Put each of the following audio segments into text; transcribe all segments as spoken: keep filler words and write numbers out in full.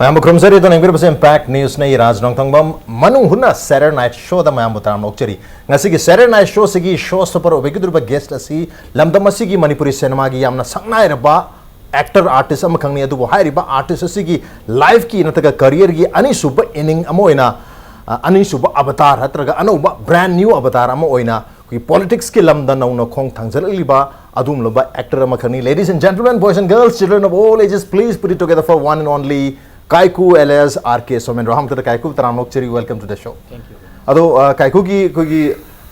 ꯃꯌꯥꯝꯕꯨ ꯈꯨꯔꯨꯝꯖꯔꯤ꯫ ꯑꯗꯣ ꯌꯦꯡꯕꯤꯔꯤꯕꯁꯤ Impact Newsꯅꯤ, ꯔꯥꯖ ꯅꯣꯡꯊꯣꯡꯕꯝ꯫ ꯃꯅꯨꯡ ꯍꯨꯠꯅ Saturday Night Showꯗ ꯃꯌꯥꯝꯕꯨ ꯇꯔꯥꯝꯅ ꯑꯣꯛꯆꯔꯤ꯫ ꯉꯁꯤꯒꯤ Saturday Night Showꯁꯤꯒꯤ show stopper ꯑꯣꯏꯕꯤꯒꯗꯧꯔꯤꯕ guest ꯑꯁꯤ ꯂꯝꯗꯝ ꯑꯁꯤꯒꯤ ꯃꯅꯤꯄꯨꯔꯤ ꯁꯤꯅꯦꯃꯥꯒꯤ ꯌꯥꯝꯅ ꯁꯛꯅꯥꯏꯔꯕ actor artist ꯑꯃꯈꯛꯅꯤ꯫ ꯑꯗꯨꯕꯨ ꯍꯥꯏꯔꯤꯕ artist ꯑꯁꯤꯒꯤ lifeꯀꯤ ꯅꯠꯇ꯭ꯔꯒ careerꯒꯤ ꯑꯅꯤꯁꯨꯕ inning ꯑꯃ ꯑꯣꯏꯅ, ꯑ, ꯑꯅꯤꯁꯨꯕ avatar ꯅꯠꯇ꯭ꯔꯒ ꯑꯅꯧꯕ brand new avatar ꯑꯃ ꯑꯣꯏꯅ ꯑꯩꯈꯣꯏꯒꯤ politicsꯀꯤ ꯂꯝꯗ ꯅꯧꯅ ꯈꯣꯡ ꯊꯥꯡꯖꯜꯂꯛꯂꯤꯕ ꯑꯗꯨꯒꯨꯝꯂꯕ actor ꯑꯃꯈꯛꯅꯤ꯫ Ladies and gentlemen, boys and girls, children of all ages, please put it together for one and only Kaiku alias R K showman. ꯑꯍꯥꯟꯕꯗ ꯀꯥꯏꯀꯨ ꯇꯔꯥꯝꯅ ꯑꯣꯛꯆꯔꯤ, welcome to the show꯫ Thank you. ꯑꯗꯣ, ꯑ, ꯀꯥꯏꯀꯨꯒꯤ ꯑꯩꯈꯣꯏꯒꯤ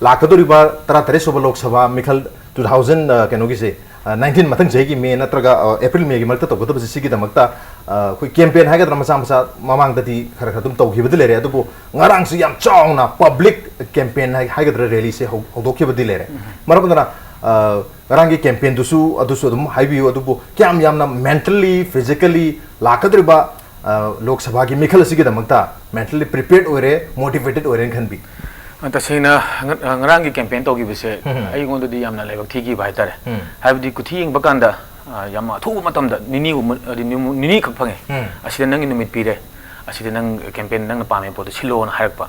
ꯂꯥꯛꯀꯗꯧꯔꯤꯕ ꯇꯔꯥꯇꯔꯦꯠ ꯁꯨꯕ ꯂꯣꯛ ꯁꯚꯥ ꯃꯤꯈꯜ two thousand, ꯑ, ꯀꯩꯅꯣꯒꯤꯁꯦ, ꯑ, nineteen ꯃꯊꯪ ꯆꯍꯤꯒꯤ May ꯅꯠꯇ꯭ꯔꯒ, ꯑ, April Mayꯒꯤ ꯃꯔꯛꯇ ꯇꯧꯒꯗꯕꯁꯦ, ꯁꯤꯒꯤꯗꯃꯛꯇ, ꯑ, ꯑꯩꯈꯣꯏ campaign ꯍꯥꯏꯒꯗ꯭ꯔꯥ, ꯃꯆꯥ ꯃꯆꯥ ꯃꯃꯥꯡꯗꯗꯤ ꯈꯔ ꯈꯔ ꯑꯗꯨꯝ ꯇꯧꯈꯤꯕꯗꯤ ꯂꯩꯔꯦ꯫ ꯑꯗꯨꯕꯨ ꯉꯔꯥꯡꯁꯨ ꯌꯥꯝ ꯆꯥꯎꯅ public campaign ꯍꯥꯏ-, ꯍꯥꯏꯒꯗ꯭ꯔꯥ, rallyꯁꯦ ꯍꯧ-, ꯍꯧꯗꯣꯛꯈꯤꯕꯗꯤ ꯂꯩꯔꯦ꯫ ꯎꯝ꯫ ꯃꯔꯝ ꯑꯗꯨꯅ, ꯑ, ꯉꯔꯥꯡꯒꯤ campaignꯗꯨꯁꯨ ꯑꯗꯨꯁꯨ ꯑꯗꯨꯝ ꯍꯥꯏꯕꯤꯌꯨ꯫ ꯑꯗꯨꯕꯨ ꯀꯌꯥꯝ ꯌꯥꯝꯅ mentally, physically ꯂꯥꯛꯀꯗꯧꯔꯤꯕ, ꯑ, ꯂꯣꯛ ꯁꯚꯥꯒꯤ ꯃꯤꯈꯜ ꯑꯁꯤꯒꯤꯗꯃꯛꯇ mentally prepared ꯑꯣꯏꯔꯦ, motivated ꯑꯣꯏꯔꯦꯅ ꯈꯟꯕꯤ? ꯑ, ꯇꯁꯦꯡꯅ ꯉ-, ꯑ, ꯉꯔꯥꯡꯒꯤ campaign ꯇꯧꯈꯤꯕꯁꯦ ꯎꯝ꯫ ꯑꯩꯉꯣꯟꯗꯗꯤ ꯌꯥꯝꯅ ꯂꯥꯏꯕꯛ ꯊꯤꯈꯤꯕ ꯍꯥꯏꯇꯥꯔꯦ꯫ ꯎꯝ꯫ ꯍꯥꯏꯕꯗꯤ ꯀꯨꯊꯤ ꯌꯦꯡꯕ ꯀꯥꯟꯗ, ꯑ, ꯌꯥꯝ ꯑꯊꯨꯕ ꯃꯇꯝꯗ ꯅꯤꯅꯤꯒꯨꯝꯕ, ꯍꯥꯏꯗꯤ ꯅꯤꯃꯨ-, ꯅꯤꯅꯤ ꯈꯛ ꯐꯪꯉꯦ꯫ ꯎꯝ꯫ ꯑꯁꯤꯗ ꯅꯪꯒꯤ ꯅꯨꯃꯤꯠ ꯄꯤꯔꯦ, ꯑꯁꯤꯗ ꯅꯪ campaign ꯅꯪꯅ ꯄꯥꯝꯃꯤꯕ ꯄꯣꯠꯇꯣ ꯁꯤꯜꯂꯣꯅ ꯍꯥꯏꯔꯛꯄ꯫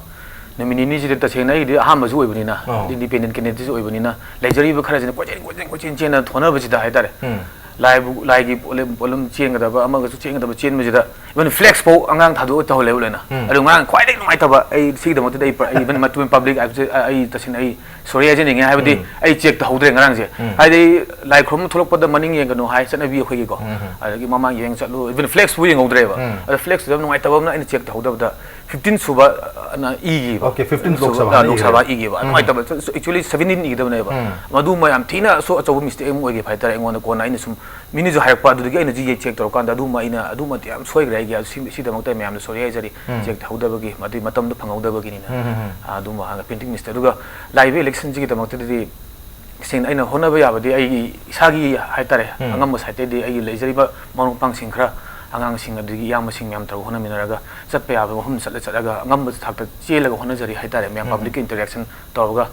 ꯅꯨꯃꯤꯠ ꯅꯤꯅꯤꯁꯤꯗ ꯇꯁꯦꯡꯅ ꯑꯩꯒꯤꯗꯤ ꯑꯍꯥꯟꯕꯁꯨ ꯑꯣꯏꯕꯅꯤꯅ, ꯑꯣ꯫ Independent candidateꯁꯨ ꯑꯣꯏꯕꯅꯤꯅ, ꯂꯩꯖꯔꯤꯕ ꯈꯔꯁꯤꯅ ꯀꯣꯏꯆꯦꯟ, ꯀꯣꯏꯆꯦꯟ, ꯀꯣꯏꯆꯦꯟ ꯆꯦꯟꯅ ꯊꯣꯛꯅꯕꯁꯤꯗ ꯍꯥꯏꯇꯥꯔꯦ꯫ ꯎꯝ꯫ ꯂꯥꯏꯕꯨ-, ꯂꯥꯏꯒꯤ ꯄꯣꯠꯂꯨꯝ, ꯄꯣꯠꯂꯨꯝ ꯆꯦꯟꯒꯗꯕ, ꯑꯃꯒꯁꯨ ꯆꯦꯟꯒꯗꯕ ꯆꯦꯟꯕꯁꯤꯗ, even flex ꯐꯥꯎ ꯑꯉꯥꯡ ꯊꯥꯗꯣꯛꯑ ꯇꯧꯍꯜꯂꯦꯕ ꯂꯣꯏꯅ꯫ ꯎꯝ꯫ ꯑꯗꯨ ꯉꯔꯥꯡ ꯈ꯭ꯋꯥꯏꯗꯒꯤ ꯅꯨꯡꯉꯥꯏꯇꯕ ꯑꯩ ꯁꯤꯒꯤꯗꯃꯛꯇꯗꯤ ꯑꯩ ꯄ-, ꯑꯩ even ꯃꯇꯨꯡ public ꯍꯥꯏꯕꯁꯦ ꯑ-, ꯑꯩ ꯇꯁꯦꯡꯅ ꯑꯩ sorry ꯍꯥꯏꯖꯅꯤꯡꯉꯦ꯫ ꯍꯥꯏꯕꯗꯤ ꯎꯝ꯫ ꯑꯩ check ꯇꯧꯍꯧꯗ꯭ꯔꯦ ꯉꯔꯥꯡꯁꯦ꯫ ꯎꯝ꯫ ꯍꯥꯏꯗꯤ ꯂꯥꯏ ꯈꯨꯔꯨꯝꯕ ꯊꯣꯛꯂꯛꯄꯗ ꯃꯅꯤꯡ ꯌꯦꯡꯒꯅꯨ ꯍꯥꯏ ꯆꯠꯅꯕꯤ ꯑꯩꯈꯣꯏꯒꯤꯀꯣ꯫ ꯎꯝ, ꯎꯝ꯫ ꯑꯗꯒꯤ ꯃꯃꯥꯡ ꯌꯦꯡ ꯆꯠꯂꯨ, even flex ꯐꯥꯎ ꯌꯦꯡꯍꯧꯗ꯭ꯔꯦꯕ꯫ ꯎꯝ꯫ ꯑꯗ flex ꯇꯨ ꯌꯥꯝ ꯅꯨꯡꯉꯥꯏꯇꯕ ꯑꯃꯅ ꯑꯩꯅ check ꯇꯧꯍꯧꯗꯕꯗ fifteen ꯁꯨꯕ, ꯑ, ꯅ ꯏꯈꯤꯕ꯫ Okay, fifteen Lok Sabha Lok Sabha ꯏꯈꯤꯕ꯫ ꯎꯝ꯫ ꯅꯨꯡꯉꯥꯏꯇꯕ꯫ Actually seventeen ꯏꯒꯗꯕꯅꯦꯕ꯫ ꯎꯝ꯫ ꯃꯗꯨꯃ ꯌꯥꯝ ꯊꯤꯅ ꯁꯣ-, ꯑꯆꯧꯕ mistake ꯑꯃ ꯑꯣꯏꯈꯤꯕ ꯍꯥꯏꯇꯥꯔꯦ ꯑꯩꯉꯣꯟꯗ꯫ ꯀꯣꯟꯅ ꯑꯩꯅ ꯁꯨꯝ ꯃꯤꯅꯁꯨ ꯍꯥꯏꯔꯛꯄ, ꯑꯗꯨꯗꯒꯤ ꯑꯩꯅꯁꯨ ꯌꯦ-, check ꯇꯧꯔꯀꯥꯟꯗ ꯑꯗꯨꯃ ꯑꯩꯅ, ꯑꯗꯨꯃꯗꯤ ꯌꯥꯝ ꯁꯣꯏꯈ꯭ꯔꯦ ꯑꯩꯒꯤ꯫ ꯑꯗꯨ ꯁꯤ-, ꯁꯤꯗꯃꯛꯇ ꯃꯌꯥꯝꯗ sorry ꯍꯥꯏꯖꯔꯤ꯫ ꯎꯝ꯫ Check ꯇꯧꯍꯧꯗꯕꯒꯤ, ꯃꯗꯨꯒꯤ ꯃꯇꯝꯗꯣ ꯐꯪꯍꯧꯗꯕꯒꯤꯅꯤꯅ꯫ ꯎꯝ, ꯎꯝ, ꯎꯝ꯫ ꯑ, ꯑꯗꯨꯝꯕ ꯍꯥꯟꯅ printing mistake꯫ ꯑꯗꯨꯒ ꯂꯥꯛꯏꯕ election ꯁꯤꯒꯤꯗꯃꯛꯇꯗꯤ ꯇꯁꯦꯡꯅ ꯑꯩꯅ ꯍꯣꯠꯅꯕ ꯌꯥꯕꯗꯤ ꯑꯩꯒꯤ ꯏꯁꯥꯒꯤ ꯍꯥꯏꯇꯥꯔꯦ, ꯎꯝ꯫ ꯑꯉꯝꯕ side ꯇꯩꯗꯤ ꯑꯩꯒꯤ ꯂꯩꯖꯔꯤꯕ ꯃꯔꯨꯞ ꯃꯄꯥꯡꯁꯤꯡ ꯈꯔ, ꯑꯉꯥꯡꯁꯤꯡ ꯑꯗꯒꯤ ꯏꯌꯥꯝꯕꯁꯤꯡ ꯃꯌꯥꯝ ꯇꯧꯔꯒ ꯍꯣꯠꯅꯃꯤꯟꯅꯔꯒ ꯆꯠꯄ ꯌꯥꯕ ꯃꯐꯝꯗ ꯆꯠꯂ ꯆꯠꯂꯒ ꯑꯉꯝꯕ ꯊꯥꯛꯇ ꯆꯦꯜꯂꯒ ꯍꯣꯠꯅꯖꯔꯤ ꯍꯥꯏꯇꯥꯔꯦ꯫ ꯃꯌꯥꯝ ꯎꯝ꯫ Public ꯀꯤ interaction ꯇꯧꯔꯒ,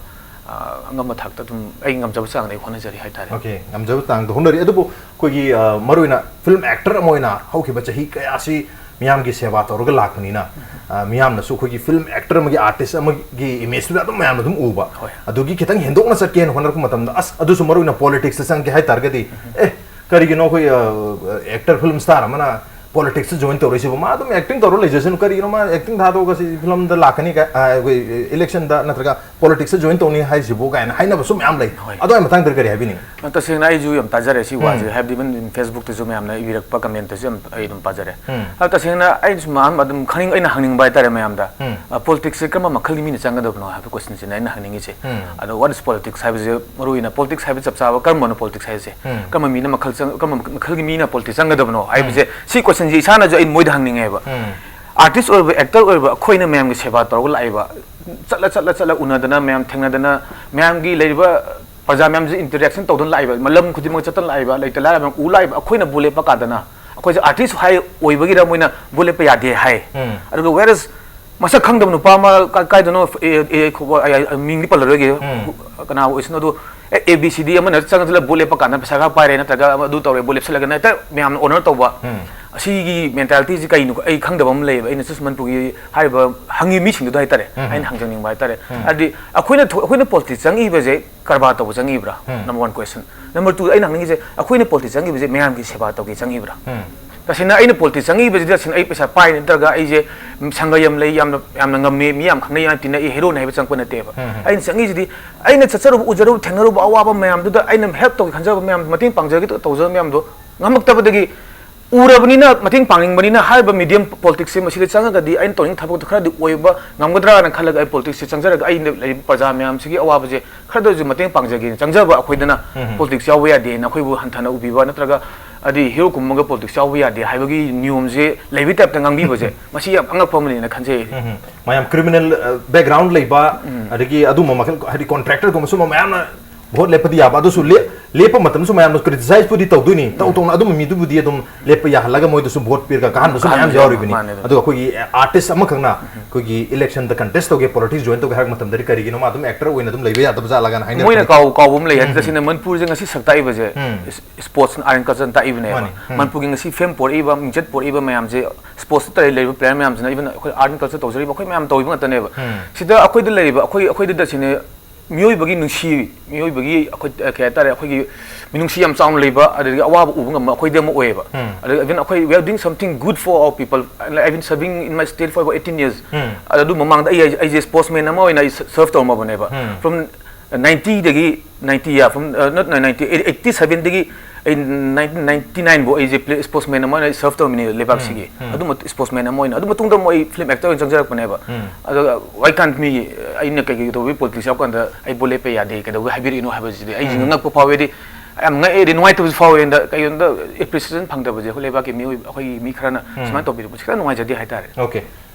ꯑ, ꯑꯉꯝꯕ ꯊꯥꯛꯇ ꯑꯗꯨꯝ ꯑꯩ ꯉꯝꯖꯕ ꯆꯥꯡꯗ ꯑꯩ ꯍꯣꯠꯅꯖꯔꯤ ꯍꯥꯏꯇꯥꯔꯦ꯫ Okay, ꯉꯝꯖꯕ ꯆꯥꯡꯗ ꯍꯣꯠꯅꯔꯤ꯫ ꯑꯗꯨꯕꯨ ꯑꯩꯈꯣꯏꯒꯤ, ꯑ, ꯃꯔꯨꯑꯣꯏꯅ film actor ꯑꯃ ꯑꯣꯏꯅ ꯍꯧꯈꯤꯕ ꯆꯍꯤ ꯀꯌꯥꯁꯤ ꯃꯤꯌꯥꯝꯒꯤ ꯁꯦꯕꯥ ꯇꯧꯔꯒ ꯂꯥꯛꯄꯅꯤꯅ, ꯑ, ꯃꯤꯌꯥꯝꯅꯁꯨ ꯑꯩꯈꯣꯏꯒꯤ ꯐꯤꯂꯝ ꯑꯦꯛꯇꯔ ꯑꯃꯒꯤ, ꯑꯥꯔꯇꯤꯁ ꯑꯃꯒꯤ ꯏꯃꯦꯖꯇꯨꯗ ꯑꯗꯨꯝ ꯃꯌꯥꯝꯅ ꯑꯗꯨꯝ ꯎꯕ꯫ ꯍꯣꯏ꯫ ꯑꯗꯨꯒꯤ ꯈꯤꯇꯪ ꯍꯦꯟꯗꯣꯛꯅ ꯆꯠꯀꯦꯅ ꯍꯣꯠꯅꯔꯛꯄ ꯃꯇꯝꯗ, ꯑꯁ, ꯑꯗꯨꯁꯨ ꯃꯔꯨ ꯑꯣꯏꯅ ꯄꯣꯂꯤꯇꯤꯛꯁꯇ ꯆꯪꯒꯦ ꯍꯥꯏ ꯇꯥꯔꯒꯗꯤ, ꯑꯦ, ꯀꯔꯤꯒꯤꯅꯣ ꯑꯩꯈꯣꯏ, ꯑ, ꯑꯦꯛꯇꯔ, ꯐꯤꯂꯝ ꯁ꯭ꯇꯥꯔ ꯑꯃꯅ ꯄꯣꯂꯤꯇꯤꯛꯁꯇ ꯖꯣꯏꯟ ꯇꯧꯔꯛꯏꯁꯤꯕꯨ? ꯃꯥ ꯑꯗꯨꯝ ꯑꯦꯛꯇꯤꯡ ꯇꯧꯔ ꯂꯩꯖꯁꯅꯨ, ꯀꯔꯤꯒꯤꯅꯣ ꯃꯥ ꯑꯦꯛꯇꯤꯡ ꯊꯥꯗꯣꯛꯑꯒ ꯁꯤ ꯐꯤꯂꯝꯗ ꯂꯥꯛꯀꯅꯤ ꯀꯥꯏ, ꯑ, ꯑꯩꯈꯣꯏ ꯏꯂꯦꯛꯁꯟꯗ ꯅꯠꯇ꯭ꯔꯒ ꯄꯣꯂꯤꯇꯤꯛꯁꯇ ꯖꯣꯏꯟ ꯇꯧꯅꯤ ꯍꯥꯏꯁꯤꯕꯨ ꯀꯥꯏꯅ ꯍꯥꯏꯅꯕꯁꯨ ꯃꯌꯥꯝ ꯂꯩ꯫ ꯍꯣꯏ꯫ ꯑꯗꯨꯒꯤ ꯃꯇꯥꯡꯗ ꯀꯔꯤ ꯍꯥꯏꯕꯤꯅꯤꯡꯉꯤ? ꯇꯁꯦꯡꯅ ꯑꯩꯁꯨ ꯌꯥꯝ ꯇꯥꯖꯔꯦ ꯁꯤ ꯋꯥꯁꯦ꯫ ꯎꯝ꯫ ꯍꯥꯏꯕꯗꯤ even Facebookꯇꯁꯨ ꯃꯌꯥꯝꯅ ꯏꯕꯤꯔꯛꯄ ꯀꯃꯦꯟꯇꯁꯨ ꯌꯥꯝ ꯑꯩ ꯑꯗꯨꯝ ꯄꯥꯖꯔꯦ꯫ ꯎꯝ꯫ ꯑꯗꯣ ꯇꯁꯦꯡꯅ ꯑꯩꯅ ꯁꯨꯝ ꯑꯗꯨꯝ ꯈꯪꯅꯤꯡ-, ꯑꯩꯅ ꯍꯪꯅꯤꯡꯕ ꯍꯥꯏꯇꯥꯔꯦ ꯃꯌꯥꯝꯗ, ꯎꯝ꯫ ꯑ, ꯄꯣꯂꯤꯇꯤꯛꯁꯁꯦ ꯀꯔꯝꯕ ꯃꯈꯜꯒꯤ ꯃꯤꯅ ꯆꯪꯒꯗꯕꯅꯣ ꯍꯥꯏꯕ ꯀꯣꯏꯁꯟꯁꯤꯅ ꯑꯩꯅ ꯍꯪꯅꯤꯡꯉꯤꯁꯦ꯫ ꯎꯝ꯫ ꯑꯗꯣ what is politics ꯍꯥꯏꯕꯁꯦ, ꯃꯔꯨ ꯑꯣꯏꯅ ꯄꯣꯂꯤꯇꯤꯛꯁ ꯍꯥꯏꯕ ꯆꯞ ꯆꯥꯕ ꯀꯔꯝꯕꯅꯣ ꯄꯣꯂꯤꯇꯤꯛꯁ ꯍꯥꯏꯁꯦ? ꯎꯝ꯫ ꯀꯔꯝꯕ ꯃꯤꯅ ꯃꯈꯜ ꯆꯪ-, ꯀꯔꯝꯕ ꯃꯈꯜꯒꯤ ꯃꯤꯅ ꯄꯣꯂꯤꯇꯤꯛꯁ ꯆꯪꯒꯗꯕꯅꯣ ꯍꯥꯏꯕꯁꯦ, ꯎꯝ꯫ ꯁꯤ ꯀꯣꯏꯁꯟꯁꯦ ꯏꯁꯥꯅꯁꯨ ꯑꯩ ꯃꯣꯏꯗ ꯍꯪꯅꯤꯡꯉꯦꯕ꯫ ꯎꯝ꯫ ꯑꯥꯔꯇꯤꯁ ꯑꯣꯏꯕ, ꯑꯦꯛꯇꯔ ꯑꯣꯏꯕ ꯑꯩꯈꯣꯏꯅ ꯃꯌꯥꯝꯒꯤ ꯁꯦꯕꯥ ꯇꯧꯔꯒ ꯂꯥꯛꯏꯕ, ꯆꯠꯂ, ꯆꯠꯂ, ꯆꯠꯂ ꯎꯅꯗꯅ, ꯃꯌꯥꯝ ꯊꯦꯡꯅꯗꯅ, ꯃꯌꯥꯝꯒꯤ ꯂꯩꯔꯤꯕ ꯄ꯭ꯔꯖꯥ ꯃꯌꯥꯝꯁꯦ ꯏꯟꯇꯔꯦꯛꯁꯟ ꯇꯧꯗꯨꯅ ꯂꯥꯛꯏꯕ, ꯃꯂꯝ ꯈꯨꯗꯤꯡꯃꯛ ꯆꯠꯇꯅ ꯂꯥꯛꯏꯕ, ꯂꯩꯇ ꯂꯥꯏꯔ ꯃꯌꯥꯝ ꯎ ꯂꯥꯛꯏꯕ, ꯑꯩꯈꯣꯏꯅ ꯚꯣꯠ ꯂꯦꯞꯄ ꯀꯥꯟꯗꯅ, ꯑꯩꯈꯣꯏꯁꯦ ꯑꯥꯔꯇꯤꯁ ꯍꯥꯏ ꯑꯣꯏꯕꯒꯤꯔ ꯃꯣꯏꯅ ꯚꯣꯠ ꯂꯦꯞꯄ ꯌꯥꯗꯦ ꯍꯥꯏ꯫ ꯎꯝ꯫ ꯑꯗꯨꯒ whereas ꯃꯁꯛ ꯈꯪꯗꯕ ꯅꯨꯄꯥ ꯑꯃ ꯀꯥ-, ꯀꯥꯏꯗꯅꯣ, ꯑꯦ, ꯑꯦ, ꯈꯣ-, ꯑꯩ, ꯑꯩ, ꯃꯤꯡꯗꯤ ꯄꯜꯂꯔꯣꯏꯒꯦ, ꯎꯝ꯫ ꯀꯅꯥ ꯑꯣꯏꯁꯅꯣ, ꯑꯗꯨ ꯑꯦ, ꯑꯦ ꯕꯤ ꯁꯤ ꯗꯤ ꯑꯃꯅ ꯆꯪꯉ ꯆꯠꯂ ꯚꯣꯠ ꯂꯦꯞꯄ ꯀꯥꯟꯗ ꯄꯩꯁꯥ ꯈꯔ ꯄꯥꯏꯔꯦ ꯅꯠꯇ꯭ꯔꯒ ꯑꯃ ꯑꯗꯨ ꯇꯧꯔꯦ, ꯚꯣꯠ ꯂꯦꯞꯁꯤꯜꯂꯒꯅ ꯍꯦꯛꯇ ꯃꯌꯥꯝꯅ ꯑꯣꯅꯔ ꯇꯧꯕ꯫ ꯎꯝ꯫ ꯑꯁꯤꯒꯤ ꯃꯦꯟꯇꯥꯂꯤꯇꯤꯁꯤ ꯀꯩꯅꯣ? ꯑꯩ ꯈꯪꯗꯕ ꯑꯃ ꯂꯩꯌꯦꯕ꯫ ꯑꯩꯅ ꯁꯨꯁ ꯃꯅꯤꯄꯨꯔꯒꯤ ꯍꯥꯏꯔꯤꯕ ꯍꯪꯉꯤ ꯃꯤꯁꯤꯡꯗꯨꯗ ꯍꯥꯏꯇꯥꯔꯦ, ꯎꯝ꯫ ꯑꯩꯅ ꯍꯪꯖꯅꯤꯡꯕ ꯍꯥꯏꯇꯥꯔꯦ꯫ ꯎꯝ꯫ ꯍꯥꯏꯗꯤ ꯑꯩꯈꯣꯏꯅ ꯊꯣ-, ꯑꯩꯈꯣꯏꯅ ꯄꯣꯂꯤꯇꯤꯛꯁ ꯆꯪꯉꯛꯏꯕꯁꯦ ꯀꯔꯕꯥꯔ ꯇꯧꯕ ꯆꯪꯉꯤꯕ꯭ꯔꯥ? ꯎꯝ꯫ Number one question꯫ Number two, ꯑꯩꯅ ꯍꯪꯅꯤꯡꯉꯤꯁꯦ, ꯑꯩꯈꯣꯏꯅ ꯄꯣꯂꯤꯇꯤꯛꯁ ꯆꯪꯉꯤꯕꯁꯦ ꯃꯌꯥꯝꯒꯤ ꯁꯦꯕꯥ ꯇꯧꯒꯦ ꯆꯪꯉꯤꯕ꯭ꯔꯥ? ꯎꯝ꯫ ꯇꯁꯦꯡꯅ ꯑꯩꯅ ꯄꯣꯂꯤꯇꯤꯛꯁ ꯆꯪꯉꯤꯕꯁꯤꯗꯤ ꯇꯁꯦꯡꯅ ꯑꯩ ꯄꯩꯁꯥ ꯄꯥꯏ ꯅꯠꯇ꯭ꯔꯒ ꯑꯩꯁꯦ, ꯎꯝ, ꯁꯪꯒ ꯌꯥꯝ ꯂꯩ, ꯌꯥꯝꯅ, ꯌꯥꯝꯅ ꯉꯝꯃꯤ, ꯃꯤ ꯌꯥꯝ ꯈꯪꯅꯩ, ꯌꯥꯝ ꯇꯤꯟꯅꯩ, ꯑꯩ ꯍꯦꯔꯣꯅꯤ ꯍꯥꯏꯕ ꯆꯪꯉꯛꯄ ꯅꯠꯇꯦꯕ꯫ ꯎꯝ꯫ ꯑꯩꯅ ꯆꯪꯉꯤꯁꯤꯗꯤ ꯑꯩꯅ ꯆꯠꯆꯔꯨꯕ, ꯎꯖꯔꯨꯕ, ꯊꯦꯡꯅꯔꯨꯕ ꯑꯋꯥꯕ ꯃꯌꯥꯝꯗꯨꯗ ꯑꯩꯅ ꯍꯦꯜꯞ ꯇꯧꯒꯦ ꯈꯟꯖꯕ ꯃꯌꯥꯝ, ꯃꯇꯦꯡ ꯄꯥꯡꯖꯒꯦ ꯇꯧꯖꯕ ꯃꯌꯥꯝꯗꯣ ꯉꯝꯃꯛꯇꯕꯗꯒꯤ ꯎꯔꯕꯅꯤꯅ, ꯃꯇꯦꯡ ꯄꯥꯡꯅꯤꯡꯕꯅꯤꯅ ꯍꯥꯏꯔꯤꯕ ꯃꯤꯗꯤꯌꯝ ꯄꯣꯂꯤꯇꯤꯛꯁꯁꯦ ꯃꯁꯤꯗ ꯆꯪꯉꯒꯗꯤ ꯑꯩꯅ ꯇꯧꯅꯤꯡ ꯊꯕꯛꯇꯣ ꯈꯔꯗꯤ ꯑꯣꯏꯕ ꯉꯝꯒꯗ꯭ꯔꯥꯅ ꯈꯜꯂꯒ ꯑꯩ ꯄꯣꯂꯤꯇꯤꯛꯁꯁꯦ ꯆꯪꯖꯔꯒ ꯑꯩꯅ ꯂꯩꯔꯤꯕ ꯄ꯭ꯔꯖꯥ ꯃꯌꯥꯝꯁꯤꯒꯤ ꯑꯋꯥꯕꯁꯦ ꯈꯔꯗ ꯑꯣꯏꯔꯁꯨ ꯃꯇꯦꯡ ꯄꯥꯡꯖꯒꯦꯅ ꯆꯪꯖꯕ ꯑꯩꯈꯣꯏꯗꯅ ꯎꯝ꯫ ꯄꯣꯂꯤꯇꯤꯛꯁ ꯌꯥꯎꯕ ꯌꯥꯗꯦꯅ ꯑꯩꯈꯣꯏꯕꯨ ꯍꯟꯊꯅ ꯎꯕꯤꯕ ꯅꯠꯇ꯭ꯔꯒ ꯑꯗꯤ ꯍꯦꯔꯣ ꯀꯨꯝꯃꯒ ꯄꯣꯂꯤꯇꯤꯛꯁ ꯌꯥꯎꯕ ꯌꯥꯗꯦ ꯍꯥꯏꯕꯒꯤ ꯅꯤꯌꯣꯝꯁꯦ ꯂꯩꯕꯒꯤ ꯇꯥꯏꯞꯇ ꯉꯥꯡꯕꯤꯕꯁꯦ ꯃꯁꯤ ꯌꯥꯝ ꯑꯉꯛꯄ ꯑꯃꯅꯦꯅ ꯈꯟꯖꯩ꯫ ꯎꯝ꯫ ꯃꯌꯥꯝ ꯀ꯭ꯔꯤꯃꯤꯅꯦꯜ, ꯑ, ꯕꯦꯛꯒ꯭ꯔꯥꯎꯟ ꯂꯩꯕ, ꯎꯝ꯫ ꯑꯗꯒꯤ ꯑꯗꯨꯝꯕ ꯃꯈꯜ, ꯍꯥꯏꯗꯤ ꯀꯣꯟꯇ꯭ꯔꯦꯛꯇꯔꯒꯨꯝꯕ ꯁꯨꯝꯕ ꯃꯌꯥꯝꯅ ꯚꯣꯠ ꯂꯦꯞꯄꯗꯤ ꯌꯥꯕ, ꯑꯗꯨꯁꯨ ꯂꯦꯞ- ꯂꯦꯞꯄ ꯃꯇꯝꯗꯁꯨ ꯃꯌꯥꯝꯅ criticizeꯄꯨꯗꯤ ꯇꯧꯗꯣꯏꯅꯤ, ꯇꯧ ꯇꯧꯅ ꯑꯗꯨꯝꯕ ꯃꯤꯗꯨꯕꯨꯗꯤ ꯑꯗꯨꯝ ꯂꯦꯞꯄ ꯌꯥꯍꯜꯂꯒ ꯃꯣꯏꯗꯁꯨ ꯚꯣꯠ ꯄꯤꯔꯒ ꯀꯥꯍꯟꯕꯁꯨ ꯃꯌꯥꯝ ꯀꯥꯍꯟꯕꯁꯨ ꯌꯥꯎꯔꯤꯕꯅꯤ꯫ ꯃꯥꯅꯦ, ꯑꯗꯨ꯫ ꯑꯗꯨꯒ ꯑꯩꯈꯣꯏꯒꯤ artist ꯑꯃꯈꯛꯅ ꯑꯩꯈꯣꯏꯒꯤ electionꯗ contest ꯇꯧꯒꯦ, politics join ꯇꯧꯒꯦ ꯍꯥꯏꯔꯛꯄ ꯃꯇꯝꯗꯗꯤ ꯀꯔꯤꯒꯤꯅꯣ ꯃꯥ ꯑꯗꯨꯝ actor ꯑꯣꯏꯅ ꯑꯗꯨꯝ ꯂꯩꯕ ꯌꯥꯗꯕ ꯖꯥꯠꯂꯒꯅ ꯍꯥꯏꯅꯔꯛꯄꯅꯤ꯫ ꯃꯣꯏꯅ ꯀꯥꯎ- ꯀꯥꯎꯕ ꯑꯃ ꯂꯩ ꯍꯥꯏꯗꯤ, ꯎꯝ꯫ ꯇꯁꯦꯡꯅ ꯃꯅꯤꯄꯨꯔꯁꯦ ꯉꯁꯤ ꯁꯛ ꯇꯥꯛꯏꯕꯁꯦ ꯎꯝ꯫ Sports and culture ꯇꯥꯛꯏꯕꯅꯦꯕ꯫ ꯃꯥꯅꯤ꯫ ꯎꯝ꯫ ꯃꯅꯤꯄꯨꯔꯒꯤ ꯉꯁꯤ fame ꯄꯣꯔꯛꯏꯕ, ꯃꯤꯡꯆꯠ ꯄꯣꯔꯛꯏꯕ ꯃꯌꯥꯝꯁꯦ, sportsꯇ ꯂꯩꯔꯤꯕ player ꯃꯌꯥꯝꯁꯤꯅ, even ꯑꯩꯈꯣꯏ art and culture ꯇꯧꯖꯔꯤꯕ ꯑꯩꯈꯣꯏ ꯃꯌꯥꯝ ꯇꯧꯔꯤꯕ ꯉꯥꯛꯇꯅꯦꯕ꯫ ꯎꯝ꯫ ꯁꯤꯗ ꯑꯩꯈꯣꯏꯗ ꯂꯩꯔꯤꯕ, ꯑꯩꯈꯣꯏ ꯑꯩꯈꯣꯏꯗ ꯇꯁꯦꯡꯅ ꯃꯤꯑꯣꯏꯕꯒꯤ ꯅꯨꯡꯁꯤ, ꯃꯤꯑꯣꯏꯕꯒꯤ ꯑꯩꯈꯣꯏ, ꯑ, ꯀꯩ ꯍꯥꯏꯇꯥꯔꯦ, ꯑꯩꯈꯣꯏꯒꯤ ꯃꯤꯅꯨꯡꯁꯤ ꯌꯥꯝ ꯆꯥꯎꯅ ꯂꯩꯕ, ꯑꯗꯒꯤ ꯑꯋꯥꯕ ꯎꯕ ꯉꯝꯕ ꯑꯩꯈꯣꯏꯗꯤ ꯑꯃ ꯑꯣꯏꯌꯦꯕ꯫ ꯎꯝ꯫ ꯑꯗꯒꯤ even ꯑꯩꯈꯣꯏ, we are doing something good for our people, and I've been serving in my state for about eighteen years꯫ ꯎꯝ꯫ ꯑꯗꯨ ꯃꯃꯥꯡꯗ ꯑꯩ, ꯑꯩꯁꯦ sportsman ꯑꯃ ꯑꯣꯏꯅ ꯑꯩ serve ꯇꯧꯔꯝꯃꯕꯅꯦꯕ꯫ Um. From ninetyꯗꯒꯤ, ninety, yeah, from, uh, not ninety, eighty-sevenꯗꯒꯤ ꯑꯩ nineteen ninety-nine ꯐꯥꯎ ꯑꯩꯁꯦ play-, sportsman ꯑꯃ ꯑꯣꯏꯅ serve ꯇꯧꯔꯝꯃꯤꯅꯦ ꯂꯩꯕꯥꯛꯁꯤꯒꯤ꯫ ꯎꯝ, ꯎꯝ꯫ ꯑꯗꯨ ꯃꯇꯨꯡ sportsman ꯑꯃ ꯑꯣꯏꯅ, ꯑꯗꯨ ꯃꯇꯨꯡꯗ ꯑꯃꯨꯛ ꯑꯩ film actor ꯑꯣꯏꯅ ꯆꯪꯖꯔꯛꯄꯅꯦꯕ꯫ ꯎꯝ꯫ ꯑꯗꯨꯒ why can't me, ꯑꯩꯅ ꯀꯩꯀꯩ ꯇꯧꯕꯒꯤ politics ꯌꯥꯎꯔꯀꯥꯟꯗ ꯑꯩ ꯚꯣꯠ ꯂꯦꯞꯄ ꯌꯥꯗꯦ, ꯀꯩꯗꯧꯕꯒꯤ ꯍꯥꯏꯕꯤꯔꯛꯏꯅꯣ ꯍꯥꯏꯕꯁꯤꯗꯤ ꯑꯩꯁꯦ ꯎꯝ꯫ ꯉꯛꯄ ꯐꯥꯎꯋꯦ꯫ ꯍꯥꯏꯗꯤ ꯌꯥꯝ ꯉꯛꯑꯦ, ꯍꯥꯏꯗꯤ ꯅꯨꯡꯉꯥꯏꯇꯕꯁꯨ ꯐꯥꯎꯋꯦ꯫ ꯑꯗ ꯀꯩꯒꯤꯅꯣꯗ appreciation ꯐꯪꯗꯕꯁꯦ ꯑꯩꯈꯣꯏ ꯂꯩꯕꯥꯛꯀꯤ ꯃꯤꯑꯣꯏ, ꯑꯩꯈꯣꯏꯒꯤ ꯃꯤ ꯈꯔꯅ ꯎꯝ꯫ ꯁꯨꯃꯥꯏꯅ ꯇꯧꯕꯤꯔꯛꯄꯁꯦ ꯈꯤꯇꯪ ꯅꯨꯡꯉꯥꯏꯖꯗꯦ ꯍꯥꯏꯇꯥꯔꯦ꯫ Okay꯫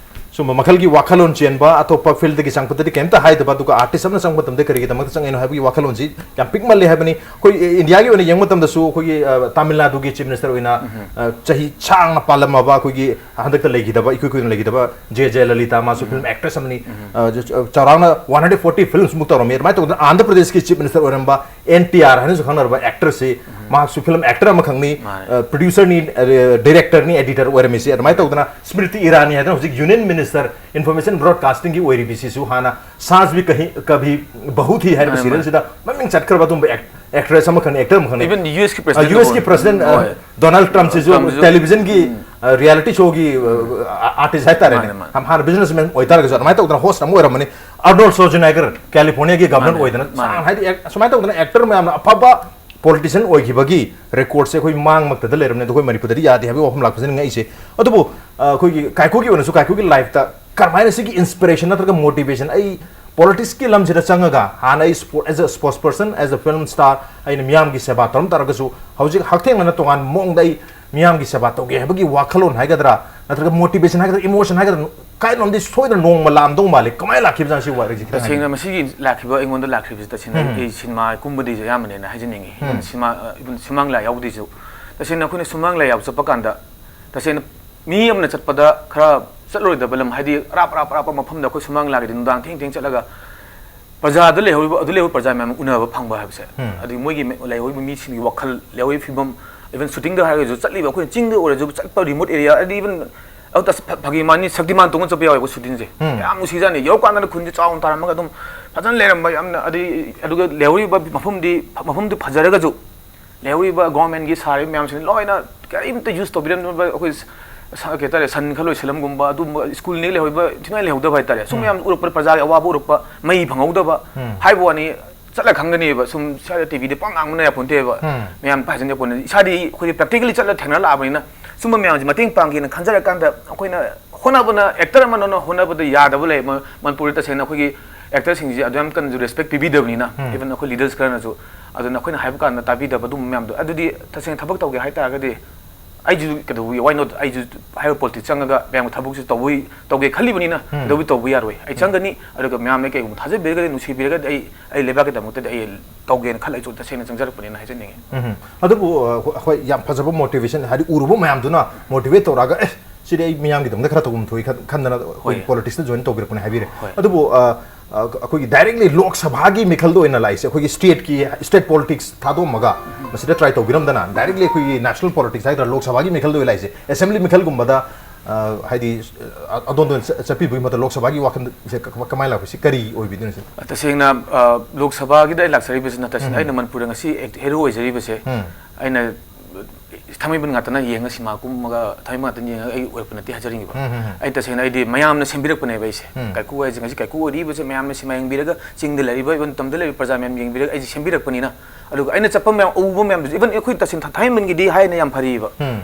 ꯁꯨꯝꯕ ꯃꯈꯜꯒꯤ ꯋꯥꯈꯜꯂꯣꯟ ꯆꯦꯟꯕ, ꯑꯇꯣꯞꯄ fieldꯗꯒꯤ ꯆꯪꯉꯛꯄꯗꯗꯤ ꯀꯩꯝꯇ ꯍꯥꯏꯗꯕ, ꯑꯗꯨꯒ artist ꯑꯃꯅ ꯆꯪꯕ ꯃꯇꯝꯗ ꯀꯔꯤꯒꯤꯗꯃꯛꯇ ꯆꯪꯉꯤꯅꯣ ꯍꯥꯏꯕꯒꯤ ꯋꯥꯈꯜꯂꯣꯟꯁꯤ ꯌꯥꯝ ꯄꯤꯛꯃꯜꯂꯦ ꯍꯥꯏꯕꯅꯤ꯫ ꯑꯩꯈꯣꯏ ꯏꯟꯗꯤꯌꯥꯒꯤ ꯑꯣꯏꯅ ꯌꯦꯡꯕ ꯃꯇꯝꯗꯁꯨ ꯑꯩꯈꯣꯏꯒꯤ, ꯑ, ꯇꯥꯃꯤꯜ ꯅꯥꯗꯨꯒꯤ chief minister ꯑꯣꯏꯅ, ꯎꯝ꯫ ꯑ, ꯆꯍꯤ ꯁꯥꯡꯅ ꯄꯥꯜꯂꯝꯃꯕ ꯑꯩꯈꯣꯏꯒꯤ ꯍꯟꯗꯛꯇ ꯂꯩꯈꯤꯗꯕ, ꯏꯀꯨꯏ ꯀꯨꯏꯗꯅ ꯂꯩꯈꯤꯗꯕ ꯖꯦ ꯖꯌꯂꯂꯤꯇꯥ, ꯃꯥꯁꯨ ꯎꯝ꯫ Film actress ꯑꯃꯅꯤ꯫ ꯎꯝ꯫ ꯑ, ꯆ-, ꯆ-, ꯆꯥꯎꯔꯥꯛꯅ one hundred forty filmsꯃꯨꯛ ꯇꯧꯔꯝꯃꯤ꯫ ꯑꯗꯨꯃꯥꯏꯅ ꯇꯧꯗꯅ ꯑꯟꯙ꯭ꯔ ꯄ꯭ꯔꯗꯦꯁꯀꯤ chief minister ꯑꯣꯏꯔꯝꯕ ꯑꯦꯟ ꯇꯤ ꯑꯥꯔ ꯍꯥꯏꯅꯁꯨ ꯈꯪꯅꯔꯕ actorꯁꯤ, ꯎꯝ꯫ ꯃꯍꯥꯛꯁꯨ film actor ꯑꯃꯈꯛꯅꯤ, ꯃꯥꯅꯦ꯫ ꯑ, producerꯅꯤ, ꯑ, directorꯅꯤ, editor ꯑꯣꯏꯔꯝꯃꯤꯁꯤ꯫ ꯑꯗꯨꯃꯥꯏꯅ ꯇꯧꯗꯅ ꯁ꯭ꯃ꯭ꯔꯤꯇꯤ ꯏꯔꯥꯅꯤ ꯍꯥꯏꯗꯅ ꯍꯧꯖꯤꯛ union minister, information broadcastingꯒꯤ ꯑꯣꯏꯔꯤꯕꯁꯤꯁꯨ ꯍꯥꯟꯅ ꯁꯥꯁ ꯚꯤ ꯀꯍꯤ, ꯀꯚꯤ ꯕꯍꯨ ꯊꯤ ꯍꯥꯏꯔꯤꯕ ꯃꯥꯅꯦ, ꯃꯥꯅꯦ꯫ serialꯁꯤꯗ ꯃꯃꯤꯡ ꯆꯠꯈ꯭ꯔꯕ ꯑꯗꯨꯝꯕ act-, actress ꯑꯃꯈꯛꯅꯤ, actor ꯑꯃꯈꯛꯅꯤ꯫ Even ꯌꯨ ꯑꯦꯁꯀꯤ president ꯑ, ꯌꯨ ꯑꯦꯁꯀꯤ ꯐꯥꯎꯕ꯫ President, ꯑ, ꯍꯣꯏ꯫ Donald Trumpꯁꯤꯁꯨ Trumpꯁꯤꯁꯨ꯫ Televisionꯒꯤ, ꯎꯝ꯫ ꯑ, reality showꯒꯤ, ꯑ, artist ꯍꯥꯏꯇꯥꯔꯦꯅꯦ꯫ ꯃꯥꯅꯦ, ꯃꯥꯅꯦ꯫ ꯍꯥꯟꯅ businessman ꯑꯣꯏꯇꯥꯔꯒꯁꯨ ꯑꯗꯨꯃꯥꯏꯅ ꯇꯧꯗꯅ host ꯑꯃ ꯑꯣꯏꯔꯝꯕꯅꯤ꯫ Arnold Schwarzenegger, Californiaꯒꯤ governor ꯃꯥꯅꯦ, ꯑꯣꯏꯗꯅ ꯃꯥꯅꯦ꯫ ꯁꯥꯡ ꯍꯥꯏꯗꯤ act-, ꯑꯁꯨꯃꯥꯏꯅ ꯇꯧꯗꯅ actor ꯃꯌꯥꯝꯅ ꯑꯐꯕ politician ꯑꯣꯏꯈꯤꯕꯒꯤ recordꯁꯦ ꯑꯩꯈꯣꯏ ꯃꯥꯡꯃꯛꯇꯗ ꯂꯩꯔꯕꯅꯦ꯫ ꯑꯗꯣ ꯑꯩꯈꯣꯏ ꯃꯅꯤꯄꯨꯔꯗꯗꯤ ꯌꯥꯗꯦ ꯍꯥꯏꯕꯒꯤ ꯋꯥꯐꯝ ꯂꯥꯛꯄꯁꯤꯅ ꯉꯛꯏꯁꯦ꯫ ꯑꯗꯨꯕꯨ, ꯑ, ꯑꯩꯈꯣꯏꯒꯤ ꯀꯥꯏꯀꯨꯒꯤ ꯑꯣꯏꯅꯁꯨ ꯀꯥꯏꯀꯨꯒꯤ lifeꯇ ꯀꯔꯝꯍꯥꯏꯅ ꯁꯤꯒꯤ inspiration ꯅꯠꯇ꯭ꯔꯒ motivation, ꯑꯩ ꯄꯣꯂꯤꯇꯤꯛꯁꯀꯤ ꯂꯝꯁꯤꯗ ꯆꯪꯉꯒ ꯍꯥꯟꯅ ꯑꯩ ꯁ꯭ꯄꯣꯔꯠ ꯑꯦꯖ ꯑ ꯁ꯭ꯄꯣꯔꯠꯁ ꯄꯔꯁꯟ, ꯑꯦꯖ ꯑ ꯐꯤꯂꯝ ꯁ꯭ꯇꯥꯔ, ꯑꯩꯅ ꯃꯤꯌꯥꯝꯒꯤ ꯁꯦꯕꯥ ꯇꯧꯔꯝ ꯇꯥꯔꯒꯁꯨ, ꯍꯧꯖꯤꯛ ꯍꯛꯊꯦꯡꯅꯅ ꯇꯣꯉꯥꯟꯕ ꯃꯑꯣꯡꯗ ꯑꯩ ꯃꯤꯌꯥꯝꯒꯤ ꯁꯦꯕꯥ ꯇꯧꯒꯦ ꯍꯥꯏꯕꯒꯤ ꯋꯥꯈꯜꯂꯣꯟ ꯍꯥꯏꯒꯗ꯭ꯔꯥ, ꯅꯠꯇ꯭ꯔꯒ ꯃꯣꯇꯤꯚꯦꯁꯟ ꯍꯥꯏꯒꯗ꯭ꯔꯥ, ꯏꯃꯣꯁꯟ ꯍꯥꯏꯒꯗ꯭ꯔꯥ, ꯀꯥꯏꯔꯣꯝꯗꯤ ꯁꯣꯏꯗꯅ ꯅꯣꯡꯃ ꯂꯥꯛꯑꯝꯗꯧ ꯃꯥꯜꯂꯤ꯫ ꯀꯃꯥꯏꯅ ꯂꯥꯛꯈꯤꯕꯖꯥꯠꯅꯣ ꯁꯤ ꯋꯥꯔꯤꯁꯤ ꯈꯤꯇꯪ ꯇꯁꯦꯡꯅ ꯍꯥꯏꯕꯤꯌꯨ꯫ ꯃꯁꯤꯒꯤ ꯂꯥꯛꯈꯤꯕ, ꯑꯩꯉꯣꯟꯗ ꯂꯥꯛꯈꯤꯕꯁꯤ ꯇꯁꯦꯡꯅ ꯑꯩ, ꯎꯝ꯫ ꯑꯩ ꯁꯤꯅꯦꯃꯥ ꯀꯨꯝꯕꯗꯩꯁꯨ ꯑꯌꯥꯝꯕꯅꯦꯅ ꯍꯥꯏꯖꯅꯤꯡꯉꯤ꯫ ꯎꯝ꯫ ꯁꯤꯅꯦꯃꯥ, ꯑ, even ꯁꯨꯃꯥꯡ ꯂꯤꯂꯥ ꯌꯥꯎꯕꯗꯩꯁꯨ꯫ ꯇꯁꯦꯡꯅ ꯑꯩꯈꯣꯏꯅ ꯁꯨꯃꯥꯡ ꯂꯤꯂꯥ ꯌꯥꯎꯕ ꯆꯠꯄ ꯀꯥꯟꯗ, ꯇꯁꯦꯡꯅ ꯃꯤ ꯑꯃꯅ ꯆꯠꯄꯗ ꯈꯔ ꯆꯠꯂꯣꯏꯗꯕ ꯂꯝ, ꯍꯥꯏꯗꯤ ꯑꯔꯥꯞ ꯑꯔꯥꯞ ꯑꯔꯥꯞꯄ ꯃꯐꯝꯗ ꯑꯩꯈꯣꯏ ꯁꯨꯃꯥꯡ ꯂꯤꯂꯥꯒꯤꯗꯤ ꯅꯨꯡꯗꯥꯡ ꯊꯦꯡ ꯊꯦꯡ ꯆꯠꯂꯒ ꯄ꯭ꯔꯖꯥꯗ ꯂꯩꯍꯧꯔꯤꯕ, ꯑꯗꯨ ꯂꯩꯍꯧꯔꯤꯕ ꯄ꯭ꯔꯖꯥ ꯃꯌꯥꯝ ꯎꯅꯕ ꯐꯪꯕ ꯍꯥꯏꯕꯁꯦ, ꯎꯝ꯫ ꯑꯗꯒꯤ ꯃꯣꯏꯒꯤ ꯃ-, ꯂꯩꯍꯧꯔꯤꯕ ꯃꯤꯁꯤꯡꯒꯤ ꯋꯥꯈꯜ, ꯂꯩꯍꯧꯔꯤꯕ ꯐꯤꯕꯝ, even ꯁꯨꯇꯤꯡꯗ ꯍꯥꯏꯔꯒꯁꯨ, ꯆꯠꯂꯤꯕ ꯑꯩꯈꯣꯏꯅ ꯆꯤꯡꯗ ꯑꯣꯏꯔꯁꯨ, ꯆꯠꯄ ꯔꯤꯃꯣꯠ ꯑꯦꯔꯤꯌꯥ, ꯍꯥꯏꯗꯤ even ꯑꯗꯨ ꯇꯁ-, ꯐ-, ꯐꯥꯒꯤ ꯃꯥꯅꯤ, ꯁꯛꯇꯤꯃꯥꯟ ꯇꯣꯡꯉ ꯆꯠꯄ ꯌꯥꯎꯋꯦꯕ ꯁꯨꯇꯤꯡꯁꯦ꯫ ꯎꯝ꯫ ꯌꯥꯝ ꯅꯨꯡꯁꯤꯖꯥꯠꯅꯤ꯫ ꯌꯧꯔꯀꯥꯟꯗ ꯈꯨꯟꯁꯦ ꯆꯥꯎꯅ ꯇꯥꯔꯝꯃꯒ ꯑꯗꯨꯝ ꯐꯖꯅ ꯂꯩꯔꯝꯕ, ꯌꯥꯝꯅ, ꯑꯗꯩ ꯑꯗꯨꯒ ꯂꯩꯍꯧꯔꯤꯕ ꯃꯐꯝꯗꯤ, ꯐ-, ꯃꯐꯝꯗꯤ ꯐꯖꯔꯒꯁꯨ, ꯂꯩꯍꯧꯔꯤꯕ ꯒꯣꯔꯃꯦꯟꯒꯤ ꯁꯥꯔꯤꯕ ꯃꯌꯥꯝꯁꯤꯅ ꯂꯣꯏꯅ ꯀꯔꯤꯝꯇ ꯌꯨꯁ ꯇꯧꯕꯤꯔꯝꯗꯕ, ꯑꯩꯈꯣꯏ ꯁ-, ꯀꯩ ꯍꯥꯏꯇꯥꯔꯦ, ꯁꯟ ꯈꯔ ꯂꯣꯏꯁꯤꯜꯂꯝꯒꯨꯝꯕ, ꯑꯗꯨꯝꯕ ꯁ꯭ꯀꯨꯜꯅꯤ ꯂꯩꯍꯧꯔꯤꯕ, ꯊꯤꯅ ꯂꯩꯍꯧꯗꯕ ꯍꯥꯏꯇꯥꯔꯦ꯫ ꯁꯨꯝ ꯎꯝ꯫ ꯃꯌꯥꯝ ꯎꯔꯛꯄꯗ, ꯄ꯭ꯔꯖꯥꯒꯤ ꯑꯋꯥꯕ ꯎꯔꯛꯄ, ꯃꯩ ꯐꯪꯍꯧꯗꯕ ꯎꯝ꯫ ꯍꯥꯏꯕ ꯋꯥꯅꯤ꯫ ꯆꯠꯂ ꯈꯪꯒꯅꯦꯕ꯫ ꯁꯨꯝ ꯁ꯭ꯋꯥꯏꯗ ꯇꯤꯚꯤꯗ ꯄꯪ ꯉꯥꯡꯕꯅ ꯌꯥꯄꯣꯟꯇꯦꯕ꯫ ꯎꯝ꯫ ꯃꯌꯥꯝ ꯐꯖꯅ ꯌꯥꯄꯣꯟꯇꯦ꯫ ꯏꯁꯥꯗꯤ ꯑꯩꯈꯣꯏꯗꯤ practically ꯆꯠꯂ ꯊꯦꯡꯅꯔ ꯂꯥꯛꯑꯕꯅꯤꯅ ꯁꯨꯝꯕ ꯃꯌꯥꯝꯁꯦ ꯃꯇꯦꯡ ꯄꯥꯡꯒꯦꯅ ꯈꯟꯖꯔꯀꯥꯟꯗ, ꯑꯩꯈꯣꯏꯅ ꯍꯣꯠꯅꯕꯅ, actor ꯑꯃꯅ ꯍꯣꯠꯅꯕꯗ ꯌꯥꯗꯕ ꯂꯩ꯫ ꯃ-, ꯃꯅꯤꯄꯨꯔꯗ ꯇꯁꯦꯡꯅ ꯑꯩꯈꯣꯏꯒꯤ actorꯁꯤꯡꯁꯦ ꯑꯗꯨ ꯌꯥꯝ ꯀꯟꯅꯁꯨ respect ꯄꯤꯕꯤꯗꯕꯅꯤꯅ, ꯎꯝ꯫ Even ꯑꯩꯈꯣꯏ leaders ꯈꯔꯅꯁꯨ꯫ ꯑꯗꯨꯅ ꯑꯩꯈꯣꯏꯅ ꯍꯥꯏꯕ ꯀꯥꯟꯗ ꯇꯥꯕꯤꯗꯕ ꯑꯗꯨꯝꯕ ꯃꯌꯥꯝꯗꯣ, ꯑꯗꯨꯗꯤ ꯇꯁꯦꯡꯅ ꯊꯕꯛ ꯇꯧꯒꯦ ꯍꯥꯏꯇꯥꯔꯒꯗꯤ ꯑꯩꯁꯨ ꯀꯩꯗꯧꯕ, why not? ꯑꯩꯁꯨ ꯍꯥꯏꯔꯤꯕ politics ꯆꯪꯉꯒ ꯃꯌꯥꯝꯒꯤ ꯊꯕꯛꯁꯨ ꯇꯧꯕ, ꯇꯧꯒꯦ ꯈꯜꯂꯤꯕꯅꯤꯅ ꯎꯝ꯫ ꯀꯩꯗꯧꯕꯩ ꯇꯧꯕ ꯌꯥꯔꯣꯏ? ꯑꯩ ꯎꯝ꯫ ꯆꯪꯒꯅꯤ, ꯑꯗꯨꯒ ꯃꯌꯥꯝꯅ ꯀꯩꯒꯨꯝꯕ ꯊꯥꯖꯕꯤꯔꯒꯗꯤ, ꯅꯨꯡꯁꯤꯕꯤꯔꯒꯗꯤ ꯑꯩ, ꯑꯩ ꯂꯩꯕꯥꯛꯀꯤꯗꯃꯛꯇꯗꯤ ꯑꯩ ꯇꯧꯒꯦꯅ ꯈꯜꯂ ꯑꯩꯁꯨ ꯇꯁꯦꯡꯅ ꯆꯪꯖꯔꯛꯄꯅꯤꯅ ꯍꯥꯏꯖꯅꯤꯡꯉꯤ꯫ ꯎꯝ꯫ ꯑꯗꯨꯕꯨ, ꯑ, ꯍꯣꯏ, ꯌꯥꯝ ꯐꯖꯕ motivation, ꯍꯥꯏꯗꯤ ꯎꯔꯨꯕ ꯃꯌꯥꯝꯗꯨꯅ motivate ꯇꯧꯔꯛꯑꯒ, "ꯑꯦ, ꯁꯤꯗꯤ ꯑꯩ ꯃꯤꯌꯥꯝꯒꯤꯗꯃꯛꯇ ꯈꯔ ꯇꯧꯐꯝ ꯊꯣꯛꯏ" ꯈꯟ-, ꯈꯟꯗꯅ ꯑꯩꯈꯣꯏ ꯍꯣꯏ꯫ Politicsꯇ join ꯇꯧꯕꯤꯔꯛꯄꯅꯦ ꯍꯥꯏꯕꯤꯔꯦ꯫ ꯍꯣꯏ꯫ ꯑꯗꯨꯕꯨ, ꯑ, ꯑ, ꯑꯩꯈꯣꯏꯒꯤ directly ꯂꯣꯛ ꯁꯚꯥꯒꯤ ꯃꯤꯈꯜꯗ ꯑꯣꯏꯅ ꯂꯥꯛꯏꯁꯦ, ꯑꯩꯈꯣꯏꯒꯤ stateꯀꯤ, state politics ꯊꯥꯗꯣꯛꯑꯝꯃꯒ ꯃꯁꯤꯗ try ꯇꯧꯕꯤꯔꯝꯗꯅ, directly ꯑꯩꯈꯣꯏꯒꯤ national politics ꯍꯥꯏꯒꯗ꯭ꯔꯥ, ꯂꯣꯛ ꯁꯚꯥꯒꯤ ꯃꯤꯈꯜꯗ ꯑꯣꯏꯅ ꯂꯥꯛꯏꯁꯦ, assembly ꯃꯤꯈꯜꯒꯨꯝꯕꯗ, ꯑ, ꯍꯥꯏꯗꯤ, ꯑ, ꯑꯗꯣꯝꯗ ꯑꯣꯏꯅ ꯆ-, ꯆꯠꯄꯤꯕꯒꯤ ꯃꯍꯨꯠꯇ ꯂꯣꯛ ꯁꯚꯥꯒꯤ ꯋꯥꯈꯜꯁꯦ ꯀ-, ꯀ-, ꯀꯃꯥꯏꯅ ꯂꯥꯛꯄꯁꯤ ꯀꯔꯤ ꯑꯣꯏꯕꯤꯗꯣꯏꯅꯣ ꯁꯤꯅ? ꯇꯁꯦꯡꯅ, ꯑ, ꯂꯣꯛ ꯁꯚꯥꯒꯤꯗ ꯑꯩ ꯂꯥꯛꯆꯔꯤꯕꯁꯤꯅ, ꯇꯁꯦꯡꯅ ꯎꯝ꯫ ꯑꯩꯅ ꯃꯅꯤꯄꯨꯔꯗ ꯉꯁꯤ act-, hero ꯑꯣꯏꯖꯔꯤꯕꯁꯦ, ꯎꯝ꯫ ꯑꯩꯅ ꯊꯥꯡꯃꯩꯕꯟ ꯉꯥꯛꯇꯅ ꯌꯦꯡꯉ, ꯁꯤꯃꯥ ꯀꯨꯝꯃꯒ ꯊꯥꯡꯃꯩꯕꯟ ꯉꯥꯛꯇꯅ ꯌꯦꯡꯉꯒ ꯑꯩ ꯑꯣꯏꯔꯛꯄ ꯅꯠꯇꯦ ꯍꯥꯏꯖꯅꯤꯡꯉꯤꯕ꯫ ꯎꯝ, ꯎꯝ, ꯎꯝ꯫ ꯑꯩ ꯇꯁꯦꯡꯅ ꯑꯩꯗꯤ ꯃꯌꯥꯝꯅ ꯁꯦꯝꯕꯤꯔꯛꯄꯅꯦꯕ ꯑꯩꯁꯦ꯫ ꯎꯝ꯫ ꯀꯥꯏꯀꯨ ꯍꯥꯏꯁꯦ ꯉꯁꯤ ꯀꯥꯏꯀꯨ ꯑꯣꯏꯔꯤꯕꯁꯦ ꯃꯌꯥꯝꯅ ꯁꯤꯃꯥ ꯌꯦꯡꯕꯤꯔꯒ, ꯆꯤꯡꯗ ꯂꯩꯔꯤꯕ even ꯇꯝꯗ ꯂꯩꯔꯤꯕ ꯄ꯭ꯔꯖꯥ ꯃꯌꯥꯝ ꯌꯦꯡꯕꯤꯔꯒ ꯑꯩꯁꯦ ꯁꯦꯝꯕꯤꯔꯛꯄꯅꯤꯅ꯫ ꯑꯗꯨꯒ ꯑꯩꯅ ꯆꯠꯄ ꯃꯌꯥꯝ, ꯎꯕ ꯃꯌꯥꯝꯗꯨꯁꯨ, even ꯑꯩꯈꯣꯏ ꯇꯁꯦꯡꯅ ꯊꯥ-, ꯊꯥꯡꯃꯩꯕꯟꯒꯤꯗꯤ ꯍꯥꯏꯅ ꯌꯥꯝ ꯐꯔꯤꯕ꯫ ꯎꯝ꯫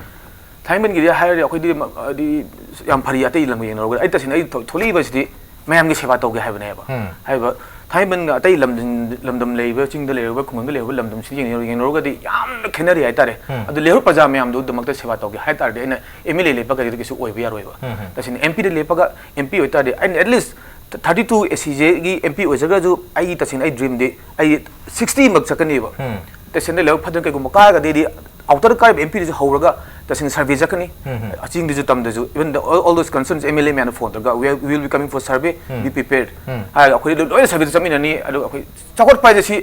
ꯊꯥꯡꯃꯩꯕꯟꯒꯤꯗꯤ ꯍꯥꯏꯔꯗꯤ ꯑꯩꯈꯣꯏꯗꯤ ꯃ-, ꯍꯥꯏꯗꯤ ꯌꯥꯝ ꯐꯔꯤ ꯑꯇꯩ ꯂꯝꯒ ꯌꯦꯡꯅꯔꯨꯔꯒꯗꯤ꯫ ꯑꯩ ꯇꯁꯦꯡꯅ ꯑꯩ ꯊꯣ-, ꯊꯣꯛꯂꯛꯏꯕꯁꯤꯗꯤ ꯃꯌꯥꯝꯒꯤ ꯁꯦꯕꯥ ꯇꯧꯒꯦ ꯍꯥꯏꯕꯅꯦꯕ꯫ ꯎꯝ꯫ ꯍꯥꯏꯕ ꯊꯥꯡꯃꯩꯕꯟꯒ ꯑꯇꯩ ꯂꯝꯗꯝ, ꯂꯝꯗꯝ ꯂꯩꯔꯤꯕ, ꯆꯤꯡꯗ ꯂꯩꯔꯤꯕ, ꯈꯨꯡꯒꯪꯗ ꯂꯩꯔꯤꯕ ꯂꯝꯗꯝꯁꯤꯡ ꯌꯦꯡꯅ-, ꯌꯦꯡꯅꯔꯨꯔꯒꯗꯤ ꯌꯥꯝꯅ ꯈꯦꯠꯅꯔꯤ ꯍꯥꯏꯇꯥꯔꯦ꯫ ꯎꯝ꯫ ꯑꯗꯨ ꯂꯩꯔꯤꯕ ꯄ꯭ꯔꯖꯥ ꯃꯌꯥꯝꯗꯨꯒꯤꯗꯃꯛꯇ ꯁꯦꯕꯥ ꯇꯧꯒꯦ ꯍꯥꯏ ꯇꯥꯔꯗꯤ ꯑꯩꯅ M L A ꯂꯦꯞꯄꯒꯗꯤ ꯀꯩꯁꯨ ꯑꯣꯏꯕ ꯌꯥꯔꯣꯏꯕ꯫ ꯎꯝ, ꯎꯝ꯫ ꯇꯁꯦꯡꯅ M P ꯗ ꯂꯦꯞꯄꯒ M P ꯑꯣꯏꯇꯥꯔꯗꯤ ꯑꯩꯅ at least thirty two A C Jꯒꯤ M P ꯑꯣꯏꯖꯔꯒꯁꯨ ꯑꯩꯒꯤ ꯇꯁꯦꯡꯅ ꯑꯩ dreamꯗꯤ ꯑꯩ sixty ꯃꯛ ꯆꯠꯀꯅꯦꯕ꯫ ꯎꯝ꯫ ꯇꯁꯦꯡꯅ ꯂꯥꯏꯕꯛ ꯐꯗꯅ ꯀꯩꯒꯨꯝꯕ ꯀꯥꯔꯒꯗꯤ ꯑꯩꯗꯤ outer ꯀꯥꯔꯤꯕ M P ꯗꯁꯨ ꯍꯧꯔꯒ ꯇꯁꯦꯡꯅ survey ꯆꯠꯀꯅꯤ꯫ ꯎꯝ, ꯎꯝ꯫ ꯆꯤꯡꯗꯁꯨ ꯇꯝꯗꯁꯨ, even the, all, all those concerns M L A ꯃꯌꯥꯝꯅ phone ꯇꯧꯔꯒ, "We are, we will be coming for survey, um. Be prepared" ꯎꯝ꯫ ꯍꯥꯏꯔꯒ ꯑꯩꯈꯣꯏ ꯂꯣꯏꯅ surveyꯗ ꯆꯠꯃꯤꯟꯅꯅꯤ꯫ ꯑꯗꯨꯒ ꯑꯩꯈꯣꯏ ꯆꯥꯎꯈꯠꯄ ꯍꯥꯏꯁꯦ ꯁꯤ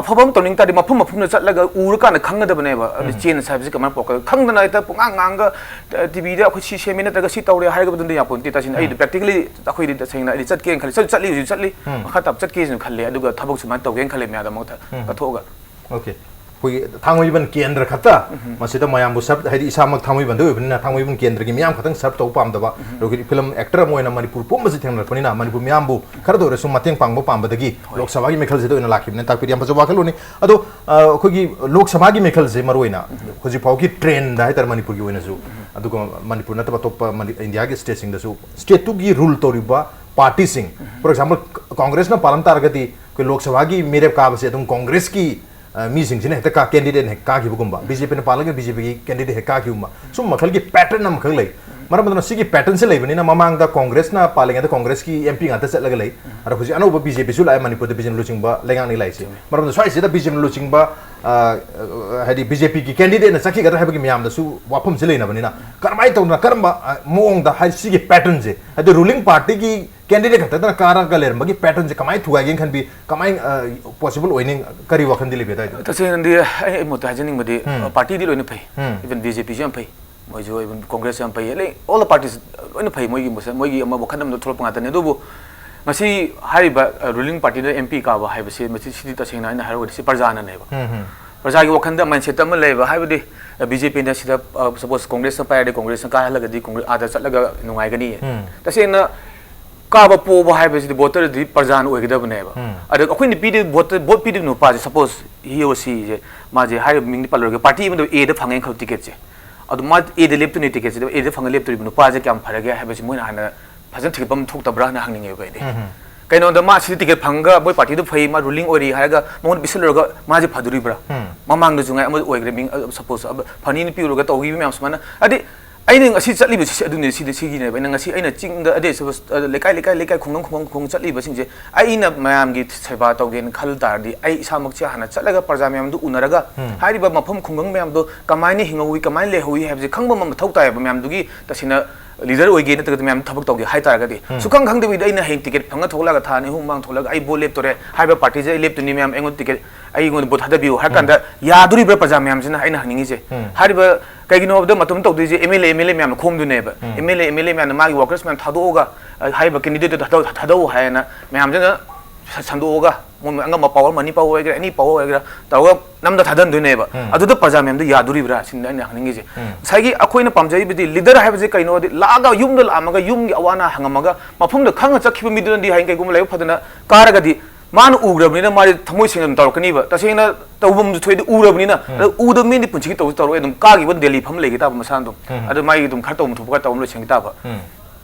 ꯑꯐꯕ ꯑꯃ ꯇꯧꯅꯤꯡ ꯇꯥꯔꯗꯤ ꯃꯐꯝ ꯃꯐꯝꯗ ꯆꯠꯂꯒ ꯎꯔꯀꯥꯟꯗ ꯈꯪꯒꯗꯕꯅꯦꯕ꯫ ꯑꯗꯨ ꯎꯝ꯫ Change ꯍꯥꯏꯕꯁꯤ ꯀꯃꯥꯏꯅ ꯄꯨꯔꯛꯀꯗꯒꯦ? ꯈꯪꯗꯅ ꯍꯦꯛꯇ ꯄꯨꯡꯉꯥꯡ ꯉꯥꯡꯉꯒ, ꯑ, T V ꯗ ꯑꯩꯈꯣꯏ ꯁꯤ ꯁꯦꯝꯃꯤ ꯅꯠꯇ꯭ꯔꯒ ꯁꯤ ꯇꯧꯔꯦ ꯍꯥꯏꯒꯗꯕꯗꯨꯗꯤ ꯌꯥꯄꯣꯟꯇꯦ꯫ ꯇꯁꯦꯡꯅ ꯑꯩꯗꯤ ꯎꯝ꯫ Practically ꯑꯩꯈꯣꯏꯗꯤ ꯇꯁꯦꯡꯅ ꯑꯩꯗꯤ ꯆꯠꯀꯦꯅ ꯈꯜꯂꯤ, ꯆꯠ-, ꯆꯠꯂꯤ, ꯍꯧꯖꯤꯛ ꯆꯠꯂꯤ, ꯎꯝ꯫ ꯃꯈꯥ ꯇꯥꯕ ꯆꯠꯀꯦꯁꯤꯅ ꯈꯜꯂꯦ꯫ ꯑꯗꯨꯒ ꯊꯕꯛ ꯁꯨꯃꯥꯏꯅ ꯇꯧꯒꯦꯅ ꯈꯜꯂꯦ ꯃꯌꯥꯝꯗꯃꯛꯇ ꯎꯝ꯫ ꯀꯠꯊꯣꯛꯑꯒ꯫ Okay꯫ ꯑꯩꯈꯣꯏꯒꯤ ꯊꯥꯡꯃꯩꯕꯟ ꯀꯦꯟꯗ꯭ꯔ ꯈꯛꯇ ꯎꯝ꯫ ꯃꯁꯤꯗ ꯃꯌꯥꯝꯕꯨ serve, ꯍꯥꯏꯗꯤ ꯏꯁꯥꯃꯛ ꯊꯥꯡꯃꯩꯕꯟꯗ ꯑꯣꯏꯕꯅꯤꯅ ꯊꯥꯡꯃꯩꯕꯟ ꯀꯦꯟꯗ꯭ꯔꯒꯤ ꯃꯤꯌꯥꯝ ꯈꯛꯇꯪ serve ꯇꯧꯕ ꯄꯥꯝꯗꯕ, ꯎꯝ꯫ ꯑꯗꯨꯒ film actor ꯑꯃ ꯑꯣꯏꯅ ꯃꯅꯤꯄꯨꯔ ꯄꯨꯝꯕꯁꯤ ꯊꯦꯡꯅꯔꯛꯄꯅꯤꯅ ꯃꯅꯤꯄꯨꯔ ꯃꯤꯌꯥꯝꯕꯨ ꯈꯔꯗ ꯑꯣꯏꯔꯁꯨ ꯃꯇꯦꯡ ꯄꯥꯡꯕ ꯄꯥꯝꯕꯗꯒꯤ ꯍꯣꯏ꯫ ꯂꯣꯛ ꯁꯚꯥꯒꯤ ꯃꯤꯈꯜꯁꯤꯗ ꯑꯣꯏꯅ ꯂꯥꯛꯈꯤꯕꯅꯤ꯫ ꯇꯥꯛꯄꯤꯔꯤ ꯌꯥꯝ ꯐꯖꯕ ꯋꯥꯈꯜꯂꯣꯟꯅꯤ꯫ ꯑꯗꯣ, ꯑ, ꯑꯩꯈꯣꯏꯒꯤ ꯂꯣꯛ ꯁꯚꯥꯒꯤ ꯃꯤꯈꯜꯁꯦ ꯃꯔꯨꯑꯣꯏꯅ ꯎꯝ꯫ ꯍꯧꯖꯤꯛ ꯐꯥꯎꯒꯤ trend ꯍꯥꯏꯇꯥꯔꯦ ꯃꯅꯤꯄꯨꯔꯒꯤ ꯑꯣꯏꯅꯁꯨ, ꯎꯝ꯫ ꯑꯗꯨꯒ ꯃꯅꯤꯄꯨꯔ ꯅꯠꯇꯕ ꯑꯇꯣꯞꯄ ꯃꯅꯤ-, ꯏꯟꯗꯤꯌꯥꯒꯤ stateꯁꯤꯡꯗꯁꯨ stateꯇꯨꯒꯤ rule ꯇꯧꯔꯤꯕ partyꯁꯤꯡ, ꯎꯝ꯫ For example, ꯀ-, ꯀꯣꯡꯒ꯭ꯔꯦꯁꯅ ꯄꯥꯜꯂꯝ ꯇꯥꯔꯒꯗꯤ ꯑꯩꯈꯣꯏ ꯂꯣꯛ ꯁꯚꯥꯒꯤ ꯃꯤꯔꯦꯞ ꯀꯥꯕꯁꯦ ꯑꯗꯨꯝ ꯀꯣꯡꯒ꯭ꯔꯦꯁꯀꯤ, ꯑ, ꯃꯤꯁꯤꯡꯁꯤꯅ ꯍꯦꯛꯇ ꯀꯥ-, candidate ꯍꯦꯛ ꯀꯥꯈꯤꯕꯒꯨꯝꯕ, BJPꯅ ꯄꯥꯜꯂꯒ BJPꯒꯤ candidate ꯍꯦꯛ ꯀꯥꯈꯤꯕꯒꯨꯝꯕ, ꯁꯨꯝꯕ ꯃꯈꯜꯒꯤ pattern ꯑꯃꯈꯛ ꯂꯩ꯫ ꯃꯔꯝ ꯑꯗꯨꯅ ꯁꯤꯒꯤ patternꯁꯦ ꯂꯩꯕꯅꯤꯅ ꯃꯃꯥꯡꯗ ꯀꯣꯡꯒ꯭ꯔꯦꯁꯅ ꯄꯥꯜꯂꯤꯉꯩꯗ ꯀꯣꯡꯒ꯭ꯔꯦꯁꯀꯤ MP ꯉꯥꯛꯇ ꯆꯠꯂꯒ ꯂꯩ꯫ ꯑꯗꯣ ꯍꯧꯖꯤꯛ ꯑꯅꯧꯕ BJPꯁꯨ ꯂꯥꯛꯑꯦ ꯃꯅꯤꯄꯨꯔꯗ, BJPꯅ ꯂꯨꯆꯤꯡꯕ ꯂꯩꯉꯥꯛꯅꯤ ꯂꯥꯛꯏꯁꯦ꯫ ꯃꯔꯝ ꯑꯗꯨꯅ ꯁ꯭ꯋꯥꯏꯁꯤꯗ BJPꯅ ꯂꯨꯆꯤꯡꯕ, ꯑ, ꯑ, ꯍꯥꯏꯗꯤ BJPꯒꯤ candidateꯅ ꯆꯠꯈꯤꯒꯗ꯭ꯔꯥ ꯍꯥꯏꯕꯒꯤ ꯃꯌꯥꯝꯗꯁꯨ ꯋꯥꯐꯝꯁꯦ ꯂꯩꯅꯕꯅꯤꯅ ꯀꯔꯝꯍꯥꯏꯅ ꯇꯧꯗꯅ ꯀꯔꯝꯕ, ꯑ, ꯃꯑꯣꯡꯗ ꯍꯥꯏꯗꯤ ꯁꯤꯒꯤ patternꯁꯦ, ꯍꯥꯏꯗꯤ ruling partyꯒꯤ candidate ꯈꯛꯇꯗꯅ ꯀꯥꯔꯒ ꯂꯩꯔꯝꯕꯒꯤ patternꯁꯦ ꯀꯃꯥꯏꯅ ꯊꯨꯒꯥꯏꯒꯦꯅ ꯈꯟꯕꯤ, ꯀꯃꯥꯏꯅ, ꯑ, possible ꯑꯣꯏꯅꯤ, ꯀꯔꯤ ꯋꯥꯈꯜꯗꯤ ꯂꯩꯕꯤ ꯑꯗꯨꯋꯥꯏꯗ? ꯇꯁꯦꯡꯅꯗꯤ ꯑꯩ, ꯑꯩ ꯃꯣꯠꯇ ꯍꯥꯏꯖꯅꯤꯡꯕꯗꯤ, ꯎꯝ꯫ ꯑ, partyꯗꯤ ꯂꯣꯏꯅ ꯐꯩ꯫ ꯎꯝ꯫ Even BJPꯁꯨ ꯌꯥꯝ ꯐꯩ꯫ ꯃꯣꯏꯁꯨ even ꯀꯣꯡꯒ꯭ꯔꯦꯁꯁꯨ ꯌꯥꯝ ꯐꯩ꯫ Like, all the parties ꯂꯣꯏꯅ ꯐꯩ꯫ ꯃꯣꯏꯒꯤ ꯃꯁ-, ꯃꯣꯏꯒꯤ ꯑꯃ ꯋꯥꯈꯜ ꯑꯃꯗ ꯊꯣꯛꯂꯛꯄ ꯉꯥꯛꯇꯅꯤ꯫ ꯑꯗꯨꯕꯨ ꯉꯁꯤ ꯍꯥꯏꯔꯤꯕ, ꯑ, ruling partyꯗ MP ꯀꯥꯕ ꯍꯥꯏꯕꯁꯤ ꯃꯁꯤ, ꯁꯤꯗꯤ ꯇꯁꯦꯡꯅ ꯑꯩꯅ ꯍꯥꯏꯔꯨꯔꯗꯤ ꯁꯤ ꯄ꯭ꯔꯖꯥꯅꯅꯦꯕ꯫ ꯎꯝ, ꯎꯝ꯫ ꯄ꯭ꯔꯖꯥꯒꯤ ꯋꯥꯈꯜꯗ mindset ꯑꯃ ꯂꯩꯕ ꯍꯥꯏꯕꯗꯤ, ꯑ, BJPꯅ ꯁꯤꯗ, ꯑ, suppose ꯀꯣꯡꯒ꯭ꯔꯦꯁꯅ ꯄꯥꯏꯔꯗꯤ ꯀꯣꯡꯒ꯭ꯔꯦꯁꯅ ꯀꯥꯍꯜꯂꯒꯗꯤ ꯀꯣꯡꯒ꯭ꯔꯦꯁ ꯑꯥꯗ ꯆꯠꯂꯒ ꯅꯨꯡꯉꯥꯏꯒꯅꯤ꯫ ꯎꯝ꯫ ꯇꯁꯦꯡꯅ ꯀꯥꯕ ꯄꯣꯕ ꯍꯥꯏꯕꯁꯤꯗꯤ voterꯗꯤ ꯄ꯭ꯔꯖꯥꯅ ꯑꯣꯏꯒꯗꯕꯅꯦꯕ꯫ ꯎꯝ꯫ ꯑꯗ ꯑꯩꯈꯣꯏꯅ ꯄꯤꯔꯤꯕ vote, vote ꯄꯤꯔꯤꯕ ꯅꯨꯄꯥꯁꯦ, suppose he or sheꯁꯦ, ꯃꯥꯁꯦ ꯍꯥꯏꯔꯤꯕ ꯃꯤꯡꯗꯤ ꯄꯜꯂꯔꯣꯏꯒꯦ, party ꯑꯃꯗ Aꯗ ꯐꯪꯉꯦꯅ ꯈꯜꯂꯣ ticketꯁꯦ꯫ ꯑꯗꯨ ꯃꯥ Aꯗ ꯂꯦꯞꯇꯣꯏꯅꯦ ticketꯁꯤꯗ, Aꯗ ꯐꯪꯉ ꯂꯦꯞꯇꯣꯔꯤꯕ ꯅꯨꯄꯥꯁꯦ ꯀꯌꯥꯝ ꯐꯔꯒꯦ ꯍꯥꯏꯕꯁꯤ ꯃꯣꯏꯅ ꯍꯥꯟꯅ ꯐꯖꯅ ꯊꯤꯒꯠꯐꯝ ꯊꯣꯛꯇꯕ꯭ꯔꯥ ꯍꯥꯏꯅ ꯍꯪꯅꯤꯡꯉꯦꯕ ꯑꯩꯗꯤ꯫ ꯎꯝ꯫ ꯀꯩꯅꯣꯗ ꯃꯥ ꯁꯤꯗ ꯇꯤꯀꯦꯠ ꯐꯪꯉꯒ ꯃꯣꯏ ꯄꯥꯔꯇꯤꯗꯨ ꯐꯩ, ꯃꯥ ꯔꯨꯂꯤꯡ ꯑꯣꯏꯔꯤ ꯍꯥꯏꯔꯒ ꯃꯉꯣꯟꯗ ꯄꯤꯁꯜꯂꯨꯔꯒ ꯃꯥꯁꯦ ꯐꯗꯣꯔꯤꯕ꯭ꯔꯥ? ꯎꯝ꯫ ꯃꯃꯥꯡꯗꯁꯨ ꯉꯥꯏ ꯑꯃ ꯑꯣꯏꯈ꯭ꯔꯦ, ꯃꯤꯡ, ꯑ, ꯁꯄꯣꯁ, ꯑꯕ-, ꯐꯅꯤꯅ ꯄꯤꯔꯨꯔꯒ ꯇꯧꯈꯤꯕ ꯃꯌꯥꯝ ꯁꯨꯃꯥꯏꯅ꯫ ꯍꯥꯏꯗꯤ, ꯑꯩꯅ ꯉꯁꯤ ꯆꯠꯂꯤꯕꯁꯤ ꯑꯗꯨꯅꯤ, ꯁꯤꯗꯤ ꯁꯤꯒꯤꯅꯦꯕ꯫ ꯑꯩꯅ ꯉꯁꯤ ꯑꯩꯅ ꯆꯤꯡꯗ, ꯑꯗꯩ ꯁꯄꯣꯁ, ꯑ, ꯂꯩꯀꯥꯏ, ꯂꯩꯀꯥꯏ, ꯂꯩꯀꯥꯏ, ꯈꯨꯡꯒꯪ, ꯈꯨꯡꯒꯪ, ꯈꯨꯡꯒꯪ ꯆꯠꯂꯤꯕꯁꯤꯡꯁꯦ, ꯑꯩꯅ ꯃꯌꯥꯝꯒꯤ ꯁꯦꯕꯥ ꯇꯧꯒꯦꯅ ꯈꯜ ꯇꯥꯔꯗꯤ, ꯑꯩ ꯏꯁꯥꯃꯛꯁꯦ ꯍꯥꯟꯅ ꯆꯠꯂꯒ ꯄ꯭ꯔꯖꯥ ꯃꯌꯥꯝꯗꯨ ꯎꯅꯔꯒ, ꯎꯝ꯫ ꯍꯥꯏꯔꯤꯕ ꯃꯐꯝ ꯈꯨꯡꯒꯪ ꯃꯌꯥꯝꯗꯣ ꯀꯃꯥꯏꯅ ꯍꯤꯡꯍꯧꯋꯤ, ꯀꯃꯥꯏꯅ ꯂꯩꯍꯧꯋꯤ ꯍꯥꯏꯕꯁꯦ ꯈꯪꯕ ꯑꯃ ꯃꯊꯧ ꯇꯥꯏꯌꯦꯕ꯫ ꯃꯌꯥꯝꯗꯨꯒꯤ ꯇꯁꯦꯡꯅ ꯂꯤꯗꯔ ꯑꯣꯏꯒꯦ ꯅꯠꯇ꯭ꯔꯒ ꯃꯌꯥꯝ ꯊꯕꯛ ꯇꯧꯒꯦ ꯍꯥꯏ ꯇꯥꯔꯒꯗꯤ, ꯎꯝ꯫ ꯁꯨꯈꯪ ꯈꯪꯗꯕꯤꯗ ꯑꯩꯅ ꯍꯌꯦꯡ ꯇꯤꯀꯦꯠ ꯐꯪꯉ ꯊꯣꯛꯂꯛꯑꯒ ꯊꯥ ꯑꯅꯤ ꯑꯍꯨꯝ ꯃꯃꯥꯡ ꯊꯣꯛꯂꯛꯑꯒ ꯑꯩ ꯚꯣꯠ ꯂꯦꯞꯇꯣꯔꯦ, ꯍꯥꯏꯔꯤꯕ ꯄꯥꯔꯇꯤꯁꯦ ꯑꯩ ꯂꯦꯞꯇꯣꯏꯅꯤ, ꯃꯌꯥꯝ ꯑꯩꯉꯣꯟꯗ ꯇꯤꯀꯦꯠ, ꯑꯩꯉꯣꯟꯗ ꯚꯣꯠ ꯊꯥꯗꯕꯤꯌꯨ ꯍꯥꯏ ꯎꯝ꯫ ꯀꯥꯟꯗ ꯌꯥꯗꯣꯔꯤꯕ꯭ꯔꯥ ꯄ꯭ꯔꯖꯥ ꯃꯌꯥꯝꯁꯤꯅ? ꯑꯩꯅ ꯍꯪꯅꯤꯡꯉꯤꯁꯦ, ꯎꯝ꯫ ꯍꯥꯏꯔꯤꯕ, ꯀꯩꯒꯤꯅꯣ ꯍꯥꯏꯕꯗ ꯃꯇꯝ ꯇꯧꯗꯣꯏꯁꯦ M L A, M L A ꯃꯌꯥꯝꯅ ꯈꯣꯝꯗꯣꯏꯅꯦꯕ꯫ ꯎꯝ꯫ M L A, M L A ꯃꯌꯥꯝꯅ ꯃꯥꯒꯤ ꯋꯥꯔꯀꯔꯁ ꯃꯌꯥꯝ ꯊꯥꯗꯣꯛꯑꯒ, ꯑ, ꯍꯥꯏꯔꯤꯕ ꯀꯦꯟꯗꯤꯗꯦꯠꯇꯨ ꯊꯥꯗꯧ-, ꯊꯥꯗꯧ ꯍꯥꯏꯅ ꯃꯌꯥꯝꯁꯤꯅ ꯁ-, ꯁꯟꯗꯣꯛꯑꯒ, ꯃꯣꯏ ꯑꯉꯝꯕ ꯄꯋꯥꯔ, ꯃꯅꯤ ꯄꯋꯥꯔ ꯑꯣꯏꯒꯦꯔꯥ, ꯑꯦꯅꯤ ꯄꯋꯥꯔ ꯑꯣꯏꯒꯦꯔꯥ, ꯇꯧꯔꯒ ꯅꯝꯗ ꯊꯥꯗꯟꯗꯣꯏꯅꯦꯕ꯫ ꯎꯝ꯫ ꯑꯗꯨꯗ ꯄ꯭ꯔꯖꯥ ꯃꯌꯥꯝꯗꯣ ꯌꯥꯗꯣꯔꯤꯕ꯭ꯔꯥ ꯁꯤꯅꯤ ꯑꯩꯅ ꯍꯪꯅꯤꯡꯉꯤꯁꯦ꯫ ꯎꯝ꯫ ꯉꯁꯥꯏꯒꯤ ꯑꯩꯈꯣꯏꯅ ꯄꯥꯝꯖꯔꯤꯕꯗꯤ ꯂꯤꯗꯔ ꯍꯥꯏꯕꯁꯦ ꯀꯩꯅꯣꯗꯤ, ꯂꯥꯛꯑꯒ, ꯌꯨꯝꯗ ꯂꯥꯛꯑꯝꯃꯒ ꯌꯨꯝꯒꯤ ꯑꯋꯥ ꯑꯅꯥ ꯍꯪꯉꯝꯃꯒ, ꯃꯐꯝꯗ ꯈꯪꯉ ꯆꯠꯈꯤꯕ ꯃꯤꯗꯨꯅꯗꯤ ꯍꯌꯦꯡ ꯀꯩꯒꯨꯝꯕ ꯂꯥꯏꯕꯛ ꯐꯗꯅ ꯀꯥꯔꯒꯗꯤ, ꯃꯥꯅ ꯎꯈ꯭ꯔꯕꯅꯤꯅ ꯃꯥꯗꯤ ꯊꯃꯣꯏ ꯁꯦꯡꯅ ꯑꯗꯨꯝ ꯇꯧꯔꯛꯀꯅꯤꯕ꯫ ꯇꯁꯦꯡꯅ ꯇꯧꯐꯝꯁꯨ ꯊꯣꯛꯑꯦꯗꯤ ꯎꯔꯕꯅꯤꯅ꯫ ꯎꯝ꯫ ꯑꯗꯣ ꯎꯗꯕ ꯃꯤꯗꯤ ꯄꯨꯟꯁꯤꯒꯤ ꯇꯧꯁꯨ ꯇꯧꯔꯣꯏ, ꯑꯗꯨꯝ ꯀꯥꯈꯤꯕ ꯗꯦꯜꯂꯤ ꯐꯝ ꯂꯩꯒꯦ ꯇꯥꯕ ꯃꯁꯥꯅ ꯑꯗꯨꯝ꯫ ꯎꯝ꯫ ꯑꯗꯣ ꯃꯥꯒꯤ ꯑꯗꯨꯝ ꯈꯔ ꯇꯧꯐꯝ ꯊꯣꯛꯄ ꯈꯔ ꯇꯧꯔ ꯂꯣꯏꯁꯤꯟꯒꯦ ꯇꯥꯕ꯫ ꯎꯝ꯫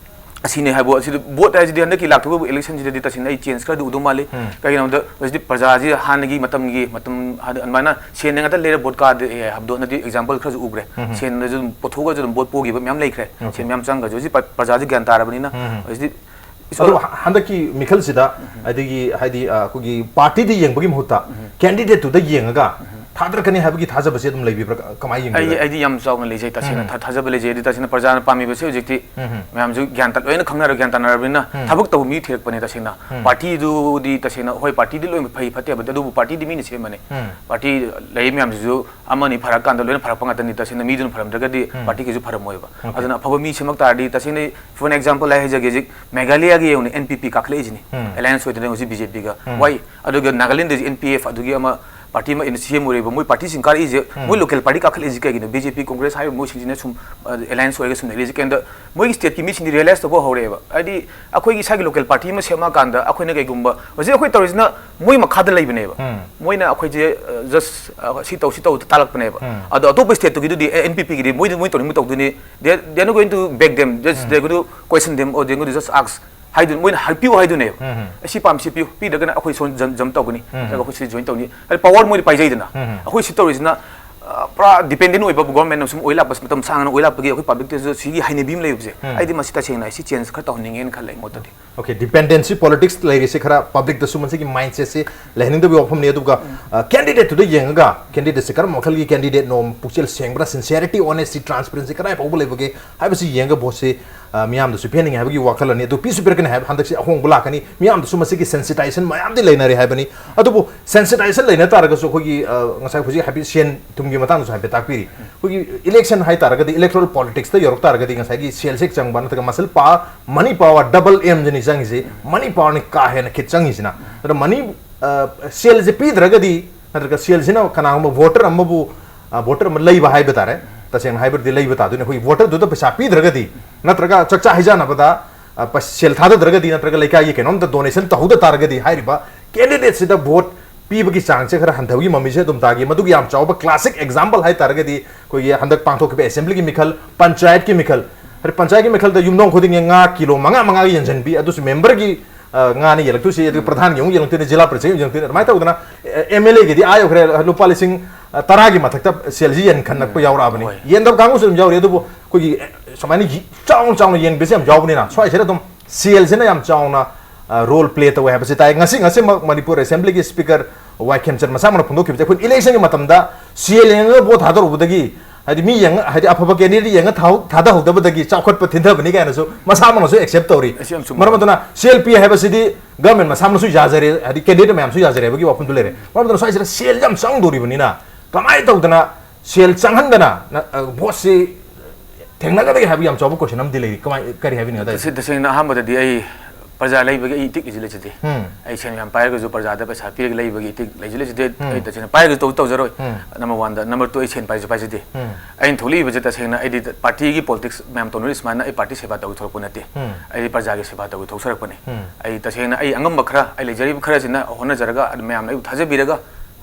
ꯑꯁꯤꯅꯦ ꯍꯥꯏꯕꯨ, ꯑꯁꯤꯗꯤ ꯚꯣꯠ ꯍꯥꯏꯁꯤꯗꯤ ꯍꯟꯗꯛꯀꯤ ꯂꯥꯛꯇꯧꯔꯤꯕ ꯏꯂꯦꯛꯁꯟꯁꯤꯗꯗꯤ ꯇꯁꯦꯡꯅ ꯑꯩ ꯆꯦꯟꯖ ꯈꯔꯗꯤ ꯎꯗꯧ ꯃꯥꯜꯂꯤ꯫ ꯎꯝ꯫ ꯀꯩꯒꯤꯅꯣ ꯍꯥꯏꯕꯗ ꯍꯧꯖꯤꯛꯇꯤ ꯄ꯭ꯔꯖꯥꯁꯤ ꯍꯥꯟꯅꯒꯤ ꯃꯇꯝꯒꯤ, ꯃꯇꯝ ꯍꯥꯏꯗꯤ ꯑꯗꯨꯃꯥꯏꯅ ꯁꯦꯟꯅ ꯉꯥꯛꯇ ꯂꯩꯔ ꯚꯣꯠ ꯀꯥꯗꯦ ꯍꯥꯏꯕꯗꯣ ꯍꯟꯗꯛꯇꯤ ꯑꯦꯛꯖꯥꯝꯄꯜ ꯈꯔꯁꯨ ꯎꯈ꯭ꯔꯦ꯫ ꯎꯝ꯫ ꯁꯦꯟꯗꯁꯨ ꯑꯗꯨꯝ ꯄꯨꯊꯣꯛꯑꯒꯁꯨ ꯑꯗꯨꯝ ꯚꯣꯠ ꯄꯣꯈꯤꯕ ꯃꯌꯥꯝ ꯂꯩꯈ꯭ꯔꯦ꯫ ꯑꯣꯀꯦ꯫ ꯁꯦꯟ ꯃꯌꯥꯝ ꯆꯪꯈ꯭ꯔꯁꯨ ꯍꯧꯖꯤꯛ ꯄ꯭ꯔ-, ꯄ꯭ꯔꯖꯥꯁꯤ ꯒ꯭ꯌꯥꯟ ꯇꯥꯔꯕꯅꯤꯅ ꯎꯝ꯫ ꯍꯧꯖꯤꯛꯇꯤ ꯑꯗꯣ ꯏꯁꯣꯔ ꯍ-, ꯍꯟꯗꯛꯀꯤ ꯃꯤꯈꯜꯁꯤꯗ ꯎꯝ꯫ ꯑꯗꯒꯤ ꯍꯥꯏꯗꯤ, ꯑ, ꯑꯩꯈꯣꯏꯒꯤ ꯄꯥꯔꯇꯤꯗ ꯌꯦꯡꯕꯒꯤ ꯃꯍꯨꯠꯇ ꯎꯝ꯫ ꯀꯦꯟꯗꯤꯗꯦꯠꯇꯨꯗ ꯌꯦꯡꯉꯒ ꯎꯝ꯫ ꯊꯥꯗꯔꯛꯀꯅꯤ ꯍꯥꯏꯕꯒꯤ ꯊꯥꯖꯕꯁꯦ ꯑꯗꯨꯝ ꯂꯩꯕꯤꯕ꯭ꯔꯥ? ꯀ-, ꯀꯃꯥꯏꯅ ꯑꯩ, ꯌꯦꯡꯕꯤꯕ꯭ꯔꯥ? ꯑꯩꯗꯤ ꯌꯥꯝ ꯆꯥꯎꯅ ꯂꯩꯖꯩ, ꯇꯁꯦꯡꯅ ꯎꯝ꯫ ꯊꯥ-, ꯊꯥꯖꯕ ꯂꯩꯖꯩ꯫ ꯑꯗꯨ ꯇꯁꯦꯡꯅ ꯄ꯭ꯔꯖꯥꯅ ꯄꯥꯝꯃꯤꯕꯁꯦ ꯍꯧꯖꯤꯛꯇꯤ ꯎꯝ꯫ ꯃꯌꯥꯝꯁꯨ ꯒ꯭ꯌꯥꯟ ꯇ-, ꯂꯣꯏꯅ ꯈꯪꯅꯔ ꯒ꯭ꯌꯥꯟ ꯇꯥꯅꯔꯕꯅꯤꯅ ꯎꯝ꯫ ꯊꯕꯛ ꯇꯧꯕ ꯃꯤ ꯊꯤꯔꯛꯄꯅꯦ ꯇꯁꯦꯡꯅ꯫ ꯎꯝ꯫ ꯄꯥꯔꯇꯤꯗꯨꯗꯤ ꯇꯁꯦꯡꯅ, ꯍꯣꯏ, ꯄꯥꯔꯇꯤꯗꯤ ꯂꯣꯏꯅ ꯐꯩ ꯐꯠꯇꯦ ꯍꯥꯏꯕ ꯅꯠꯇꯦ, ꯑꯗꯨꯕꯨ ꯄꯥꯔꯇꯤꯗꯤ ꯃꯤꯅ ꯁꯦꯝꯕꯅꯦ꯫ ꯎꯝ꯫ ꯄꯥꯔꯇꯤ ꯂꯩꯔꯤ ꯃꯌꯥꯝꯁꯤꯁꯨ ꯑꯃꯅꯤ ꯐꯔꯛ ꯀꯥꯟꯗ ꯂꯣꯏꯅ ꯐꯔꯛꯄ ꯉꯥꯛꯇꯅꯤ꯫ ꯇꯁꯦꯡꯅ ꯃꯤꯗꯨꯅ ꯐꯔꯝꯗ꯭ꯔꯒꯗꯤ ꯎꯝ꯫ ꯄꯥꯔꯇꯤ ꯀꯩꯁꯨ ꯐꯔꯝꯃꯣꯏꯕ꯫ ꯑꯣꯀꯦ꯫ ꯑꯗꯨꯅ ꯑꯐꯕ ꯃꯤ ꯁꯦꯝꯃꯛ ꯇꯥꯔꯗꯤ, ꯇꯁꯦꯡꯅ for an example ꯑꯩ ꯍꯥꯏꯖꯒꯦ, ꯍꯧꯖꯤꯛ ꯃꯦꯘꯥꯂꯌꯥꯒꯤ ꯌꯦꯡꯉꯨꯅꯦ, ꯑꯦꯟ ꯄꯤ ꯄꯤ ꯀꯥꯈꯠꯂꯛꯏꯁꯤꯅꯤ꯫ ꯎꯝ꯫ ꯑꯦꯂꯥꯏꯟꯁ ꯑꯣꯏꯗꯅ ꯍꯧꯖꯤꯛ ꯕꯤ ꯖꯦ ꯄꯤꯒ꯫ ꯎꯝ꯫ ꯋꯥꯏ, ꯑꯗꯨꯒ ꯅꯥꯒꯥꯂꯦꯟꯗꯁꯨ ꯑꯦꯟ ꯄꯤ ꯑꯦꯐ ꯑꯗꯨꯒꯤ ꯑꯃ ꯄꯥꯔꯇꯤ ꯑꯃ ꯑꯩꯅ ꯁꯦꯝꯃꯨꯔꯦꯕ꯫ ꯃꯣꯏ ꯄꯥꯔꯇꯤꯁꯤꯡ ꯀꯥꯔꯛꯏꯁꯦ, ꯃꯣꯏ ꯂꯣꯀꯦꯜ ꯄꯥꯔꯇꯤ ꯀꯥꯈꯠꯂꯛꯏꯁꯦ ꯀꯩꯒꯤꯅꯣ? ꯕꯤ ꯖꯦ ꯄꯤ, ꯀꯣꯡꯒ꯭ꯔꯦꯁ ꯍꯥꯏꯔꯤꯕ ꯃꯣꯏꯁꯤꯡꯁꯤꯅ ꯁꯨꯝ ꯑꯦꯂꯥꯏꯟꯁ ꯑꯣꯏꯔꯒ ꯁꯨꯝ ꯂꯩꯔꯤꯁꯦ ꯀꯩꯝꯇ ꯃꯣꯏꯒꯤ ꯁ꯭ꯇꯦꯠꯀꯤ ꯃꯤꯁꯤꯡꯗꯤ ꯔꯤꯌꯦꯂꯥꯏꯁ ꯇꯧꯕ ꯍꯧꯔꯛꯑꯦꯕ꯫ ꯍꯥꯏꯗꯤ ꯑꯩꯈꯣꯏꯒꯤ ꯏꯁꯥꯒꯤ ꯂꯣꯀꯦꯜ ꯄꯥꯔꯇꯤ ꯑꯃ ꯁꯦꯝꯃꯛꯑꯀꯥꯟꯗ ꯑꯩꯈꯣꯏꯅ ꯀꯩꯒꯨꯝꯕ ꯍꯧꯖꯤꯛ ꯑꯩꯈꯣꯏ ꯇꯧꯔꯤꯁꯤꯅ ꯃꯣꯏ ꯃꯈꯥꯗ ꯂꯩꯕꯅꯦꯕ꯫ ꯃꯣꯏꯅ ꯑꯩꯈꯣꯏꯁꯦ ꯖꯁ ꯁꯤ ꯇꯧ ꯁꯤ ꯇꯧ ꯇꯥꯛꯂꯛꯄꯅꯦꯕ꯫ ꯑꯗꯣ ꯑꯇꯣꯞꯄ ꯁ꯭ꯇꯦꯠꯇꯨꯒꯤꯗꯨꯗꯤ ꯑꯦ ꯑꯦꯟ ꯄꯤ ꯄꯤꯒꯤꯗꯤ ꯃꯣꯏꯗꯤ ꯃꯣꯏ ꯇꯧꯅꯤꯡꯕ ꯇꯧꯗꯣꯏꯅꯤ꯫ They are not going to beg them, just they are going to question them or they are going to just ask ꯍꯥꯏꯗꯨꯅ ꯃꯣꯏꯅ ꯍꯥꯏꯄꯤꯌꯨ ꯍꯥꯏꯗꯨꯅꯦꯕ꯫ "ꯑꯁꯤ ꯄꯥꯝꯃꯤ ꯁꯤ ꯄꯤꯌꯨ, ꯄꯤꯗ꯭ꯔꯒꯅ ꯑꯩꯈꯣꯏ ꯁꯣꯝ ꯖꯝ ꯖꯝ ꯇꯧꯒꯅꯤ, ꯅꯠꯇ꯭ꯔꯒ ꯑꯩꯈꯣꯏ ꯁꯤ ꯖꯣꯏꯟ ꯇꯧꯅꯤ"꯫ ꯍꯥꯏꯗꯤ ꯄꯋꯥꯔ ꯃꯣꯏꯗꯤ ꯄꯥꯏꯖꯩꯗꯅ꯫ ꯑꯩꯈꯣꯏ ꯁꯤ ꯇꯧꯔꯤꯁꯤꯅ ꯑ, ꯄꯨꯔꯥ ꯗꯤꯄꯦꯟꯗꯦꯟ ꯑꯣꯏꯕ ꯒꯣꯔꯃꯦꯟ ꯑꯃ ꯁꯨꯝ ꯑꯣꯏ ꯂꯥꯛꯄ, ꯃꯇꯝ ꯁꯥꯡꯅ ꯑꯣꯏ ꯂꯥꯛꯄꯒꯤ ꯑꯩꯈꯣꯏ ꯄꯕ꯭ꯂꯤꯛꯇꯁꯨ ꯁꯤꯒꯤ ꯍꯩꯅꯕꯤ ꯑꯃ ꯂꯩꯕꯁꯦ꯫ ꯑꯩꯗꯤ ꯃꯁꯤ ꯇꯁꯦꯡꯅ ꯑꯩ ꯁꯤ ꯆꯦꯟꯖ ꯈꯔ ꯇꯧꯍꯟꯅꯤꯡꯉꯦꯅ ꯈꯜꯂꯦ ꯑꯩ ꯃꯣꯠꯇꯗꯤ꯫ ꯑꯣꯀꯦ, ꯗꯤꯄꯦꯟꯗꯦꯟꯁꯤ ꯄꯣꯂꯤꯇꯤꯛꯁ ꯂꯩꯔꯤꯁꯦ ꯈꯔ ꯄꯕ꯭ꯂꯤꯛꯇꯁꯨ ꯃꯁꯤꯒꯤ ꯃꯥꯏꯟꯁꯦꯠꯁꯤ ꯂꯩꯍꯟꯅꯤꯡꯗꯕꯒꯤ ꯋꯥꯐꯝꯅꯤ꯫ ꯑꯗꯨꯒ ꯀꯦꯟꯗꯤꯗꯦꯠꯇꯨꯗ ꯌꯦꯡꯉꯒ ꯀꯦꯟꯗꯤꯗꯦꯠꯁꯦ ꯀꯔꯝꯕ ꯃꯈꯜꯒꯤ ꯀꯦꯟꯗꯤꯗꯦꯠꯅꯣ, ꯄꯨꯛꯆꯦꯜ ꯁꯦꯡꯕ꯭ꯔꯥ, ꯁꯤꯟꯁꯤꯌꯔꯤꯇꯤ, ꯑꯣꯅꯦꯁꯇꯤ, ꯇ꯭ꯔꯥꯟꯁꯄꯦꯔꯦꯟꯁꯤ ꯀꯗꯥꯏ ꯐꯥꯎꯕ ꯂꯩꯕꯒꯦ ꯍꯥꯏꯕꯁꯤ ꯌꯦꯡꯉꯒ ꯚꯣꯠꯁꯤ ꯑ, ꯃꯤꯌꯥꯝꯗꯁꯨ ꯄꯤꯍꯟꯅꯤꯡꯉꯦ ꯍꯥꯏꯕꯒꯤ ꯋꯥꯈꯜꯂꯣꯟꯅꯤ꯫ ꯑꯗꯨ ꯄꯤꯁꯨ ꯄꯤꯔꯛꯀꯅꯤ ꯍꯥꯏꯕ, ꯍꯟꯗꯛꯁꯤ ꯑꯍꯣꯡꯕ ꯂꯥꯛꯀꯅꯤ, ꯃꯤꯌꯥꯝꯗꯁꯨ ꯃꯁꯤꯒꯤ ꯁꯦꯟꯁꯤꯇꯥꯏꯖꯦꯁꯟ ꯃꯌꯥꯝꯗꯤ ꯂꯩꯅꯔꯦ ꯍꯥꯏꯕꯅꯤ꯫ ꯑꯗꯨꯕꯨ ꯁꯦꯟꯁꯤꯇꯥꯏꯖꯦꯁꯟ ꯂꯩꯅ ꯇꯥꯔꯒꯁꯨ ꯑꯩꯈꯣꯏꯒꯤ, ꯑ, ꯉꯁꯥꯏ ꯍꯧꯖꯤꯛ ꯍꯥꯏꯐꯦꯠ ꯁꯦꯟ ꯊꯨꯝꯒꯤ ꯃꯇꯥꯡꯗꯁꯨ ꯍꯥꯏꯐꯦꯠ ꯇꯥꯛꯄꯤꯔꯤ꯫ ꯑꯩꯈꯣꯏꯒꯤ ꯏꯂꯦꯛꯁꯟ ꯍꯥꯏ ꯇꯥꯔꯒꯗꯤ, ꯏꯂꯦꯛꯇꯣꯔꯦꯜ ꯄꯣꯂꯤꯇꯤꯛꯁꯇ ꯌꯧꯔꯛ ꯇꯥꯔꯒꯗꯤ ꯉꯁꯥꯏꯒꯤ ꯁꯦꯜꯁꯦ ꯆꯪꯕ ꯅꯠꯇ꯭ꯔꯒ ꯃꯁꯜ ꯄꯥꯋꯔ, ꯃꯅꯤ ꯄꯥꯋꯔ, ꯗꯕꯜ ꯑꯦꯝꯁꯤꯅꯤ ꯆꯪꯉꯤꯁꯤ꯫ ꯃꯅꯤ ꯄꯥꯋꯔꯅꯤ ꯀꯥ ꯍꯦꯟꯅ ꯈꯤꯠ ꯆꯪꯉꯤꯁꯤꯅ꯫ ꯑꯗꯣ ꯃꯅꯤ, ꯑ, ꯁꯦꯜꯁꯦ ꯄꯤꯗ꯭ꯔꯒꯗꯤ ꯅꯠꯇ꯭ꯔꯒ ꯁꯦꯜꯁꯤꯅ ꯀꯅꯥꯒꯨꯝꯕ ꯚꯣꯇꯔ ꯑꯃꯕꯨ, ꯑ, ꯚꯣꯇꯔ ꯑꯃ ꯂꯩꯕ ꯍꯥꯏꯕ ꯇꯥꯔꯦ, ꯇꯁꯦꯡꯅ ꯍꯥꯏꯕꯗꯤ ꯂꯩꯕ ꯇꯥꯗꯣꯏꯅꯤ꯫ ꯑꯩꯈꯣꯏꯒꯤ ꯚꯣꯇꯔꯗꯨꯗ ꯄꯩꯁꯥ ꯄꯤꯗ꯭ꯔꯒꯗꯤ ꯅꯠꯇ꯭ꯔꯒ ꯆꯥꯛꯆꯥ ꯍꯩꯖꯥꯟꯅꯕꯗ, ꯑ, ꯄ-, ꯁꯦꯜ ꯊꯥꯗꯗ꯭ꯔꯒꯗꯤ ꯅꯠꯇ꯭ꯔꯒ ꯂꯩꯀꯥꯏꯒꯤ ꯀꯩꯅꯣꯝꯇ ꯗꯣꯅꯦꯁꯟ ꯇꯧꯍꯧꯗ ꯇꯥꯔꯒꯗꯤ ꯍꯥꯏꯔꯤꯕ ꯀꯦꯟꯗꯤꯗꯦꯠꯁꯤꯗ ꯚꯣꯠ ꯄꯤꯕꯒꯤ ꯆꯥꯡꯁꯦ ꯈꯔ ꯍꯟꯊꯕꯒꯤ ꯃꯃꯤꯁꯦ ꯑꯗꯨꯝ ꯇꯥꯈꯤ꯫ ꯃꯗꯨꯒꯤ ꯌꯥꯝ ꯆꯥꯎꯕ ꯀ꯭ꯂꯥꯁꯤꯛ ꯑꯦꯛꯖꯥꯝꯄꯜ ꯍꯥꯏ ꯇꯥꯔꯒꯗꯤ ꯑꯩꯈꯣꯏꯒꯤ ꯍꯟꯗꯛ ꯄꯥꯡꯊꯣꯛꯈꯤꯕ ꯑꯦꯁꯦꯝꯕ꯭ꯂꯤꯒꯤ ꯃꯤꯈꯜ, ꯄꯟꯆꯥꯌꯠꯀꯤ ꯃꯤꯈꯜ, ꯍꯥꯏꯗꯤ ꯄꯟꯆꯥꯌꯠꯀꯤ ꯃꯤꯈꯜꯗ ꯌꯨꯝꯊꯣꯡ ꯈꯨꯗꯤꯡꯒꯤ ꯉꯥ ꯀꯤꯂꯣ ꯃꯉꯥ ꯃꯉꯥꯒꯤ ꯌꯦꯟꯁꯤꯟꯕꯤ, ꯑꯗꯨꯁꯨ ꯃꯦꯝꯕꯔꯒꯤ ꯑ, ꯉꯥꯅ ꯌꯦꯜꯂꯛꯇꯣꯏꯁꯤ, ꯑꯗꯨꯒ ꯄ꯭ꯔꯙꯥꯟꯒꯤ ꯑꯃꯨꯛ ꯌꯦꯜꯂꯛꯇꯣꯏꯅꯤ, ꯖꯤꯂꯥ ꯄꯔꯤꯁꯠꯀꯤ ꯑꯃꯨꯛ ꯌꯦꯜꯂꯛꯇꯣꯏꯅꯤ꯫ ꯑꯗꯨꯃꯥꯏꯅ ꯇꯧꯗꯅ, ꯑ, ꯑꯦꯝ ꯑꯦꯜ ꯑꯦꯒꯤꯗꯤ ꯑꯥ ꯌꯧꯈ꯭ꯔꯦ, ꯂꯨꯄꯥ ꯂꯤꯁꯤꯡ, ꯑ, ꯇꯔꯥꯒꯤ ꯃꯊꯛꯇ ꯁꯦꯜꯁꯤ ꯌꯦꯟꯈꯠꯂꯛꯄ ꯌꯥꯎꯔꯛꯑꯕꯅꯤ꯫ ꯍꯣꯏ꯫ ꯌꯦꯟꯗꯕ ꯀꯥꯡꯕꯨꯁꯨ ꯑꯗꯨꯝ ꯌꯥꯎꯔꯤ꯫ ꯑꯗꯨꯕꯨ ꯑꯩꯈꯣꯏꯒꯤ, ꯑ, ꯁꯨꯃꯥꯏꯅ ꯌꯤ-, ꯆꯥꯎꯅ ꯆꯥꯎꯅ ꯌꯦꯟꯕꯁꯦ ꯌꯥꯝ ꯌꯥꯎꯕꯅꯤꯅ, ꯁ꯭ꯋꯥꯏꯁꯤꯗ ꯑꯗꯨꯝ ꯁꯦꯜꯁꯤꯅ ꯌꯥꯝ ꯆꯥꯎꯅ, ꯑ, ꯔꯣꯜ ꯄ꯭ꯂꯦ ꯇꯧꯋꯦ ꯍꯥꯏꯕꯁꯤ ꯇꯥꯏ꯫ ꯉꯁꯤ, ꯉꯁꯤꯃꯛ ꯃꯅꯤꯄꯨꯔ ꯑꯦꯁꯦꯝꯕ꯭ꯂꯤꯒꯤ ꯁ꯭ꯄꯤꯀꯔ ꯋꯥꯏ ꯈꯦꯝꯆꯟ ꯃꯁꯥꯃꯛꯅ ꯐꯣꯡꯗꯣꯛꯈꯤꯕꯁꯦ, ꯑꯩꯈꯣꯏ ꯏꯂꯦꯛꯁꯟꯒꯤ ꯃꯇꯝꯗ ꯁꯦꯜ ꯌꯦꯡꯉꯒ ꯚꯣꯠ ꯊꯥꯗꯔꯨꯕꯗꯒꯤ, ꯍꯥꯏꯗꯤ ꯃꯤ ꯌꯦꯡꯉ-, ꯍꯥꯏꯗꯤ ꯑꯐꯕ ꯀꯦꯟꯗꯤꯗꯦꯠ ꯌꯦꯡꯉ ꯊꯥꯍꯧ-, ꯊꯥꯗꯍꯧꯗꯕꯗꯒꯤ ꯆꯥꯎꯈꯠꯄ ꯊꯤꯟꯊꯕꯅꯤ ꯀꯥꯏꯅꯁꯨ ꯃꯁꯥꯃꯛꯅꯁꯨ ꯑꯦꯛꯁꯦꯞ ꯇꯧꯔꯤ꯫ ꯑꯁꯤ ꯌꯥꯝ ꯆꯨꯝꯕ ꯃꯔꯝ ꯋꯥꯐꯝꯅꯤ꯫ ꯑꯗꯨꯅ ꯁꯦꯜ ꯄꯤ ꯍꯥꯏꯕꯁꯤꯗꯤ ꯒꯚꯔꯟꯃꯦꯟꯠ ꯃꯁꯥꯃꯛꯅꯁꯨ ꯌꯥꯖꯔꯦ, ꯍꯥꯏꯗꯤ ꯀꯦꯟꯗꯤꯗꯦꯠ ꯃꯌꯥꯝꯁꯨ ꯌꯥꯖꯔꯦ ꯍꯥꯏꯕꯒꯤ ꯋꯥꯐꯝꯗꯨ ꯂꯩꯔꯦ꯫ ꯃꯔꯝ ꯑꯗꯨꯅ ꯁ꯭ꯋꯥꯏꯁꯤꯗ ꯁꯦꯜ ꯌꯥꯝ ꯆꯪꯗꯣꯔꯤꯕꯅꯤꯅ ꯀꯃꯥꯏꯅ ꯇꯧꯗꯅ ꯁꯦꯜ ꯆꯪꯍꯟꯗꯅ ꯅ-, ꯑ, ꯚꯣꯠꯁꯤ ꯊꯦꯡꯅꯒꯗꯒꯦ ꯍꯥꯏꯕ ꯌꯥꯝ ꯆꯥꯎꯕ ꯀꯣꯏꯁꯟ ꯑꯃꯗꯤ ꯂꯩꯔꯤ꯫ ꯀꯃꯥꯏ-, ꯀꯔꯤ ꯍꯥꯏꯕꯤꯅꯤꯡꯉꯤ ꯑꯗꯥꯏꯗ? ꯇꯁꯦ-, ꯇꯁꯦꯡꯅ ꯑꯍꯥꯟꯕꯗꯗꯤ ꯑꯩ ꯄ꯭ꯔꯖꯥ ꯂꯩꯕꯒꯤ ꯑꯩ ꯏꯇꯤꯛ ꯂꯩꯖ ꯂꯩꯖꯗꯦ꯫ ꯎꯝ꯫ ꯑꯩ ꯁꯦꯟ ꯌꯥꯝ ꯄꯥꯏꯔꯒꯁꯨ ꯄ꯭ꯔꯖꯥꯗ ꯄꯩꯁꯥ ꯄꯤꯔꯒ ꯂꯩꯕꯒꯤ ꯏꯇꯤꯛ ꯂꯩꯖ ꯂꯩꯖꯗꯦ꯫ ꯎꯝ꯫ ꯑꯩ ꯇꯁꯦꯡꯅ ꯄꯥꯏꯔꯒꯁꯨ ꯇꯧ ꯇꯧꯖꯔꯣꯏ꯫ ꯎꯝ꯫ Number one ꯗ꯫ Number two, ꯑꯩ ꯁꯦꯟ ꯄꯥꯏꯁꯨ ꯄꯥꯏꯖꯗꯦ꯫ ꯎꯝ꯫ ꯑꯩꯅ ꯊꯣꯛꯂꯛꯏꯕꯁꯦ ꯇꯁꯦꯡꯅ ꯑꯩꯗꯤ ꯄꯥꯔꯇꯤꯒꯤ ꯄꯣꯂꯤꯇꯤꯛꯁ ꯃꯌꯥꯝ ꯇꯧꯅꯔꯤ ꯁꯨꯃꯥꯏꯅ ꯑꯩ ꯄꯥꯔꯇꯤ ꯁꯦꯕꯥ ꯇꯧꯒꯦ ꯊꯣꯛꯂꯛꯄ ꯅꯠꯇꯦ꯫ ꯎꯝ꯫ ꯑꯩꯗꯤ ꯄ꯭ꯔꯖꯥꯒꯤ ꯁꯦꯕꯥ ꯇꯧꯒꯦ ꯊꯣꯛꯆꯔꯛꯄꯅꯤ꯫ ꯎꯝ꯫ ꯑꯩ ꯇꯁꯦꯡꯅ ꯑꯩ ꯑꯉꯝꯕ ꯈꯔ, ꯑꯩ ꯂꯩꯖꯔꯤꯕ ꯈꯔꯁꯤꯅ ꯍꯣꯠꯅꯖꯔꯒ, ꯑꯗꯨ ꯃꯌꯥꯝꯅ ꯑꯩꯕꯨ ꯊꯥꯖꯕꯤꯔꯒ,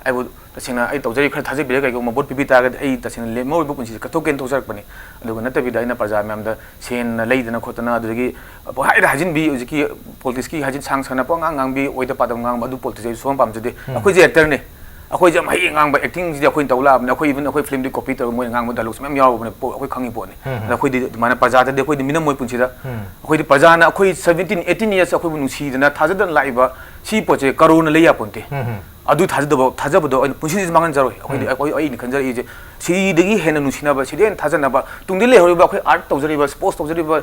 ꯑꯩꯕꯨ ꯇꯁꯦꯡꯅ ꯑꯩ ꯇꯧꯖꯔꯤꯕ ꯈꯔ ꯊꯥꯖꯕꯤꯔꯒ ꯀꯩꯒꯨꯝꯕ ꯚꯣꯠ ꯄꯤꯕꯤ ꯇꯥꯔꯒꯗꯤ ꯑꯩ ꯇꯁꯦꯡꯅ ꯂꯦꯝꯍꯧꯔꯤꯕ ꯄꯨꯟꯁꯤꯁꯦ ꯀꯠꯊꯣꯛꯀꯦꯅ ꯊꯣꯛꯆꯔꯛꯄꯅꯤ꯫ ꯑꯗꯨꯒ ꯅꯠꯇꯕꯤꯗ ꯑꯩꯅ ꯄ꯭ꯔꯖꯥ ꯃꯌꯥꯝꯗ ꯁꯦꯟꯅ ꯂꯩꯗꯅ ꯈꯣꯠꯇꯅ ꯑꯗꯨꯗꯒꯤ ꯄꯪꯍꯥꯏꯗ ꯍꯥꯏꯖꯤꯟꯕꯤ, ꯍꯧꯖꯤꯛꯀꯤ ꯄꯣꯂꯤꯇꯤꯛꯁꯀꯤ ꯍꯥꯏꯖꯤꯟ ꯁꯥꯡ ꯁꯥꯟꯅ ꯄꯉꯥꯡ ꯉꯥꯡꯕꯤ, ꯑꯣꯏꯗ ꯄꯥꯗꯕ ꯉꯥꯡꯕ, ꯑꯗꯨ ꯄꯣꯂꯤꯇꯤꯛꯁ ꯑꯩ ꯁꯨꯡꯄꯥꯝ ꯄꯥꯝꯖꯗꯦ꯫ ꯎꯝ꯫ ꯑꯩꯈꯣꯏꯁꯦ ꯑꯦꯛꯇꯔꯅꯦ꯫ ꯑꯩꯈꯣꯏꯁꯦ ꯌꯥꯝ ꯍꯩꯌꯦ ꯉꯥꯡꯕ, ꯑꯦꯛꯇꯤꯡꯁꯤꯗꯤ ꯑꯩꯈꯣꯏꯅ ꯇꯧ ꯂꯥꯛꯑꯕꯅꯤ꯫ ꯑꯩꯈꯣꯏ even ꯑꯩꯈꯣꯏ ꯐꯤꯂꯝꯗꯤ ꯀꯣꯄꯤ ꯇꯧꯔꯒ ꯃꯣꯏꯅ ꯉꯥꯡꯕ ꯗꯥꯏꯂꯣꯛꯁ ꯃꯌꯥꯝ ꯌꯥꯎꯔꯕꯅꯦ, ꯄꯣ-, ꯑꯩꯈꯣꯏ ꯈꯪꯉꯤ ꯄꯣꯠꯅꯤ꯫ ꯎꯝ꯫ ꯑꯗ ꯑꯩꯈꯣꯏꯗꯤ ꯑꯗꯨꯃꯥꯏꯅ ꯄ꯭ꯔꯖꯥꯗꯗꯤ ꯑꯩꯈꯣꯏꯗꯤ ꯃꯤꯅꯝꯃꯣꯏ ꯄꯨꯟꯁꯤꯗ꯫ ꯎꯝ꯫ ꯑꯩꯈꯣꯏꯗꯤ ꯄ꯭ꯔꯖꯥꯅ ꯑꯩꯈꯣꯏ seventeen eighteen years ꯑꯩꯈꯣꯏꯕꯨ ꯅꯨꯡꯁꯤꯗꯅ ꯊꯥꯖꯗꯅ ꯂꯥꯛꯏꯕ ꯁꯤ ꯄꯣꯠꯁꯦ ꯀꯔꯣꯔꯅ ꯂꯩ ꯌꯥꯄꯣꯟꯇꯦ꯫ ꯎꯝ꯫ ꯑꯗꯨ ꯊꯥꯖꯗꯕ, ꯊꯥꯖꯕꯗꯣ ꯑꯩꯅ ꯄꯨꯟꯁꯤꯗꯁꯨ ꯃꯥꯡꯍꯟꯖꯔꯣꯏ꯫ ꯑꯩꯈꯣꯏꯗꯤ, ꯎꯝ꯫ ꯑꯩꯈꯣꯏ, ꯑꯩꯅ ꯈꯟꯖꯔꯛꯏꯁꯦ, ꯁꯤꯗꯒꯤ ꯍꯦꯟꯅ ꯅꯨꯡꯁꯤꯅꯕ, ꯁꯤꯗꯒꯤ ꯍꯦꯟꯅ ꯊꯥꯖꯅꯕ, ꯇꯨꯡꯗ ꯂꯩꯍꯧꯔꯤꯕ ꯑꯩꯈꯣꯏ ꯑꯥꯔꯠ ꯇꯧꯖꯔꯤꯕ, ꯁ꯭ꯄꯣꯔꯠꯁ ꯇꯧꯖꯔꯤꯕ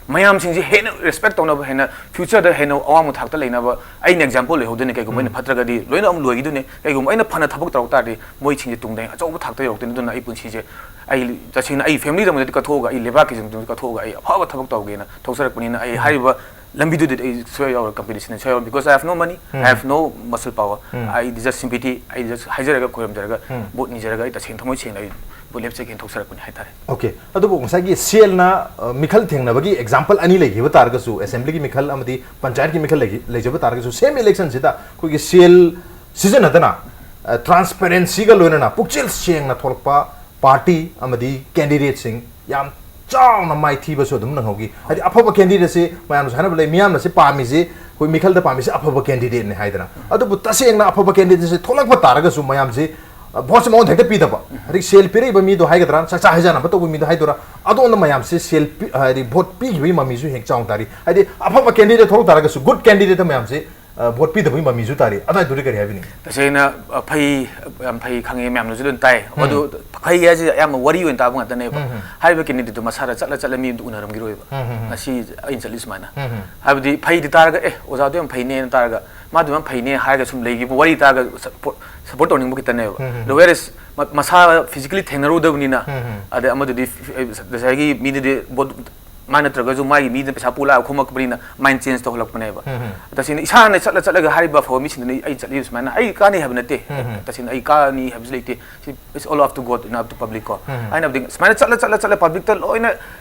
ꯃꯌꯥꯝꯁꯤꯡꯁꯦ ꯍꯦꯟꯅ ꯔꯦꯁꯄꯦꯛ ꯇꯧꯅꯕ, ꯍꯦꯟꯅ ꯐ꯭ꯌꯨꯆꯔꯗ ꯍꯦꯟꯅ ꯑꯋꯥꯡꯕ ꯊꯥꯛꯇ ꯂꯩꯅꯕ ꯑꯩꯅ ꯑꯦꯛꯖꯥꯝꯄꯜ ꯑꯣꯏꯍꯧꯗꯣꯏꯅꯦ꯫ ꯀꯩꯒꯨꯝꯕ ꯑꯩꯅ, ꯎꯝ꯫ ꯐꯠꯇ꯭ꯔꯒꯗꯤ ꯂꯣꯏꯅ ꯑꯃꯨꯛ ꯂꯣꯏꯈꯤꯗꯣꯏꯅꯦ꯫ ꯀꯩꯒꯨꯝꯕ ꯑꯩꯅ ꯐꯅ ꯊꯕꯛ ꯇꯧꯔꯛ ꯇꯥꯔꯗꯤ ꯃꯣꯏꯁꯤꯡꯁꯦ ꯇꯨꯡꯗ ꯑꯆꯧꯕ ꯊꯥꯛꯇ ꯌꯧꯔꯛꯇꯣꯏꯅꯦ꯫ ꯑꯗꯨꯅ ꯑꯩ ꯄꯨꯟꯁꯤꯁꯦ, ꯑꯩ ꯇꯁꯦꯡꯅ ꯑꯩ ꯐꯦꯃꯤꯂꯤꯗꯃꯛꯇꯗꯤ ꯀꯠꯊꯣꯛꯑꯒ, ꯑꯩ ꯂꯩꯕꯥꯛꯀꯤꯗꯃꯛꯇ ꯀꯠꯊꯣꯛꯑꯒ ꯑꯩ ꯑꯐꯕ ꯊꯕꯛ ꯇꯧꯒꯦꯅ ꯊꯣꯛꯆꯔꯛꯄꯅꯤꯅ ꯑꯩ, ꯎꯝ꯫ ꯍꯥꯏꯔꯤꯕ ꯂꯝꯕꯤꯗꯨꯗꯤ ꯑꯩ ꯁꯨꯡꯌꯥ ꯌꯥꯎꯔꯣꯏ, ꯀꯝꯄꯤꯇꯤꯁꯟꯗ ꯁꯨꯡꯌꯥ ꯌꯥꯎꯔꯣꯏ, because I have no money, I have no muscle power, ꯎꯝ꯫ ꯑꯩꯗꯤ just sympathy, ꯑꯩ just ꯍꯥꯏꯖꯔꯒ, ꯈꯣꯏꯔꯝꯖꯔꯒ, ꯎꯝ꯫ ꯚꯣꯠ ꯅꯤꯖꯔꯒ ꯑꯩ ꯇꯁꯦꯡ ꯊꯃꯣꯏ ꯁꯦꯡꯅ ꯑꯩ ꯚꯣꯠ ꯂꯦꯞꯆꯒꯦꯅ ꯊꯣꯛꯆꯔꯛꯄꯅꯤ ꯍꯥꯏꯇꯥꯔꯦ꯫ ꯑꯣꯀꯦ, ꯑꯗꯨꯕꯨ ꯉꯁꯥꯏꯒꯤ ꯁꯦꯜꯅ, ꯑ, ꯃꯤꯈꯜ ꯊꯦꯡꯅꯕꯒꯤ ꯑꯦꯛꯖꯥꯝꯄꯜ ꯑꯅꯤ ꯂꯩꯈꯤꯕ ꯇꯥꯔꯒꯁꯨ, ꯑꯦꯁꯦꯝꯕ꯭ꯂꯤꯒꯤ ꯃꯤꯈꯜ ꯑꯃꯗꯤ ꯄꯟꯆꯥꯌꯠꯀꯤ ꯃꯤꯈꯜ ꯂꯩꯈꯤ-, ꯂꯩꯖꯕ ꯇꯥꯔꯒꯁꯨ, ꯁꯦꯝ ꯏꯂꯦꯛꯁꯟꯁꯤꯗ ꯑꯩꯈꯣꯏꯒꯤ ꯁꯦꯜ ꯁꯤꯖꯤꯟꯅꯗꯅ, ꯑ, ꯇ꯭ꯔꯥꯟꯁꯄꯦꯔꯦꯟꯁꯤꯒ ꯂꯣꯏꯅꯅ ꯄꯨꯛꯆꯦꯜ ꯁꯦꯡꯅ ꯊꯣꯛꯂꯛꯄ ꯄꯥꯔꯇꯤ ꯑꯃꯗꯤ ꯀꯦꯟꯗꯤꯗꯦꯠꯁꯤꯡ ꯌꯥꯝ ꯆꯥꯎꯅ ꯃꯥꯏꯊꯤꯕꯁꯨ ꯑꯗꯨꯝ ꯅꯪꯍꯧꯈꯤ꯫ ꯍꯥꯏꯗꯤ ꯑꯐꯕ ꯀꯦꯟꯗꯤꯗꯦꯠꯁꯤ ꯃꯌꯥꯝꯅꯁꯨ ꯍꯥꯏꯅꯕ ꯂꯩ, ꯃꯤꯌꯥꯝꯅꯁꯤ ꯄꯥꯝꯃꯤꯁꯤ, ꯑꯩꯈꯣꯏ ꯃꯤꯈꯜꯗ ꯄꯥꯝꯃꯤꯁꯤ ꯑꯐꯕ ꯀꯦꯟꯗꯤꯗꯦꯠꯅꯤ ꯍꯥꯏꯗꯅ꯫ ꯑꯗꯨꯕꯨ ꯇꯁꯦꯡꯅ ꯑꯐꯕ ꯀꯦꯟꯗꯤꯗꯦꯠꯁꯤ ꯊꯣꯛꯂꯛꯄ ꯇꯥꯔꯒꯁꯨ ꯃꯌꯥꯝꯁꯤ, ꯑ, ꯚꯣꯠꯁꯤ ꯃꯉꯣꯟꯗ ꯍꯦꯛꯇ ꯄꯤꯗꯕ꯫ ꯍꯥꯏꯗꯤ ꯁꯦꯜ ꯄꯤꯔꯛꯏꯕ ꯃꯤꯗꯣ ꯍꯥꯏꯒꯗ꯭ꯔꯥ, ꯆꯥꯛꯆꯥ ꯍꯩꯖꯥꯟꯅꯕ ꯇꯧꯕ ꯃꯤꯗꯣ ꯍꯥꯏꯗꯣꯏꯔꯥ, ꯑꯗꯣꯝꯗ ꯃꯌꯥꯝꯁꯤ ꯁꯦꯜ ꯄꯤ-, ꯍꯥꯏꯗꯤ ꯚꯣꯠ ꯄꯤꯈꯤꯕꯒꯤ ꯃꯃꯤꯁꯨ ꯍꯦꯛ ꯆꯥꯎꯅ ꯇꯥꯔꯤ꯫ ꯍꯥꯏꯗꯤ ꯑꯐꯕ ꯀꯦꯟꯗꯤꯗꯦꯠ ꯊꯣꯛꯂꯛ ꯇꯥꯔꯒꯁꯨ ꯒꯨꯗ ꯀꯦꯟꯗꯤꯗꯦꯠꯇ ꯃꯌꯥꯝꯁꯤ, ꯑ, ꯚꯣꯠ ꯄꯤꯗꯕꯒꯤ ꯃꯃꯤꯁꯨ ꯇꯥꯔꯤ꯫ ꯑꯗꯨꯋꯥꯏꯗꯨꯗꯤ ꯀꯔꯤ ꯍꯥꯏꯕꯤꯅꯤꯡꯉꯤ? ꯇꯁꯦꯡꯅ, ꯑ, ꯐꯩ, ꯌꯥꯝ ꯐꯩ, ꯈꯪꯉꯦ, ꯃꯌꯥꯝꯅꯁꯨ ꯑꯗꯨꯝ ꯇꯥꯏ꯫ ꯎꯝ꯫ ꯑꯗꯨ ꯐꯩ ꯍꯥꯏꯁꯦ ꯑꯌꯥꯝꯕ ꯋꯥꯔꯤ ꯑꯣꯏꯅ ꯇꯥꯕ ꯉꯥꯛꯇꯅꯦꯕ꯫ ꯎꯝ, ꯎꯝ꯫ ꯍꯥꯏꯔꯤꯕ ꯀꯦꯟꯗꯤꯗꯦꯠꯇꯨ ꯃꯁꯥꯗ ꯆꯠꯂ ꯆꯠꯂ ꯃꯤ ꯑꯝꯇ ꯎꯅꯔꯝꯈꯤꯔꯣꯏꯕ꯫ ꯎꯝ, ꯎꯝ, ꯎꯝ꯫ ꯉꯁꯤ ꯑꯩꯅ ꯆꯠꯂꯤ ꯁꯨꯃꯥꯏꯅ꯫ ꯎꯝ, ꯎꯝ꯫ ꯍꯥꯏꯕꯗꯤ ꯐꯩꯗꯤ ꯇꯥꯔꯒ, "ꯑꯦ, ꯑꯣꯖꯥꯗꯣ ꯌꯥꯝ ꯐꯩꯅꯦꯅ" ꯇꯥꯔꯒ, "ꯃꯥꯗꯣ ꯌꯥꯝ ꯐꯩꯅꯦ" ꯍꯥꯏꯔꯒ ꯁꯨꯝ ꯂꯩꯈꯤꯕ ꯋꯥꯔꯤ ꯇꯥꯔꯒ ꯁꯄꯣꯔꯠ, ꯁꯄꯣꯔꯠ ꯇꯧꯅꯤꯡꯕ ꯈꯤꯇꯅꯦꯕ꯫ ꯎꯝ, ꯎꯝ, ꯎꯝ꯫ ꯑꯗꯣ whereas ꯃ-, ꯃꯁꯥ ꯐꯤꯖꯤꯀꯦꯂꯤ ꯊꯦꯡꯅꯔꯨꯗꯕꯅꯤꯅ, ꯎꯝ, ꯎꯝ꯫ ꯑꯗꯩ ꯑꯃꯗꯨꯗꯤ ꯐꯤ-, ꯉꯁꯥꯏꯒꯤ ꯃꯤꯗꯨꯗꯤ ꯚꯣꯠ ꯃꯥ ꯅꯠꯇ꯭ꯔꯒꯁꯨ ꯃꯥꯒꯤ ꯃꯤꯗꯨꯅ ꯄꯩꯁꯥ ꯄꯨ ꯂꯥꯛꯑꯒ ꯈꯣꯝꯃꯛꯄꯅꯤꯅ ꯃꯥꯏꯟ ꯆꯦꯟꯖ ꯇꯧꯍꯜꯂꯛꯄꯅꯦꯕ꯫ ꯎꯝ, ꯎꯝ꯫ ꯇꯁꯦꯡꯅ ꯏꯁꯥꯅ ꯆꯠꯂ ꯆꯠꯂꯒ ꯍꯥꯏꯔꯤꯕ ꯑꯐꯕ ꯃꯤꯁꯤꯡꯗꯨꯅ ꯑꯩ ꯆꯠꯂꯤꯕ ꯁꯨꯃꯥꯏꯅ ꯑꯩ ꯀꯥꯟꯅꯩ ꯍꯥꯏꯕ ꯅꯠꯇꯦ꯫ ꯎꯝ, ꯎꯝ꯫ ꯇꯁꯦꯡꯅ ꯑꯩ ꯀꯥꯟꯅꯤ ꯍꯥꯏꯕꯁꯨ ꯂꯩꯇꯦ꯫ ꯁꯤ it's all up to God, not up to public ꯀꯣ꯫ ꯎꯝ, ꯎꯝ꯫ ꯑꯩꯅ ꯍꯥꯏꯕꯗꯤ ꯁꯨꯃꯥꯏꯅ ꯆꯠꯂ ꯆꯠꯂ ꯆꯠꯂ ꯄꯕ꯭ꯂꯤꯛꯇ ꯂꯣꯏꯅ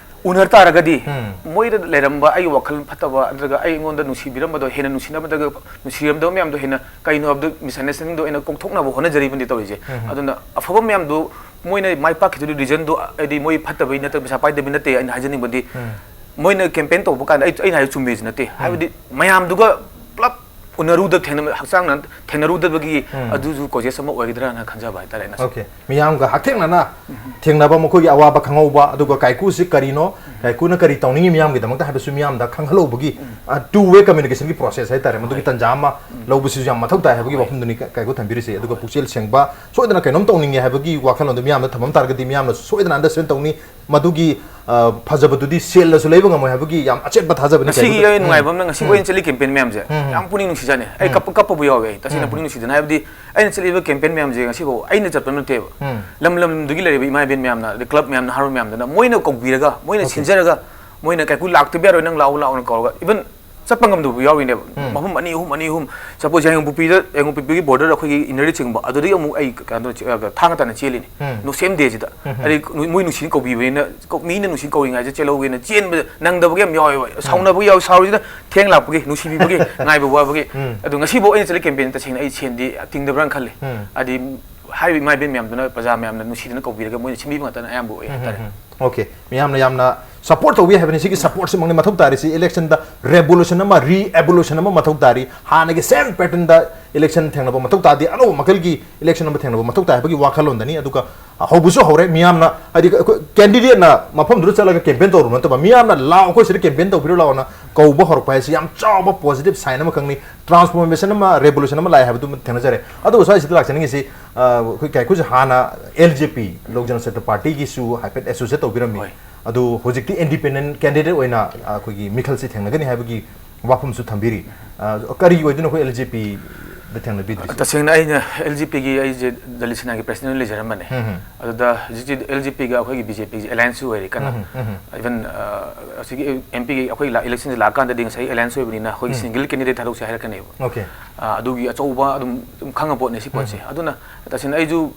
ꯎꯅꯔ ꯇꯥꯔꯒꯗꯤ ꯎꯝ꯫ ꯃꯣꯏꯗ ꯂꯩꯔꯝꯕ ꯑꯩꯒꯤ ꯋꯥꯈꯜ ꯐꯠꯇꯕ ꯅꯠꯇ꯭ꯔꯒ ꯑꯩ ꯑꯩꯉꯣꯟꯗ ꯅꯨꯡꯁꯤꯕꯤꯔꯝꯕꯗꯣ ꯍꯦꯟꯅ ꯅꯨꯡꯁꯤꯅꯕꯗꯒ ꯅꯨꯡꯁꯤꯔꯝꯗꯕ ꯃꯌꯥꯝꯗꯣ ꯍꯦꯟꯅ ꯀꯩꯅꯣ ꯍꯥꯏꯕꯗꯣ ꯃꯤꯁꯑꯟꯗꯔꯁ꯭ꯇꯦꯟꯗꯤꯡꯗꯣ ꯑꯩꯅ ꯀꯣꯛꯊꯣꯛꯅꯕ ꯍꯣꯠꯅꯖꯔꯤꯕꯅꯤ ꯇꯧꯔꯤꯁꯦ꯫ ꯎꯝ꯫ ꯑꯗꯨꯅ ꯑꯐꯕ ꯃꯌꯥꯝꯗꯣ ꯃꯣꯏꯅ ꯃꯥꯏ ꯄꯥꯛꯈꯤꯗꯣꯏ ꯔꯤꯖꯟꯗꯣ ꯍꯥꯏꯗꯤ ꯃꯣꯏ ꯐꯠꯇꯕꯩ ꯅꯠꯇ꯭ꯔꯒ ꯄꯩꯁꯥ ꯄꯥꯏꯗꯕꯩ ꯅꯠꯇꯦ ꯑꯩꯅ ꯍꯥꯏꯖꯅꯤꯡꯕꯗꯤ ꯎꯝ꯫ ꯃꯣꯏꯅ ꯀꯦꯝꯄꯦꯟ ꯇꯧꯕ ꯀꯥꯟꯗ ꯑꯩ ꯑꯩꯅ ꯍꯥꯏꯕ ꯆꯨꯝꯃꯦꯁꯨ ꯅꯠꯇꯦ꯫ ꯎꯝ꯫ ꯍꯥꯏꯕꯗꯤ ꯃꯌꯥꯝꯗꯨꯒ ꯄꯨꯂꯞ ꯎꯅꯔꯨꯗ ꯊꯦꯡꯅ ꯍꯛꯆꯥꯡꯅ ꯊꯦꯡꯅꯔꯨꯗꯕꯒꯤ ꯎꯝ꯫ ꯑꯗꯨꯁꯨ ꯀꯣꯖꯦꯁ ꯑꯃ ꯑꯣꯏꯒꯗ꯭ꯔꯥꯅ ꯈꯟꯖꯕ ꯍꯥꯏꯇꯥꯔꯦ ꯑꯩꯅ ꯁꯨꯝ꯫ ꯑꯣꯀꯦ꯫ ꯃꯤꯌꯥꯝꯒ ꯍꯛꯊꯦꯡꯅꯅ ꯎꯝ꯫ ꯊꯦꯡꯅꯕ, ꯃꯈꯣꯏꯒꯤ ꯑꯋꯥꯕ ꯈꯪꯍꯧꯕ, ꯑꯗꯨꯒ ꯀꯥꯏꯀꯨꯁꯤ ꯀꯔꯤꯅꯣ, ꯎꯝ꯫ ꯀꯥꯏꯀꯨꯅ ꯀꯔꯤ ꯇꯧꯅꯤꯡꯉꯤ ꯃꯤꯌꯥꯝꯒꯤꯗꯃꯛꯇ ꯍꯥꯏꯕꯁꯨ ꯃꯤꯌꯥꯝꯗ ꯈꯪꯍꯜꯍꯧꯕꯒꯤ, ꯎꯝ꯫ ꯑ, two way communication ꯒꯤ process ꯍꯥꯏꯇꯥꯔꯦ, ꯃꯗꯨꯒꯤ ꯍꯣꯏ꯫ ꯇꯥꯟꯖꯥ ꯑꯃ ꯎꯝ꯫ ꯂꯧꯕꯁꯤꯁꯨ ꯌꯥꯝ ꯃꯊꯧ ꯇꯥꯏ ꯍꯥꯏꯕꯒꯤ ꯍꯣꯏ꯫ ꯋꯥꯐꯝꯗꯨꯅꯤ ꯀꯥꯏꯀꯨ ꯊꯝꯕꯤꯔꯤꯁꯦ꯫ ꯑꯗꯨꯒ ꯍꯣꯏ꯫ ꯄꯨꯛꯆꯦꯜ ꯁꯦꯡꯕ, ꯁꯣꯏꯗꯅ ꯀꯩꯅꯣꯝ ꯇꯧꯅꯤꯡꯉꯦ ꯍꯥꯏꯕꯒꯤ ꯋꯥꯈꯜꯂꯣꯟꯗꯨ ꯃꯤꯌꯥꯝꯅ ꯊꯝꯃꯝ ꯇꯥꯔꯒꯗꯤ ꯃꯤꯌꯥꯝꯅꯁꯨ ꯁꯣꯏꯗꯅ ꯑꯟꯗꯔꯁ꯭ꯇꯦꯟ ꯇꯧꯅꯤ꯫ ꯃꯗꯨꯒꯤ, ꯑ, ꯐꯖꯕꯗꯨꯗꯤ ꯁꯦꯜꯅꯁꯨ ꯂꯩꯕ ꯉꯝꯃꯣꯏ ꯍꯥꯏꯕꯒꯤ ꯌꯥꯝ ꯑꯆꯦꯠꯄ ꯊꯥꯖꯕꯅꯤ ꯉꯁꯤꯒꯤ ꯀꯥꯏꯀꯨꯗ꯫ ꯑꯩ ꯎꯝ꯫ ꯅꯨꯡꯉꯥꯏꯕ ꯑꯃꯅ ꯉꯁꯤꯕꯨ ꯎꯝ꯫ ꯑꯩꯅ ꯆꯠꯂꯤ ꯀꯦꯝꯄꯦꯟ ꯃꯌꯥꯝꯁꯦ ꯎꯝ, ꯎꯝ꯫ ꯌꯥꯝ ꯄꯨꯛꯅꯤꯡ ꯅꯨꯡꯁꯤꯖꯥꯠꯅꯤ꯫ ꯑꯩ ꯎꯝ꯫ ꯀꯞꯄ-, ꯀꯞꯄꯕꯨ ꯌꯥꯎꯋꯦ ꯑꯩ꯫ ꯇꯁꯦꯡꯅ ꯎꯝ꯫ ꯄꯨꯛꯅꯤꯡ ꯅꯨꯡꯁꯤꯗꯅ ꯍꯥꯏꯕꯗꯤ ꯑꯩꯅ ꯆꯠꯂꯤꯕ ꯀꯦꯝꯄꯦꯟ ꯃꯌꯥꯝꯁꯦ ꯉꯁꯤꯐꯥꯎ ꯑꯩꯅ ꯆꯠꯄ ꯅꯠꯇꯦꯕ꯫ ꯎꯝ꯫ ꯂꯝ ꯂꯝꯗꯨꯒꯤ ꯂꯩꯔꯤꯕ ꯏꯃꯥ ꯏꯕꯦꯟ ꯃꯌꯥꯝꯅ, ꯑꯗꯩ ꯀ꯭ꯂꯕ ꯃꯌꯥꯝꯅ, ꯍꯥꯔꯣ ꯃꯌꯥꯝꯗꯨꯅ ꯃꯣꯏꯅ ꯀꯧꯕꯤꯔꯒ, ꯃꯣꯏꯅ ꯑꯣꯀꯦ꯫ ꯁꯤꯟꯖꯔꯒ, ꯃꯣꯏꯅ "ꯀꯥꯏꯀꯨ ꯂꯥꯛꯇꯕ ꯌꯥꯔꯣꯏ, ꯅꯪ ꯂꯥꯛꯑꯣ, ꯂꯥꯛꯑꯣꯅ" ꯀꯧꯔꯒ, ꯏꯚꯟ ꯆꯠꯄ ꯉꯝꯗꯕ ꯌꯥꯎꯔꯤꯅꯦꯕ꯫ ꯎꯝ꯫ ꯃꯐꯝ ꯑꯅꯤ ꯑꯍꯨꯝ, ꯑꯅꯤ ꯑꯍꯨꯝ, ꯁꯄꯣꯖ, ꯌꯥꯏꯉꯪꯄꯣꯛꯄꯤꯗ, ꯌꯥꯏꯉꯪꯄꯣꯛꯄꯤꯒꯤ ꯕꯣꯔꯗꯔ ꯑꯩꯈꯣꯏꯒꯤ ꯏꯟꯅꯔꯗ ꯆꯤꯡꯕ, ꯑꯗꯨꯗꯒꯤ ꯑꯃꯨꯛ ꯑꯩ ꯀꯩꯅꯣ, ꯑ, ꯊꯥꯡꯒ ꯇꯥꯟꯅ ꯆꯦꯜꯂꯤꯅꯤ꯫ ꯎꯝ꯫ ꯅꯣ ꯁꯦꯝ ꯗꯦꯁꯤꯗ꯫ ꯎꯝ꯫ ꯑꯗꯩ ꯃꯣꯏ ꯅꯨꯡꯁꯤꯅ ꯀꯧꯕꯤꯕꯅꯤꯅ, ꯀꯧ-, ꯃꯤꯅ ꯅꯨꯡꯁꯤꯅ ꯀꯧꯔꯤꯉꯩꯗ ꯆꯦꯜꯍꯧꯒꯦꯅ ꯆꯦꯟꯕ ꯅꯪꯗꯕꯒ ꯌꯥꯝ ꯌꯥꯎꯋꯦꯕ꯫ ꯎꯝ꯫ ꯁꯥꯎꯅꯕꯒ ꯌꯥꯎꯋꯦ, ꯁꯥꯎꯔꯤꯁꯤꯅ ꯊꯦꯡ ꯂꯥꯛꯄꯒꯤ, ꯅꯨꯡꯁꯤꯕꯤꯕꯒꯤ, ꯉꯥꯏꯕ ꯋꯥꯕꯒꯤ꯫ ꯎꯝ꯫ ꯑꯗꯣ ꯉꯁꯤꯐꯥꯎ ꯑꯩꯅ ꯆꯠꯂꯤ ꯀꯦꯝꯄꯦꯟ ꯇꯁꯦꯡꯅ ꯑꯩ ꯁꯦꯟꯗꯤ ꯇꯤꯡꯗꯕ꯭ꯔꯥꯅ ꯈꯜꯂꯤ꯫ ꯎꯝ꯫ ꯍꯥꯏꯗꯤ ꯍꯥꯏꯔꯤꯕ ꯏꯃꯥ ꯏꯕꯦꯟ ꯃꯌꯥꯝꯗꯨꯅ, ꯄ꯭ꯔꯖꯥ ꯃꯌꯥꯝꯅ ꯅꯨꯡꯁꯤꯗꯅ ꯀꯧꯕꯤꯔꯒ ꯃꯣꯏꯅ ꯁꯤꯟꯕꯤꯕ ꯉꯥꯛꯇꯅ ꯑꯌꯥꯝꯕ ꯑꯣꯏ ꯎꯝ, ꯍꯥꯏꯇꯥꯔꯦ꯫ ꯎꯝ, ꯎꯝ꯫ ꯑꯣꯀꯦ꯫ ꯃꯤꯌꯥꯝꯅ ꯌꯥꯝꯅ ꯁꯄꯣꯔꯠ ꯇꯧꯕꯤ ꯍꯥꯏꯕꯅꯤ꯫ ꯁꯤꯒꯤ ꯁꯄꯣꯔꯠꯁꯤꯃꯛꯅꯤ ꯃꯊꯧ ꯇꯥꯔꯤꯁꯤ꯫ ꯏꯂꯦꯛꯁꯟꯗ ꯔꯦꯚꯣꯂꯨꯁꯟ ꯑꯃ, ꯔꯤ ꯑꯦꯚꯣꯂꯨꯁꯟ ꯑꯃ ꯃꯊꯧ ꯇꯥꯔꯤ꯫ ꯍꯥꯟꯅꯒꯤ ꯁꯦꯝ ꯄꯦꯇꯔꯟꯗ ꯏꯂꯦꯛꯁꯟ ꯊꯦꯡꯅꯕ ꯃꯊꯧ ꯇꯥꯗꯦ꯫ ꯑꯅꯧꯕ ꯃꯈꯜꯒꯤ ꯏꯂꯦꯛꯁꯟ ꯑꯃ ꯊꯦꯡꯅꯕ ꯃꯊꯧ ꯇꯥꯏ ꯍꯥꯏꯕꯒꯤ ꯋꯥꯈꯜꯂꯣꯟꯗꯅꯤ꯫ ꯑꯗꯨꯒ ꯍꯧꯕꯁꯨ ꯍꯧꯔꯦ꯫ ꯃꯤꯌꯥꯝꯅ, ꯍꯥꯏꯗꯤ, ꯑꯩꯈꯣꯏ ꯀꯦꯟꯗꯤꯗꯦꯠꯅ ꯃꯐꯝꯗꯨꯗ ꯆꯠꯂꯒ ꯀꯦꯝꯄꯦꯟ ꯇꯧꯔꯨ ꯅꯠꯇꯕ, ꯃꯤꯌꯥꯝꯅ "ꯂꯥꯛꯑꯣ, ꯑꯩꯈꯣꯏ ꯁꯤꯗ ꯀꯦꯝꯄꯦꯟ ꯇꯧꯕꯤꯔꯨ ꯂꯥꯛꯑꯣꯅ" ꯀꯧꯕ ꯍꯧꯔꯛꯄ ꯍꯥꯏꯁꯤ ꯌꯥꯝ ꯆꯥꯎꯕ ꯄꯣꯖꯤꯇꯤꯚ ꯁꯥꯏꯟ ꯑꯃꯈꯛꯅꯤ꯫ ꯇ꯭ꯔꯥꯟꯁꯐꯣꯔꯃꯦꯁꯟ ꯑꯃ, ꯔꯦꯚꯣꯂꯨꯁꯟ ꯑꯃ ꯂꯥꯛꯑꯦ ꯍꯥꯏꯕꯗꯨꯃ ꯊꯦꯡꯅꯖꯔꯦ꯫ ꯑꯗꯨꯕꯨ ꯁ꯭ꯋꯥꯏꯁꯤꯗ ꯂꯥꯛꯆꯅꯤꯡꯉꯤꯁꯤ, ꯑ, ꯑꯩꯈꯣꯏ ꯀꯥꯏꯀꯨꯁꯦ ꯍꯥꯟꯅ ꯑꯦꯜ ꯖꯦ ꯄꯤ, ꯂꯣꯛ ꯖꯅꯁꯇꯥꯟ ꯄꯥꯔꯇꯤꯒꯤꯁꯨ ꯍꯥꯏꯐꯦꯠ ꯑꯦꯁꯣꯁꯤꯌꯦꯠ ꯇꯧꯕꯤꯔꯝꯃꯤ꯫ ꯍꯣꯏ꯫ ꯑꯗꯨ ꯍꯧꯖꯤꯛꯇꯤ ꯏꯟꯗꯤꯄꯦꯟꯗꯦꯟꯠ ꯀꯦꯟꯗꯤꯗꯦꯠ ꯑꯣꯏꯅ, ꯑ, ꯑꯩꯈꯣꯏꯒꯤ ꯃꯤꯈꯜꯁꯤ ꯊꯦꯡꯅꯒꯅꯤ ꯍꯥꯏꯕꯒꯤ ꯋꯥꯐꯝꯁꯨ ꯊꯝꯕꯤꯔꯤ꯫ ꯑ, ꯀꯔꯤ ꯑꯣꯏꯗꯣꯏꯅꯣ ꯑꯩꯈꯣꯏ ꯑꯦꯜ ꯖꯦ ꯄꯤ ꯊꯦꯡꯅꯕꯤꯗ꯭ꯔꯤꯁꯦ? ꯇꯁꯦꯡꯅ ꯑꯩꯅ ꯑꯦꯜ ꯖꯤ ꯄꯤꯒꯤ, ꯑꯩꯁꯦ ꯗꯂꯤꯠ ꯁꯦꯅꯥꯒꯤ ꯄ꯭ꯔꯁꯤꯗꯦꯟ ꯂꯩꯖꯔꯝꯕꯅꯦ꯫ ꯎꯝ, ꯎꯝ꯫ ꯑꯗꯨꯗ ꯍꯧꯖꯤꯛꯇꯤ ꯑꯦꯜ ꯖꯤ ꯄꯤꯒ ꯑꯩꯈꯣꯏꯒꯤ ꯕꯤ ꯖꯦ ꯄꯤꯒꯤ ꯑꯦꯂꯥꯏꯟꯁꯁꯨ ꯑꯣꯏꯔꯦ ꯀꯟꯅ꯫ ꯎꯝ, ꯎꯝ, ꯎꯝ꯫ ꯏꯚꯟ, ꯑ, ꯑꯁꯤꯒꯤ ꯑꯦꯝ ꯄꯤꯒꯤ ꯑꯩꯈꯣꯏ ꯏꯂꯦꯛꯁꯟꯁꯦ ꯂꯥꯛꯀꯥꯟꯗꯗꯤ ꯉꯁꯥꯏ ꯑꯦꯂꯥꯏꯟꯁ ꯑꯣꯏꯕꯅꯤꯅ ꯑꯩꯈꯣꯏꯒꯤ ꯎꯝ꯫ ꯁꯤꯡꯒꯜ ꯀꯦꯟꯗꯤꯗꯦꯠ ꯊꯥꯗꯣꯛꯁꯦ ꯍꯥꯏꯔꯛꯀꯅꯦꯕ꯫ ꯑꯣꯀꯦ꯫ ꯑ, ꯑꯗꯨꯒꯤ ꯑꯆꯧꯕ ꯑꯗꯨꯝ, ꯑꯗꯨꯝ ꯈꯪꯉ ꯄꯣꯠꯅꯦ ꯁꯤ ꯄꯣꯠꯁꯦ꯫ ꯎꯝ꯫ ꯑꯗꯨꯅ ꯇꯁꯦꯡꯅ ꯑꯩꯁꯨ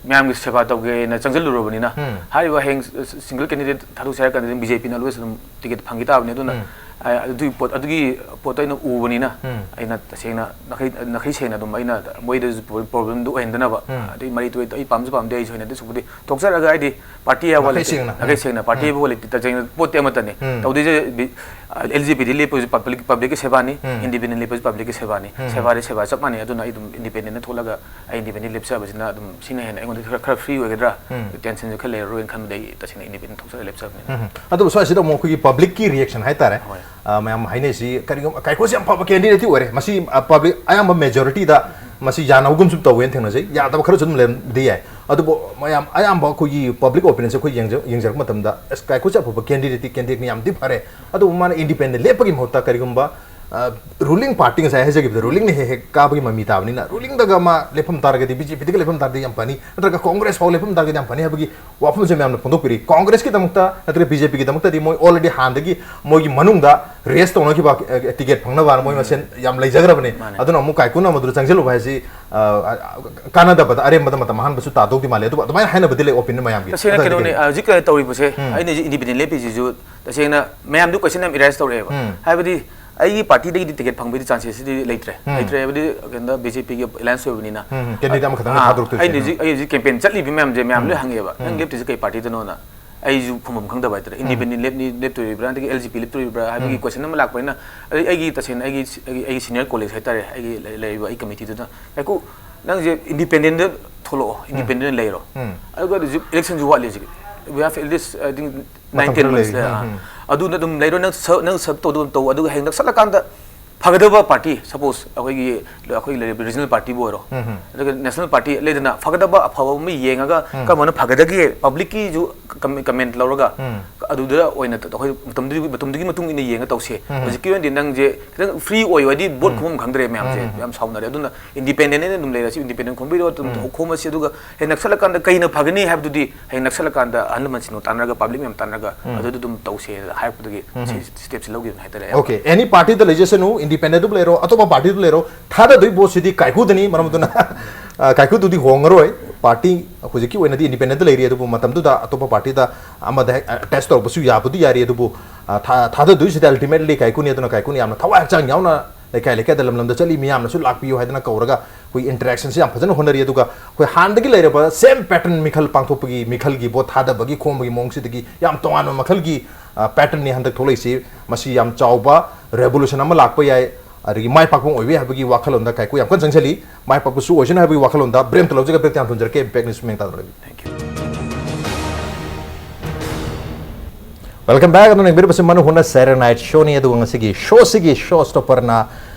ꯃꯌꯥꯝꯒꯤ ꯁꯦꯕꯥ ꯇꯧꯒꯦꯅ ꯆꯪꯁꯤꯜꯂꯨꯔꯕꯅꯤꯅ, ꯎꯝ꯫ ꯍꯥꯏꯔꯤꯕ ꯍꯌꯦꯡ ꯁꯤꯡꯒꯜ ꯀꯦꯟꯗꯤꯗꯦꯠ ꯊꯥꯗꯣꯛꯁꯦ ꯍꯥꯏꯔ ꯀꯥꯟꯗꯗꯤ ꯕꯤ ꯖꯦ ꯄꯤꯅ ꯑꯣꯜꯋꯦꯁ ꯑꯗꯨꯝ ꯇꯤꯀꯦꯠ ꯐꯪꯈꯤ ꯇꯥꯕꯅꯤ꯫ ꯑꯗꯨꯅ, ꯎꯝ꯫ ꯑ, ꯑꯗꯨꯒꯤ ꯄꯣꯠ, ꯑꯗꯨꯒꯤ ꯄꯣꯠꯇꯣ ꯑꯩꯅ ꯎꯕꯅꯤꯅ, ꯎꯝ꯫ ꯑꯩꯅ ꯇꯁꯦꯡꯅ ꯅꯥꯈꯩ, ꯅꯥꯈꯩ ꯁꯦꯡꯅ ꯑꯗꯨꯝ ꯑꯩꯅ ꯃꯣꯏꯗꯁꯨ ꯄ꯭ꯔꯣꯕ꯭ꯂꯦꯝꯗꯨ ꯑꯣꯏꯍꯟꯗꯅꯕ, ꯎꯝ꯫ ꯑꯗꯩ ꯃꯔꯩ ꯇꯨꯔꯩ ꯑꯩ ꯄꯥꯝꯁꯨ ꯄꯥꯝꯗꯦ, ꯑꯩꯁꯨ ꯍꯩꯅꯗꯦ꯫ ꯁꯨꯛꯄꯨꯗꯤ ꯊꯣꯛꯆꯔꯒ ꯍꯥꯏꯗꯤ ꯄꯥꯔꯇꯤ ꯍꯥꯏꯕ ꯅꯥꯈꯩ ꯂꯩꯇꯦ꯫ ꯁꯦꯡꯅ꯫ ꯅꯥꯈꯩ ꯎꯝ꯫ ꯁꯦꯡꯅ ꯄꯥꯔꯇꯤ ꯎꯝ꯫ ꯍꯥꯏꯕ ꯂꯩꯇꯦ꯫ ꯇꯁꯦꯡꯅ ꯄꯣꯠꯇꯤ ꯑꯃꯠꯇꯅꯤ꯫ ꯎꯝ꯫ ꯇꯧꯗꯣꯏꯁꯦ ꯕꯤ-, ꯑ, ꯑꯦꯜ ꯖꯦ ꯄꯤꯗꯤ ꯂꯦꯞꯄꯁꯨ ꯄꯕ꯭ꯂꯤꯛ, ꯄꯕ꯭ꯂꯤꯛꯀꯤ ꯁꯦꯕꯥꯅꯤ, ꯎꯝ꯫ ꯏꯟꯗꯤꯄꯦꯟꯗꯦꯟ ꯂꯦꯞꯄꯁꯨ ꯄꯕ꯭ꯂꯤꯛꯀꯤ ꯁꯦꯕꯥꯅꯤ꯫ ꯎꯝ꯫ ꯁꯦꯕꯥꯗꯤ ꯁꯦꯕꯥ ꯆꯞ ꯃꯥꯟꯅꯩ꯫ ꯑꯗꯨꯅ ꯑꯩ ꯑꯗꯨꯝ ꯏꯟꯗꯤꯄꯦꯟꯗꯦꯟꯗ ꯊꯣꯛꯂꯒ ꯑꯩ ꯏꯟꯗꯤꯄꯦꯟꯗꯦꯟ ꯂꯦꯞꯆꯕꯁꯤꯅ ꯑꯗꯨꯝ ꯁꯤꯅ ꯍꯦꯟꯅ ꯑꯩꯉꯣꯟꯗ ꯈꯔ, ꯈꯔ ꯐ꯭ꯔꯤ ꯑꯣꯏꯒꯗ꯭ꯔꯥ, ꯎꯝ꯫ ꯇꯦꯟꯁꯟꯁꯨ ꯈꯔ ꯂꯩꯔꯔꯣꯏꯅ ꯈꯟꯕꯗ ꯑꯩ ꯇꯁꯦꯡꯅ ꯏꯟꯗꯤꯄꯦꯟꯗꯦꯟ ꯊꯣꯛꯆꯔꯒ ꯂꯦꯞꯆꯕꯅꯤ꯫ ꯎꯝ꯫ ꯑꯗꯨꯕꯨ ꯁ꯭ꯋꯥꯏꯁꯤꯗ ꯑꯃꯨꯛ ꯑꯩꯈꯣꯏꯒꯤ ꯄꯕ꯭ꯂꯤꯛꯀꯤ ꯔꯤꯌꯦꯛꯁꯟ ꯍꯥꯏꯇꯥꯔꯦ꯫ ꯍꯣꯏ꯫ ꯑ, ꯃꯌꯥꯝ ꯍꯥꯏꯅꯩꯁꯤ ꯀꯔꯤꯒꯨꯝꯕ ꯀꯥꯏꯀꯨꯁꯦ ꯌꯥꯝ ꯐꯕ ꯀꯦꯟꯗꯤꯗꯦꯠꯇꯤ ꯑꯣꯏꯔꯦ꯫ ꯃꯁꯤ, ꯑ, ꯄꯕ꯭ꯂꯤꯛ ꯑꯌꯥꯝꯕ ꯃꯦꯖꯣꯔꯤꯇꯤꯗ ꯃꯁꯤ ꯌꯥꯅꯕꯒꯨꯝꯁꯨ ꯇꯧꯋꯦꯅ ꯊꯦꯡꯅꯖꯩ꯫ ꯌꯥꯗꯕ ꯈꯔꯁꯨ ꯑꯗꯨꯝ ꯂꯩꯔꯝꯕꯗꯤ ꯌꯥꯏ꯫ ꯑꯗꯨꯕꯨ ꯃꯌꯥꯝ ꯑꯌꯥꯝꯕ ꯑꯩꯈꯣꯏꯒꯤ ꯄꯕ꯭ꯂꯤꯛ ꯑꯣꯄꯤꯅꯤꯌꯟꯁꯦ ꯑꯩꯈꯣꯏ ꯌꯦꯡꯖ-, ꯌꯦꯡꯖꯔꯛꯄ ꯃꯇꯝꯗ, "ꯑꯁ, ꯀꯥꯏꯀꯨꯁꯦ ꯑꯐꯕ ꯀꯦꯟꯗꯤꯗꯦꯠꯇꯤ, ꯀꯦꯟꯗꯤꯗꯦꯠꯅꯤ, ꯌꯥꯝꯗꯤ ꯐꯔꯦ꯫ ꯑꯗꯨꯕꯨ ꯃꯥꯅ ꯏꯟꯗꯤꯄꯦꯟꯗꯦꯟ ꯂꯦꯞꯄꯒꯤ ꯃꯍꯨꯠꯇ ꯀꯔꯤꯒꯨꯝꯕ, ꯑ, ꯔꯨꯂꯤꯡ ꯄꯥꯔꯇꯤ, ꯉꯁꯥꯏ ꯍꯥꯏꯖꯈꯤꯕꯗ, ꯔꯨꯂꯤꯡꯅ ꯍꯦꯛ ꯍꯦꯛ ꯀꯥꯕꯒꯤ ꯃꯃꯤ ꯇꯥꯕꯅꯤꯅ, ꯔꯨꯂꯤꯡꯗꯒ ꯃꯥ ꯂꯦꯞꯐꯝ ꯇꯥꯔꯒꯗꯤ, ꯕꯤ ꯖꯦ ꯄꯤꯗꯒ ꯂꯦꯞꯐꯝ ꯇꯥꯔꯒꯗꯤ ꯌꯥꯝ ꯐꯅꯤ, ꯅꯠꯇ꯭ꯔꯒ ꯀꯣꯡꯒ꯭ꯔꯦꯁ ꯐꯥꯎ ꯂꯦꯞꯐꯝ ꯇꯥꯔꯒꯗꯤ ꯌꯥꯝ ꯐꯅꯤ" ꯍꯥꯏꯕꯒꯤ ꯋꯥꯐꯝꯁꯦ ꯃꯌꯥꯝꯅ ꯐꯣꯡꯗꯣꯛꯄꯤꯔꯤ꯫ ꯀꯣꯡꯒ꯭ꯔꯦꯁꯀꯤꯗꯃꯛꯇ ꯅꯠꯇ꯭ꯔꯒ ꯕꯤ ꯖꯦ ꯄꯤꯒꯤꯗꯃꯛꯇꯗꯤ ꯃꯣꯏ already ꯍꯥꯟꯅꯗꯒꯤ ꯃꯣꯏꯒꯤ ꯃꯅꯨꯡꯗ ꯔꯦꯁ ꯇꯧꯅꯈꯤꯕ, ꯑ, ꯇꯤꯀꯦꯠ ꯐꯪꯅꯕ ꯃꯣꯏ ꯎꯝ꯫ ꯃꯁꯦꯟ ꯌꯥꯝ ꯂꯩꯖꯈ꯭ꯔꯕꯅꯤ꯫ ꯃꯥꯅꯦ꯫ ꯑꯗꯨꯅ ꯑꯃꯨꯛ ꯀꯥꯏꯀꯨꯅ ꯃꯗꯨꯗ ꯆꯪꯁꯤꯜꯂꯨꯕ ꯍꯥꯏꯁꯤ, ꯑ, ꯑ, ꯀꯥꯟꯅꯗꯕꯗ, ꯑꯔꯦꯝꯕꯗ ꯃꯇꯝ ꯃꯥꯡꯍꯟꯕꯁꯨ ꯇꯥꯗꯧꯗꯤ ꯃꯥꯜꯂꯦ꯫ ꯑꯗꯨꯕꯨ ꯑꯗꯨꯃꯥꯏꯅ ꯍꯥꯏꯅꯕꯗꯤ ꯂꯩ ꯑꯣꯄꯤꯅꯤꯌꯟ ꯃꯌꯥꯝꯒꯤ꯫ ꯇꯁꯦꯡꯅ ꯑꯗꯨꯗꯤ ꯀꯩꯅꯣꯅꯦ, ꯀꯩ? ꯑ, ꯍꯧꯖꯤꯛ ꯀꯩꯅꯣ ꯇꯧꯔꯤꯕꯁꯦ, ꯎꯝ꯫ ꯑꯩꯅ ꯍꯧꯖꯤꯛ ꯏꯟꯗꯤꯄꯦꯟꯗꯦꯟ ꯂꯦꯞꯄꯤꯁꯤꯁꯨ ꯇꯁꯦꯡꯅ ꯃꯌꯥꯝꯗꯨ ꯀꯣꯏꯁꯟ ꯌꯥꯝ ꯑꯦꯔꯥꯏꯁ ꯇꯧꯔꯛꯑꯦꯕ꯫ ꯎꯝ꯫ ꯍꯥꯏꯕꯗꯤ ꯑꯩꯒꯤ ꯄꯥꯔꯇꯤꯗꯒꯤꯗꯤ ꯇꯤꯀꯦꯠ ꯐꯪꯕꯒꯤ ꯆꯥꯟꯁꯦꯁꯁꯤꯗꯤ ꯂꯩꯇ꯭ꯔꯦ꯫ ꯎꯝ꯫ ꯂꯩꯇ꯭ꯔꯦ ꯍꯥꯏꯕꯗꯤ ꯀꯩꯅꯣꯗ ꯕꯤ ꯖꯦ ꯄꯤꯒꯤ ꯑꯦꯂꯥꯏꯟꯁ ꯑꯣꯏꯕꯅꯤꯅ꯫ ꯎꯝ, ꯀꯦꯟꯗꯤꯗꯦꯠ ꯑꯃꯈꯛꯇꯪ ꯑꯥ, ꯊꯥꯗꯣꯔꯛꯇꯣꯏꯁꯦ꯫ ꯑꯩꯅ ꯎꯝ꯫ ꯍꯧꯖꯤꯛ, ꯑꯩ ꯍꯧꯖꯤꯛ ꯀꯦꯝꯄꯦꯟ ꯆꯠꯂꯤꯕ ꯃꯌꯥꯝꯁꯦ ꯃꯌꯥꯝ ꯎꯝ꯫ ꯂꯣꯏ ꯍꯪꯉꯛꯑꯦꯕ, "ꯅꯪ ꯎꯝ꯫ ꯂꯦꯞꯇꯣꯏꯁꯦ ꯀꯩ ꯄꯥꯔꯇꯤꯗꯅꯣꯅ?" ꯑꯩꯁꯨ ꯈꯨꯝꯐꯝ ꯈꯪꯗꯕ ꯍꯥꯏꯇꯥꯔꯦ꯫ ꯎꯝ꯫ ꯏꯟꯗꯤꯄꯦꯟꯗꯦꯟ ꯂꯦꯞꯅꯤ, ꯂꯦꯞꯇꯣꯔꯤꯕ꯭ꯔꯥ, ꯅꯠꯇ꯭ꯔꯒ ꯑꯦꯜ ꯖꯤ ꯄꯤ ꯂꯦꯞꯇꯣꯔꯤꯕ꯭ꯔꯥ ꯍꯥꯏꯕꯒꯤ ꯎꯝ꯫ ꯀꯣꯏꯁꯟ ꯑꯃ ꯂꯥꯛꯄꯅꯤꯅ, ꯑꯩ, ꯑꯩꯒꯤ ꯇꯁꯦꯡꯅ ꯑꯩꯒꯤ, ꯑꯩꯒꯤ, ꯑꯩꯒꯤ ꯁꯤꯅꯤꯌꯔ ꯀꯣꯂꯤꯛꯁ ꯍꯥꯏꯇꯥꯔꯦ, ꯑꯩꯒꯤ ꯂꯩ-, ꯂꯩꯔꯤꯕ ꯑꯩ ꯀꯃꯤꯇꯤꯗꯨꯅ, "ꯀꯥꯏꯀꯨ, ꯅꯪꯁꯦ ꯏꯟꯗꯤꯄꯦꯟꯗꯦꯟꯗ ꯊꯣꯛꯂꯛꯑꯣ, ꯎꯝ꯫ ꯏꯟꯗꯤꯄꯦꯟꯗꯦꯟ ꯂꯩꯔꯣ꯫ ꯎꯝ꯫ ꯑꯗꯨꯒ ꯍꯧꯖꯤꯛ ꯏꯂꯦꯛꯁꯟꯁꯨ ꯋꯥꯠꯂꯤ ꯍꯧꯖꯤꯛ꯫ We have at least, I think, ꯃꯇꯝ ꯅꯥꯏꯟ, ꯇꯦꯟ ꯈꯔ ꯃꯟꯁ ꯂꯩꯔꯤ꯫ ꯂꯩ, ꯑꯥ꯫ ꯎꯝ, ꯎꯝ꯫ ꯑꯗꯨꯅ ꯑꯗꯨꯝ ꯂꯩꯔꯣ, ꯅꯪ ꯁ-, ꯅꯪ ꯁꯔꯚ ꯇꯧꯗꯕ ꯇꯧ, ꯑꯗꯨꯒ ꯍꯌꯦꯡ ꯅꯛꯁꯜꯂꯀꯥꯟꯗ ꯐꯒꯗꯕ ꯄꯥꯔꯇꯤ, ꯁꯄꯣꯁ ꯑꯩꯈꯣꯏꯒꯤ, ꯑꯩꯈꯣꯏ ꯂꯩꯔꯤꯕ ꯔꯤꯖꯅꯦꯜ ꯄꯥꯔꯇꯤꯕꯨ ꯑꯣꯏꯔꯣ, ꯎꯝ, ꯎꯝ꯫ ꯑꯗꯨꯒ ꯅꯦꯁꯅꯦꯜ ꯄꯥꯔꯇꯤ ꯂꯩꯗꯅ, ꯐꯒꯗꯕ ꯑꯐꯕ ꯑꯃ ꯌꯦꯡꯉꯒ ꯎꯝ꯫ ꯀꯔꯝꯕꯅ ꯐꯒꯗꯒꯦ, ꯄꯕ꯭ꯂꯤꯛꯀꯤꯁꯨ ꯀꯃꯦꯟ ꯂꯧꯔꯒ ꯑꯗꯨꯗ ꯑꯣꯏꯅ ꯑꯩꯈꯣꯏ ꯃꯇꯝꯗꯨꯒꯤ ꯃꯇꯝꯗꯨꯒꯤ ꯃꯇꯨꯡ ꯏꯟꯅ ꯌꯦꯡꯉ ꯇꯧꯁꯦ꯫ ꯍꯧꯖꯤꯛꯀꯤ ꯑꯣꯏꯅꯗꯤ ꯅꯪꯁꯦ ꯈꯤꯇꯪ ꯐ꯭ꯔꯤ ꯑꯣꯏꯌꯨ ꯍꯥꯏꯗꯤ ꯚꯣꯠ ꯈꯨꯝꯐꯝ ꯈꯪꯗ꯭ꯔꯦ ꯃꯌꯥꯝꯁꯦ꯫ ꯌꯥꯝ ꯁꯥꯎꯅꯔꯦ꯫ ꯑꯗꯨꯅ ꯏꯟꯗꯤꯄꯦꯟꯗꯦꯟ ꯑꯣꯏꯅ ꯑꯗꯨꯝ ꯂꯩꯔꯁꯤ, ꯏꯟꯗꯤꯄꯦꯟꯗꯦꯟ ꯈꯣꯝꯕꯤꯔꯣ, ꯑꯗꯨꯝ ꯈꯣꯝꯃꯁꯤ꯫ ꯑꯗꯨꯒ ꯍꯦꯛ ꯅꯛꯁꯜꯂꯀꯥꯟꯗ ꯀꯩꯅ ꯐꯒꯅꯤ ꯍꯥꯏꯕꯗꯨꯗꯤ ꯍꯌꯦꯡ ꯅꯛꯁꯜꯂꯀꯥꯟꯗ ꯑꯍꯜ ꯂꯃꯟꯁꯤꯡꯗꯣ ꯇꯥꯟꯅꯔꯒ ꯄꯕ꯭ꯂꯤꯛ ꯃꯌꯥꯝ ꯇꯥꯟꯅꯔꯒ ꯑꯗꯨꯗ ꯑꯗꯨꯝ ꯇꯧꯁꯦꯅ ꯍꯥꯏꯔꯛꯄꯗꯒꯤ ꯁꯤ ꯁ꯭ꯇꯦꯞꯁꯤ ꯂꯧꯈꯤꯕꯅꯤ ꯍꯥꯏꯇꯥꯔꯦ꯫ ꯑꯣꯀꯦ, ꯑꯦꯅꯤ ꯄꯥꯔꯇꯤꯗ ꯂꯩꯖꯁꯅꯨ, ꯏꯟꯗꯤꯄꯦꯟꯗꯦꯟꯗꯕꯨ ꯂꯩꯔꯣ, ꯑꯇꯣꯞꯄ ꯄꯥꯔꯇꯤꯗꯕꯨ ꯂꯩꯔꯣ, ꯊꯥꯗꯗꯣꯏ ꯚꯣꯠꯁꯤꯗꯤ ꯀꯥꯏꯀꯨꯗꯅꯤ꯫ ꯃꯔꯝ ꯑꯗꯨꯅ ꯑ, ꯀꯥꯏꯀꯨꯗꯨꯗꯤ ꯍꯣꯡꯉꯔꯣꯏ꯫ ꯄꯥꯔꯇꯤ ꯍꯧꯖꯤꯛꯀꯤ ꯑꯣꯏꯅꯗꯤ ꯏꯟꯗꯤꯄꯦꯟꯗꯦꯟꯗ ꯂꯩꯔꯤ, ꯑꯗꯨꯕꯨ ꯃꯇꯝꯗꯨꯗ ꯑꯇꯣꯞꯄ ꯄꯥꯔꯇꯤꯗ ꯑꯃꯗ ꯍꯦꯛ ꯑꯦꯇꯦꯆ ꯇꯧꯔꯛꯄꯁꯨ ꯌꯥꯕꯨꯗꯤ ꯌꯥꯔꯤ꯫ ꯑꯗꯨꯕꯨ ꯑ, ꯊꯥ- ꯊꯥꯗꯗꯣꯏꯁꯤꯗꯤ ꯑꯜꯇꯤꯃꯦꯠꯂꯤ ꯀꯥꯏꯀꯨꯅꯤ꯫ ꯑꯗꯨꯅ ꯀꯥꯏꯀꯨꯅ ꯌꯥꯝꯅ ꯊꯋꯥꯏ ꯍꯛꯆꯥꯡ ꯌꯥꯎꯅ ꯂꯩꯀꯥꯏ ꯂꯩꯀꯥꯏꯗ, ꯂꯝ ꯂꯝꯗ ꯆꯠꯂꯤ, ꯃꯤꯌꯥꯝꯅꯁꯨ ꯂꯥꯛꯄꯤꯌꯨ ꯍꯥꯏꯗꯅ ꯀꯧꯔꯒ ꯑꯩꯈꯣꯏ ꯏꯟꯇꯔꯦꯛꯁꯟꯁꯤ ꯌꯥꯝ ꯐꯖꯅ ꯍꯣꯠꯅꯔꯤ꯫ ꯑꯗꯨꯒ ꯑꯩꯈꯣꯏ ꯍꯥꯟꯅꯗꯒꯤ ꯂꯩꯔꯕ ꯁꯦꯝ ꯄꯦꯇꯔꯟ, ꯃꯤꯈꯜ ꯄꯥꯡꯊꯣꯛꯄꯒꯤ, ꯃꯤꯈꯜꯒꯤ ꯚꯣꯠ ꯊꯥꯗꯕꯒꯤ ꯈꯣꯝꯕꯒꯤ ꯃꯑꯣꯡꯁꯤꯗꯒꯤ ꯌꯥꯝ ꯇꯣꯉꯥꯟꯕ ꯃꯈꯜꯒꯤ ꯑ, ꯄꯦꯇꯔꯟꯅꯤ ꯍꯟꯗꯛ ꯊꯣꯛꯂꯛꯏꯁꯤ꯫ ꯃꯁꯤ ꯌꯥꯝ ꯆꯥꯎꯕ ꯔꯦꯚꯣꯂꯨꯁꯟ ꯑꯃ ꯂꯥꯛꯄ ꯌꯥꯏ, ꯑꯗꯒꯤ ꯃꯥꯏ ꯄꯥꯛꯄ ꯑꯃ ꯑꯣꯏꯕ ꯌꯥꯏ ꯍꯥꯏꯕꯒꯤ ꯋꯥꯈꯜꯂꯣꯟꯗ ꯀꯥꯏꯀꯨ ꯌꯥꯝ ꯀꯟꯅ ꯆꯪꯁꯤꯜꯂꯤ꯫ ꯃꯥꯏ ꯄꯥꯛꯄꯁꯨ ꯑꯣꯏꯁꯅꯨ ꯍꯥꯏꯕꯒꯤ ꯋꯥꯈꯜꯂꯣꯟꯗ ꯕ꯭ꯔꯦꯛ ꯑꯝꯇ ꯂꯧꯖꯒꯦ, ꯕ꯭ꯔꯦꯛꯇ ꯍꯥꯟꯅ ꯊꯝꯖꯔꯛꯀꯦ꯫ Impact News ꯃꯤꯡ ꯇꯥꯗꯅ ꯂꯩꯕꯤꯌꯨ꯫ Thank you. Welcome back. ꯑꯗꯨꯅ ꯌꯦꯡꯕꯤꯔꯤꯕꯁꯤ ꯃꯅꯨ ꯍꯨꯅ Saturday Night Showꯅꯤ꯫ ꯑꯗꯨꯒ ꯉꯁꯤꯒꯤ ꯁꯣꯁꯤꯒꯤ ꯁꯣ ꯁ꯭ꯇꯣꯄꯔꯅ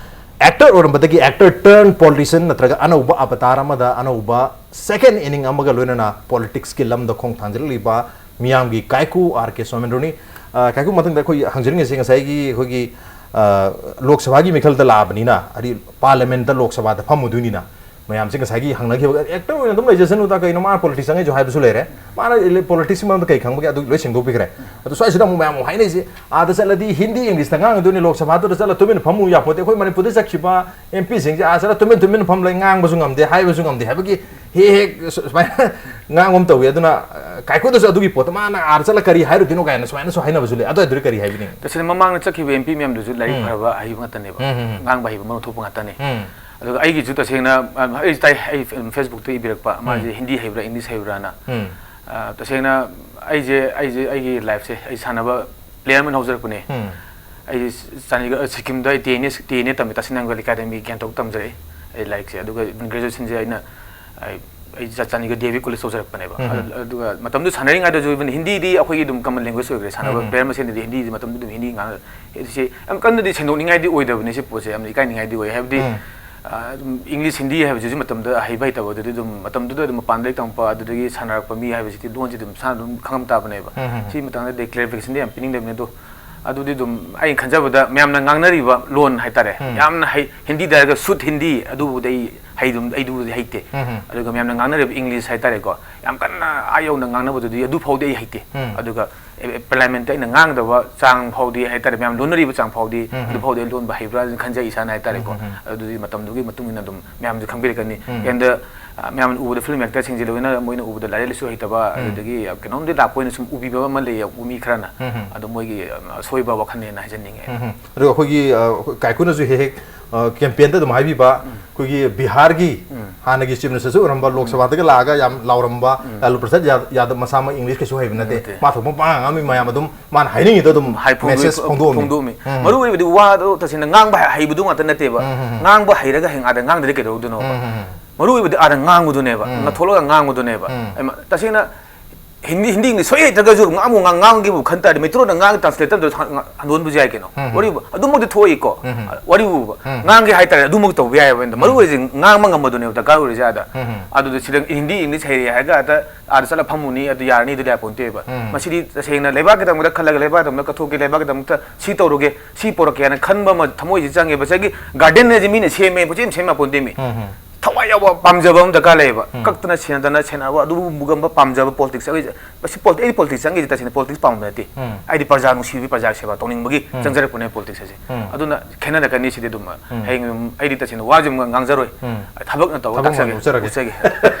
ꯑꯦꯛꯇꯔ ꯑꯣꯏꯔꯝꯕꯗꯒꯤ ꯑꯦꯛꯇꯔ ꯇꯔꯟ ꯄꯣꯂꯤꯇꯤꯁꯤꯌꯟ ꯅꯠꯇ꯭ꯔꯒ ꯑꯅꯧꯕ ꯑꯕꯇꯥꯔ ꯑꯃꯗ ꯑꯅꯧꯕ ꯁꯦꯀꯦꯟ ꯏꯅꯤꯡ ꯑꯃꯒ ꯂꯣꯏꯅꯅ ꯄꯣꯂꯤꯇꯤꯛꯁꯀꯤ ꯂꯝꯗ ꯈꯣꯡ ꯊꯥꯡꯖꯤꯜꯂꯛꯂꯤꯕ ꯃꯤꯌꯥꯝꯒꯤ ꯀꯥꯏꯀꯨ ꯑꯥꯔ ꯀꯦ ꯁꯣꯃꯦꯟꯗ꯭ꯔꯣꯅꯤ꯫ ꯑ, ꯀꯥꯏꯀꯨ, ꯃꯊꯪꯗ ꯑꯩꯈꯣꯏ ꯍꯪꯖꯅꯤꯡꯉꯤꯁꯦ ꯉꯁꯥꯏꯒꯤ ꯑꯩꯈꯣꯏꯒꯤ, ꯑ, ꯂꯣꯛ ꯁꯚꯥꯒꯤ ꯃꯤꯈꯜꯗ ꯂꯥꯛꯑꯕꯅꯤꯅ, ꯍꯥꯏꯗꯤ ꯄꯥꯔꯂꯤꯌꯥꯃꯦꯟꯠꯇ ꯂꯣꯛ ꯁꯚꯥꯗ ꯐꯝꯃꯨꯗꯣꯏꯅꯤꯅ, ꯃꯌꯥꯝꯁꯦ ꯉꯁꯥꯏꯒꯤ ꯍꯪꯅꯈꯤꯕ ꯑꯦꯛꯇꯔ ꯑꯣꯏꯅ ꯑꯗꯨꯝ ꯂꯩꯖꯁꯅꯨꯗ, ꯀꯩꯅꯣ ꯃꯥꯅ ꯄꯣꯂꯤꯇꯤꯛꯁ ꯆꯪꯉꯛꯏꯁꯨ ꯍꯥꯏꯕꯁꯨ ꯂꯩꯔꯦ꯫ ꯃꯥꯅ ꯏꯂꯦ-, ꯄꯣꯂꯤꯇꯤꯛꯁꯀꯤ ꯃꯔꯝꯗ ꯀꯩ ꯈꯪꯕꯒꯦ ꯑꯗꯨ ꯂꯣꯏ ꯁꯦꯡꯗꯣꯛꯄꯤꯈ꯭ꯔꯦ꯫ ꯑꯗꯨ ꯁ꯭ꯋꯥꯏꯁꯤꯗ ꯑꯃꯨꯛ ꯃꯌꯥꯝ ꯑꯃꯨꯛ ꯍꯥꯏꯅꯩꯁꯦ, ꯑꯥꯗ ꯆꯠꯂꯗꯤ ꯍꯤꯟꯗꯤ ꯏꯪꯂꯤꯁꯇ ꯉꯥꯡꯉꯗꯣꯏꯅꯤ, ꯂꯣꯛ ꯁꯚꯥꯗꯨꯗ ꯆꯠꯂ ꯇꯨꯃꯤꯟꯅ ꯐꯝꯃꯨ ꯌꯥꯄꯣꯠꯇꯦ꯫ ꯑꯩꯈꯣꯏ ꯃꯅꯤꯄꯨꯔꯗ ꯆꯠꯈꯤꯕ ꯑꯦꯝ ꯄꯤꯁꯤꯡꯁꯦ ꯑꯥ ꯆꯠꯂ ꯇꯨꯃꯤꯟ ꯇꯨꯃꯤꯟ ꯐꯝ ꯂꯩ, ꯉꯥꯡꯕꯁꯨ ꯉꯝꯗꯦ, ꯍꯥꯏꯕꯁꯨ ꯉꯝꯗꯦ ꯍꯥꯏꯕꯒꯤ ꯍꯦꯛ ꯍꯦꯛ ꯁꯨ-, ꯁꯨꯃꯥꯏꯅ ꯉꯥꯡꯕ ꯑꯃ ꯇꯧꯋꯤ꯫ ꯑꯗꯨꯅ, ꯑ, ꯀꯥꯏꯀꯨꯗꯁꯨ ꯑꯗꯨꯒꯤ ꯄꯣꯠꯇꯣ ꯃꯥꯅ ꯑꯥꯗ ꯆꯠꯂ ꯀꯔꯤ ꯍꯥꯏꯔꯨꯗꯣꯏꯅꯣ ꯀꯥꯏꯅ ꯁꯨꯃꯥꯏꯅꯁꯨ ꯍꯥꯏꯅꯕꯁꯨ ꯂꯩ꯫ ꯑꯗꯨ ꯑꯗꯨꯗꯤ ꯀꯔꯤ ꯍꯥꯏꯕꯤꯅꯤꯡꯉꯤ? ꯇꯁꯦꯡꯅ ꯃꯃꯥꯡꯗ ꯆꯠꯈꯤꯕ ꯑꯦꯝ ꯄꯤ ꯃꯌꯥꯝꯗꯨꯁꯨ ꯂꯥꯏꯔꯤꯛ ꯎꯝ꯫ ꯐꯔꯕ, ꯑꯍꯩꯕ ꯉꯥꯛꯇꯅꯦꯕ꯫ ꯎꯝ, ꯎꯝ, ꯎꯝ꯫ ꯉꯥꯡꯕ ꯍꯩꯕ, ꯃꯔꯣꯟ ꯊꯣꯛꯄ ꯉꯥꯛꯇꯅꯦ꯫ ꯎꯝ꯫ ꯑꯗꯨꯒ ꯑꯩꯒꯤꯁꯨ ꯇꯁꯦꯡꯅ, ꯑ, ꯑꯩ ꯇꯥꯏ, ꯑꯩ ꯐꯦꯁꯕꯨꯛꯇ ꯏꯕꯤꯔꯛꯄ, ꯃꯥꯁꯦ ꯎꯝ꯫ ꯍꯤꯟꯗꯤ ꯍꯩꯕ꯭ꯔꯥ, ꯏꯪꯂꯤꯁ ꯍꯩꯕ꯭ꯔꯥꯅ꯫ ꯎꯝ꯫ ꯑ, ꯇꯁꯦꯡꯅ ꯑꯩꯁꯦ, ꯑꯩꯁꯦ, ꯑꯩꯒꯤ ꯂꯥꯏꯐꯁꯦ ꯑꯩ ꯁꯥꯟꯅꯕ ꯄ꯭ꯂꯦꯌꯔ ꯑꯃ ꯑꯣꯏꯅ ꯍꯧꯖꯔꯛꯄꯅꯦ꯫ ꯎꯝ꯫ ꯑꯩ ꯆꯥꯟꯗꯤꯒꯔ, ꯁꯤꯛꯀꯤꯝꯗ ꯑꯩ T N A, T N A ꯇꯝꯃꯤ, ꯇꯥꯁꯤꯡ ꯅꯥꯒꯥ ꯑꯦꯀꯥꯗꯃꯤ ꯒꯦꯡꯇꯣꯛ ꯇꯝꯖꯔꯛꯏ ꯑꯩ ꯂꯥꯏꯔꯤꯛꯁꯦ꯫ ꯑꯗꯨꯒ ꯒ꯭ꯔꯦꯖꯨꯑꯦꯁꯟꯁꯦ ꯑꯩꯅ, ꯑꯩ, ꯑꯩ ꯆꯥ-, ꯆꯥꯟꯗꯤꯒꯔ ꯗꯤ ꯑꯦ ꯚꯤ ꯀꯣꯂꯦꯖ ꯇꯧꯖꯔꯛꯄꯅꯦꯕ꯫ ꯎꯝ꯫ ꯑꯗꯨ-, ꯑꯗꯨꯒ ꯃꯇꯝꯗꯨ ꯁꯥꯟꯅꯔꯤꯉꯩꯗꯁꯨ even ꯍꯤꯟꯗꯤꯗꯤ ꯑꯩꯈꯣꯏꯒꯤ ꯑꯗꯨꯝ ꯀꯃꯟ ꯂꯦꯡꯒ꯭ꯋꯦꯖ ꯑꯣꯏꯈ꯭ꯔꯦ꯫ ꯁꯥꯟꯅꯕ ꯎꯝ꯫ ꯄ꯭ꯂꯦꯌꯔ ꯃꯁꯦꯟꯗꯗꯤ ꯍꯤꯟꯗꯤꯁꯦ ꯃꯇꯝꯗꯨ ꯑꯗꯨꯝ ꯍꯤꯟꯗꯤ ꯉꯥꯡꯅ-, ꯁꯤ ꯌꯥꯝ ꯀꯟꯅꯗꯤ ꯁꯦꯡꯗꯣꯛꯅꯤꯡꯉꯥꯏꯗꯤ ꯑꯣꯏꯗꯕꯅꯤ ꯁꯤ ꯄꯣꯠꯁꯦ, ꯌꯥꯝꯅ ꯏꯀꯥꯏꯅꯤꯡꯉꯥꯏꯗꯤ ꯑꯣꯏ꯫ ꯍꯥꯏꯕꯗꯤ ꯎꯝ꯫ ꯑꯗꯨꯝ ꯏꯪꯂꯤꯁ, ꯍꯤꯟꯗꯤ ꯍꯥꯏꯕꯁꯤ ꯍꯧꯖꯤꯛ ꯃꯇꯝꯗ ꯍꯩꯕ ꯍꯩꯇꯕ ꯑꯗꯨꯗꯤ ꯑꯗꯨꯝ ꯃꯇꯝꯗꯨꯗ ꯑꯗꯨꯝ ꯃꯄꯥꯟ ꯂꯥꯏꯔꯤꯛ ꯇꯝꯃꯛꯄ, ꯑꯗꯨꯗꯒꯤ ꯁꯥꯟꯅꯔꯛꯄ ꯃꯤ ꯍꯥꯏꯕꯁꯤꯗꯤ ꯂꯣꯟꯁꯤ ꯑꯗꯨꯝ ꯃꯁꯥꯅ ꯑꯗꯨꯝ ꯈꯪꯉꯝ ꯇꯥꯕꯅꯦꯕ꯫ ꯎꯝ, ꯎꯝ, ꯎꯝ꯫ ꯁꯤ ꯃꯇꯥꯡꯗ ꯀ꯭ꯂꯦꯔꯤꯐꯤꯀꯦꯁꯟꯗꯤ ꯌꯥꯝ ꯄꯤꯅꯤꯡꯗꯕꯅꯦ꯫ ꯑꯗꯣ ꯑꯗꯨꯗꯤ ꯑꯗꯨꯝ ꯑꯩꯅ ꯈꯟꯖꯕꯗ ꯃꯌꯥꯝꯅ ꯉꯥꯡꯅꯔꯤꯕ ꯂꯣꯟ ꯍꯥꯏꯇꯥꯔꯦ, ꯎꯝ꯫ ꯌꯥꯝꯅ ꯍꯩ, ꯍꯤꯟꯗꯤꯗ ꯍꯥꯏꯔꯒ ꯁꯨꯗ ꯍꯤꯟꯗꯤ, ꯑꯗꯨꯕꯨꯗꯤ ꯑꯩ ꯍꯩ ꯑꯗꯨꯝ, ꯑꯩꯗꯨꯕꯨꯗꯤ ꯍꯩꯇꯦ꯫ ꯎꯝ, ꯎꯝ꯫ ꯑꯗꯨꯒ ꯃꯌꯥꯝꯅ ꯉꯥꯡꯅꯔꯤꯕ ꯏꯪꯂꯤꯁ ꯍꯥꯏꯇꯥꯔꯦꯀꯣ, ꯌꯥꯝ ꯀꯟꯅ ꯑꯥ ꯌꯧꯅ ꯉꯥꯡꯅꯕꯗꯨꯗꯤ ꯑꯗꯨ ꯐꯥꯎꯗꯤ ꯑꯩ ꯍꯩꯇꯦ꯫ ꯎꯝ꯫ ꯑꯗꯨꯒ ꯑꯦ-, ꯑꯦ-, ꯄꯥꯔꯂꯤꯌꯥꯃꯦꯟꯠꯇ ꯑꯩꯅ ꯉꯥꯡꯗꯕ ꯆꯥꯡ ꯐꯥꯎꯗꯤ ꯍꯥꯏꯇꯥꯔꯦ, ꯃꯌꯥꯝ ꯂꯣꯟꯅꯔꯤꯕ ꯆꯥꯡ ꯐꯥꯎꯗꯤ ꯎꯝ, ꯎꯝ꯫ ꯑꯗꯨ ꯐꯥꯎꯗꯤ ꯑꯩ ꯂꯣꯟꯕ ꯍꯩꯕ꯭ꯔꯥ ꯍꯥꯏꯅ ꯈꯟꯖꯩ ꯏꯁꯥꯅ ꯍꯥꯏꯇꯥꯔꯦꯀꯣ꯫ ꯎꯝ, ꯎꯝ, ꯎꯝ꯫ ꯑꯗꯨꯗꯤ ꯃꯇꯝꯗꯨꯒꯤ ꯃꯇꯨꯡ ꯏꯟꯅ ꯑꯗꯨꯝ ꯃꯌꯥꯝꯁꯨ ꯈꯪꯕꯤꯔꯛꯀꯅꯤ꯫ ꯎꯝ꯫ And, ꯑ, ꯃꯌꯥꯝꯅ ꯎꯕꯗ, ꯐꯤꯂꯝ ꯑꯦꯛꯇꯔꯁꯤꯡꯁꯦ ꯂꯣꯏꯅ ꯃꯣꯏꯅ ꯎꯕꯗ ꯂꯥꯏꯔꯤꯛ ꯂꯥꯏꯁꯨ ꯍꯩꯇꯕ, ꯎꯝ꯫ ꯑꯗꯨꯗꯒꯤ ꯀꯩꯅꯣꯝꯗꯤ ꯂꯥꯛꯄ ꯑꯣꯏꯅ ꯁꯨꯝ ꯎꯕꯤꯕ ꯑꯃ ꯂꯩꯌꯦ ꯃꯤ ꯈꯔꯅ꯫ ꯎꯝ, ꯎꯝ꯫ ꯑꯗꯣ ꯃꯣꯏꯒꯤ, ꯑ, ꯑꯁꯣꯏꯕ ꯋꯥꯈꯜꯅꯦꯅ ꯍꯥꯏꯖꯅꯤꯡꯉꯦ꯫ ꯎꯝ, ꯎꯝ꯫ ꯑꯗꯨꯒ ꯑꯩꯈꯣꯏꯒꯤ, ꯑ, ꯀꯥꯏꯀꯨꯅꯁꯨ ꯍꯦꯛ ꯍꯦꯛ, ꯑ, ꯀꯦꯝꯄꯦꯟꯗ ꯑꯗꯨꯝ ꯍꯥꯏꯕꯤꯕ, ꯎꯝ꯫ ꯑꯩꯈꯣꯏꯒꯤ ꯕꯤꯍꯥꯔꯒꯤ ꯎꯝ꯫ ꯍꯥꯟꯅꯒꯤ ꯆꯤꯐ ꯃꯤꯅꯤꯁꯇꯔꯁꯨ ꯑꯣꯏꯔꯝꯕ, ꯂꯣꯛ ꯎꯝ꯫ ꯁꯚꯥꯗꯒ ꯂꯥꯛꯑꯒ ꯌꯥꯝ ꯂꯥꯎꯔꯝꯕ, ꯎꯝ꯫ ꯂꯥꯂꯨ ꯄ꯭ꯔꯁꯥꯗ ꯌꯥ-, ꯌꯥꯗꯕ, ꯃꯁꯥꯃꯛ ꯏꯪꯂꯤꯁ ꯀꯩꯁꯨ ꯍꯩꯕ ꯅꯠꯇꯦ꯫ ꯅꯠꯇꯦ꯫ ꯃꯥ ꯊꯣꯛꯄ ꯄꯉꯥꯡ ꯉꯥꯡꯉꯝꯃꯤ ꯃꯌꯥꯝ ꯑꯗꯨꯝ ꯃꯥꯅ ꯍꯥꯏꯅꯤꯡꯉꯤꯗꯣ ꯑꯗꯨꯝ ꯍꯥꯏ ꯐꯣꯡꯗꯣꯛꯏ, ꯃꯦꯁꯦꯖ ꯐꯣꯡꯗꯣꯛꯑꯝꯃꯤ꯫ ꯐꯣꯡꯗꯣꯛꯑꯝꯃꯤ꯫ ꯎꯝ꯫ ꯃꯔꯨ ꯑꯣꯏꯕꯗꯤ ꯋꯥꯗꯣ ꯇꯁꯦꯡꯅ ꯉꯥꯡꯕ ꯍꯩ-, ꯍꯩꯕꯗꯨ ꯉꯥꯛꯇ ꯅꯠꯇꯦꯕ꯫ ꯎꯝ, ꯎꯝ, ꯎꯝ꯫ ꯉꯥꯡꯕ ꯍꯩꯔꯒ ꯍꯌꯦꯡ ꯑꯥꯗ ꯉꯥꯡꯗ꯭ꯔꯗꯤ ꯀꯩꯗꯧꯗꯣꯏꯅꯣꯕ? ꯎꯝ, ꯎꯝ, ꯎꯝ꯫ ꯃꯔꯨ ꯑꯣꯏꯕꯗꯤ ꯑꯥꯗ ꯉꯥꯡꯕꯗꯨꯅꯦꯕ, ꯎꯝ꯫ ꯉꯥꯊꯣꯛꯂꯒ ꯉꯥꯡꯕꯗꯨꯅꯦꯕ꯫ ꯎꯝ꯫ ꯑꯩꯃ-, ꯇꯁꯦꯡꯅ ꯍꯤꯟꯗꯤ, ꯍꯤꯟꯗꯤ ꯏꯪꯂꯤꯁ ꯁꯣꯏ ꯍꯩꯇ꯭ꯔꯒꯁꯨ ꯉꯥꯡꯕꯨ ꯉꯥꯡ-, ꯉꯥꯡꯒꯦꯕꯨ ꯈꯟ ꯇꯥꯔꯗꯤ, ꯃꯩꯇꯩꯂꯣꯟꯗ ꯉꯥꯡ-, ꯇ꯭ꯔꯥꯟꯁꯂꯦꯇꯔꯗ ꯁꯥ-, ꯉꯥ-, ꯍꯟꯗꯣꯛꯍꯟꯕꯁꯨ ꯌꯥꯏ ꯀꯩꯅꯣ꯫ ꯎꯝ, ꯎꯝ꯫ ꯋꯥꯔꯤꯕꯨ ꯑꯗꯨꯃꯛꯇꯤ ꯊꯣꯛꯏꯀꯣ꯫ ꯎꯝ, ꯎꯝ꯫ ꯋꯥꯔꯤꯕꯨꯕ ꯎꯝ꯫ ꯉꯥꯡꯒꯦ ꯍꯥꯏꯇꯥꯔꯦ, ꯑꯗꯨꯃꯛ ꯇꯧꯕ ꯌꯥꯏꯑꯕ꯫ ꯑꯗ ꯃꯔꯨ ꯎꯝ꯫ ꯑꯣꯏꯔꯤꯁꯦ ꯉꯥꯡꯕ ꯉꯝꯕꯗꯨꯅꯦꯕ ꯗꯔꯀꯥꯔ ꯑꯣꯏꯔꯤꯁꯦ ꯑꯥꯗ꯫ ꯎꯝ, ꯎꯝ꯫ ꯑꯗꯨꯗ ꯁꯤꯗ ꯍꯤꯟꯗꯤ ꯏꯪꯂꯤꯁ ꯍꯩꯔꯦ ꯍꯥꯏꯔꯒ ꯑꯥꯗ, ꯑꯥꯗ ꯆꯠꯂ ꯐꯝꯃꯨꯅꯤ, ꯑꯗꯨ ꯌꯥꯔꯅꯤ, ꯑꯗꯨ ꯌꯥꯄꯣꯟꯇꯦꯕ꯫ ꯎꯝ꯫ ꯃꯁꯤꯗꯤ ꯇꯁꯦꯡꯅ ꯂꯩꯕꯥꯛꯀꯤꯗꯃꯛꯇ ꯈꯜꯂꯒ, ꯂꯩꯕꯥꯛꯀꯤꯗꯃꯛꯇ ꯀꯠꯊꯣꯛꯀꯦ, ꯂꯩꯕꯥꯛꯀꯤꯗꯃꯛꯇ ꯁꯤ ꯇꯧꯔꯒꯦ, ꯁꯤ ꯄꯣꯔꯛꯀꯦ ꯍꯥꯏꯅ ꯈꯟꯕ ꯑꯃ ꯊꯃꯣꯏꯁꯦ ꯆꯪꯉꯦꯕ꯫ ꯉꯁꯥꯏꯒꯤ ꯒꯥꯔꯗꯦꯟ ꯍꯥꯏꯁꯦ ꯃꯤꯅ ꯁꯦꯝꯃꯦ, ꯄꯨꯡꯁꯦꯝ ꯁꯦꯝ ꯌꯥꯄꯣꯟꯇꯦ ꯃꯤ꯫ ꯎꯝ, ꯎꯝ꯫ ꯊꯋꯥꯏ ꯌꯥꯎꯕ ꯄꯥꯝꯖꯕ ꯑꯃ ꯗꯔꯀꯥꯔ ꯂꯩꯌꯦꯕ꯫ ꯎꯝ꯫ ꯀꯛꯇꯅ ꯁꯦꯟꯅꯗꯅ ꯁꯦꯟꯅꯕ ꯑꯗꯨꯒꯨꯝꯕ ꯄꯥꯝꯖꯕ ꯄꯣꯂꯤꯇꯤꯛꯁ ꯑꯩꯈꯣꯏꯁꯦ꯫ ꯃꯁꯤ ꯄꯣꯂꯤ-, ꯑꯩ ꯄꯣꯂꯤꯇꯤꯛꯁ ꯆꯪꯉꯤꯁꯦ ꯇꯁꯦꯡꯅ ꯄꯣꯂꯤꯇꯤꯛꯁ ꯄꯥꯝꯕ ꯅꯠꯇꯦ꯫ ꯎꯝ꯫ ꯑꯩꯗꯤ ꯄ꯭ꯔꯖꯥ ꯅꯨꯡꯁꯤꯕꯒꯤ, ꯄ꯭ꯔꯖꯥ ꯁꯦꯕꯥ ꯇꯧꯅꯤꯡꯕꯒꯤ ꯎꯝ꯫ ꯆꯪꯖꯔꯛꯄꯅꯦ ꯄꯣꯂꯤꯇꯤꯛꯁ ꯍꯥꯏꯁꯦ꯫ ꯎꯝ꯫ ꯑꯗꯨꯅ ꯈꯦꯠꯅꯔꯛꯀꯅꯤ ꯁꯤꯗꯤ ꯑꯗꯨꯝ꯫ ꯎꯝ꯫ ꯍꯌꯦꯡ ꯑꯗꯨꯝ ꯑꯩꯗꯤ ꯇꯁꯦꯡꯅ ꯋꯥꯁꯦ ꯑꯃꯨꯛ ꯉꯥꯡꯖꯔꯣꯏ꯫ ꯎꯝ꯫ ꯊꯕꯛꯅ ꯇꯧꯔꯒ ꯊꯕꯛ ꯑꯣꯏꯅ ꯇꯥꯛꯆꯒꯦ, ꯎꯠꯆꯔꯒꯦ꯫ ꯎꯠꯆꯒꯦ꯫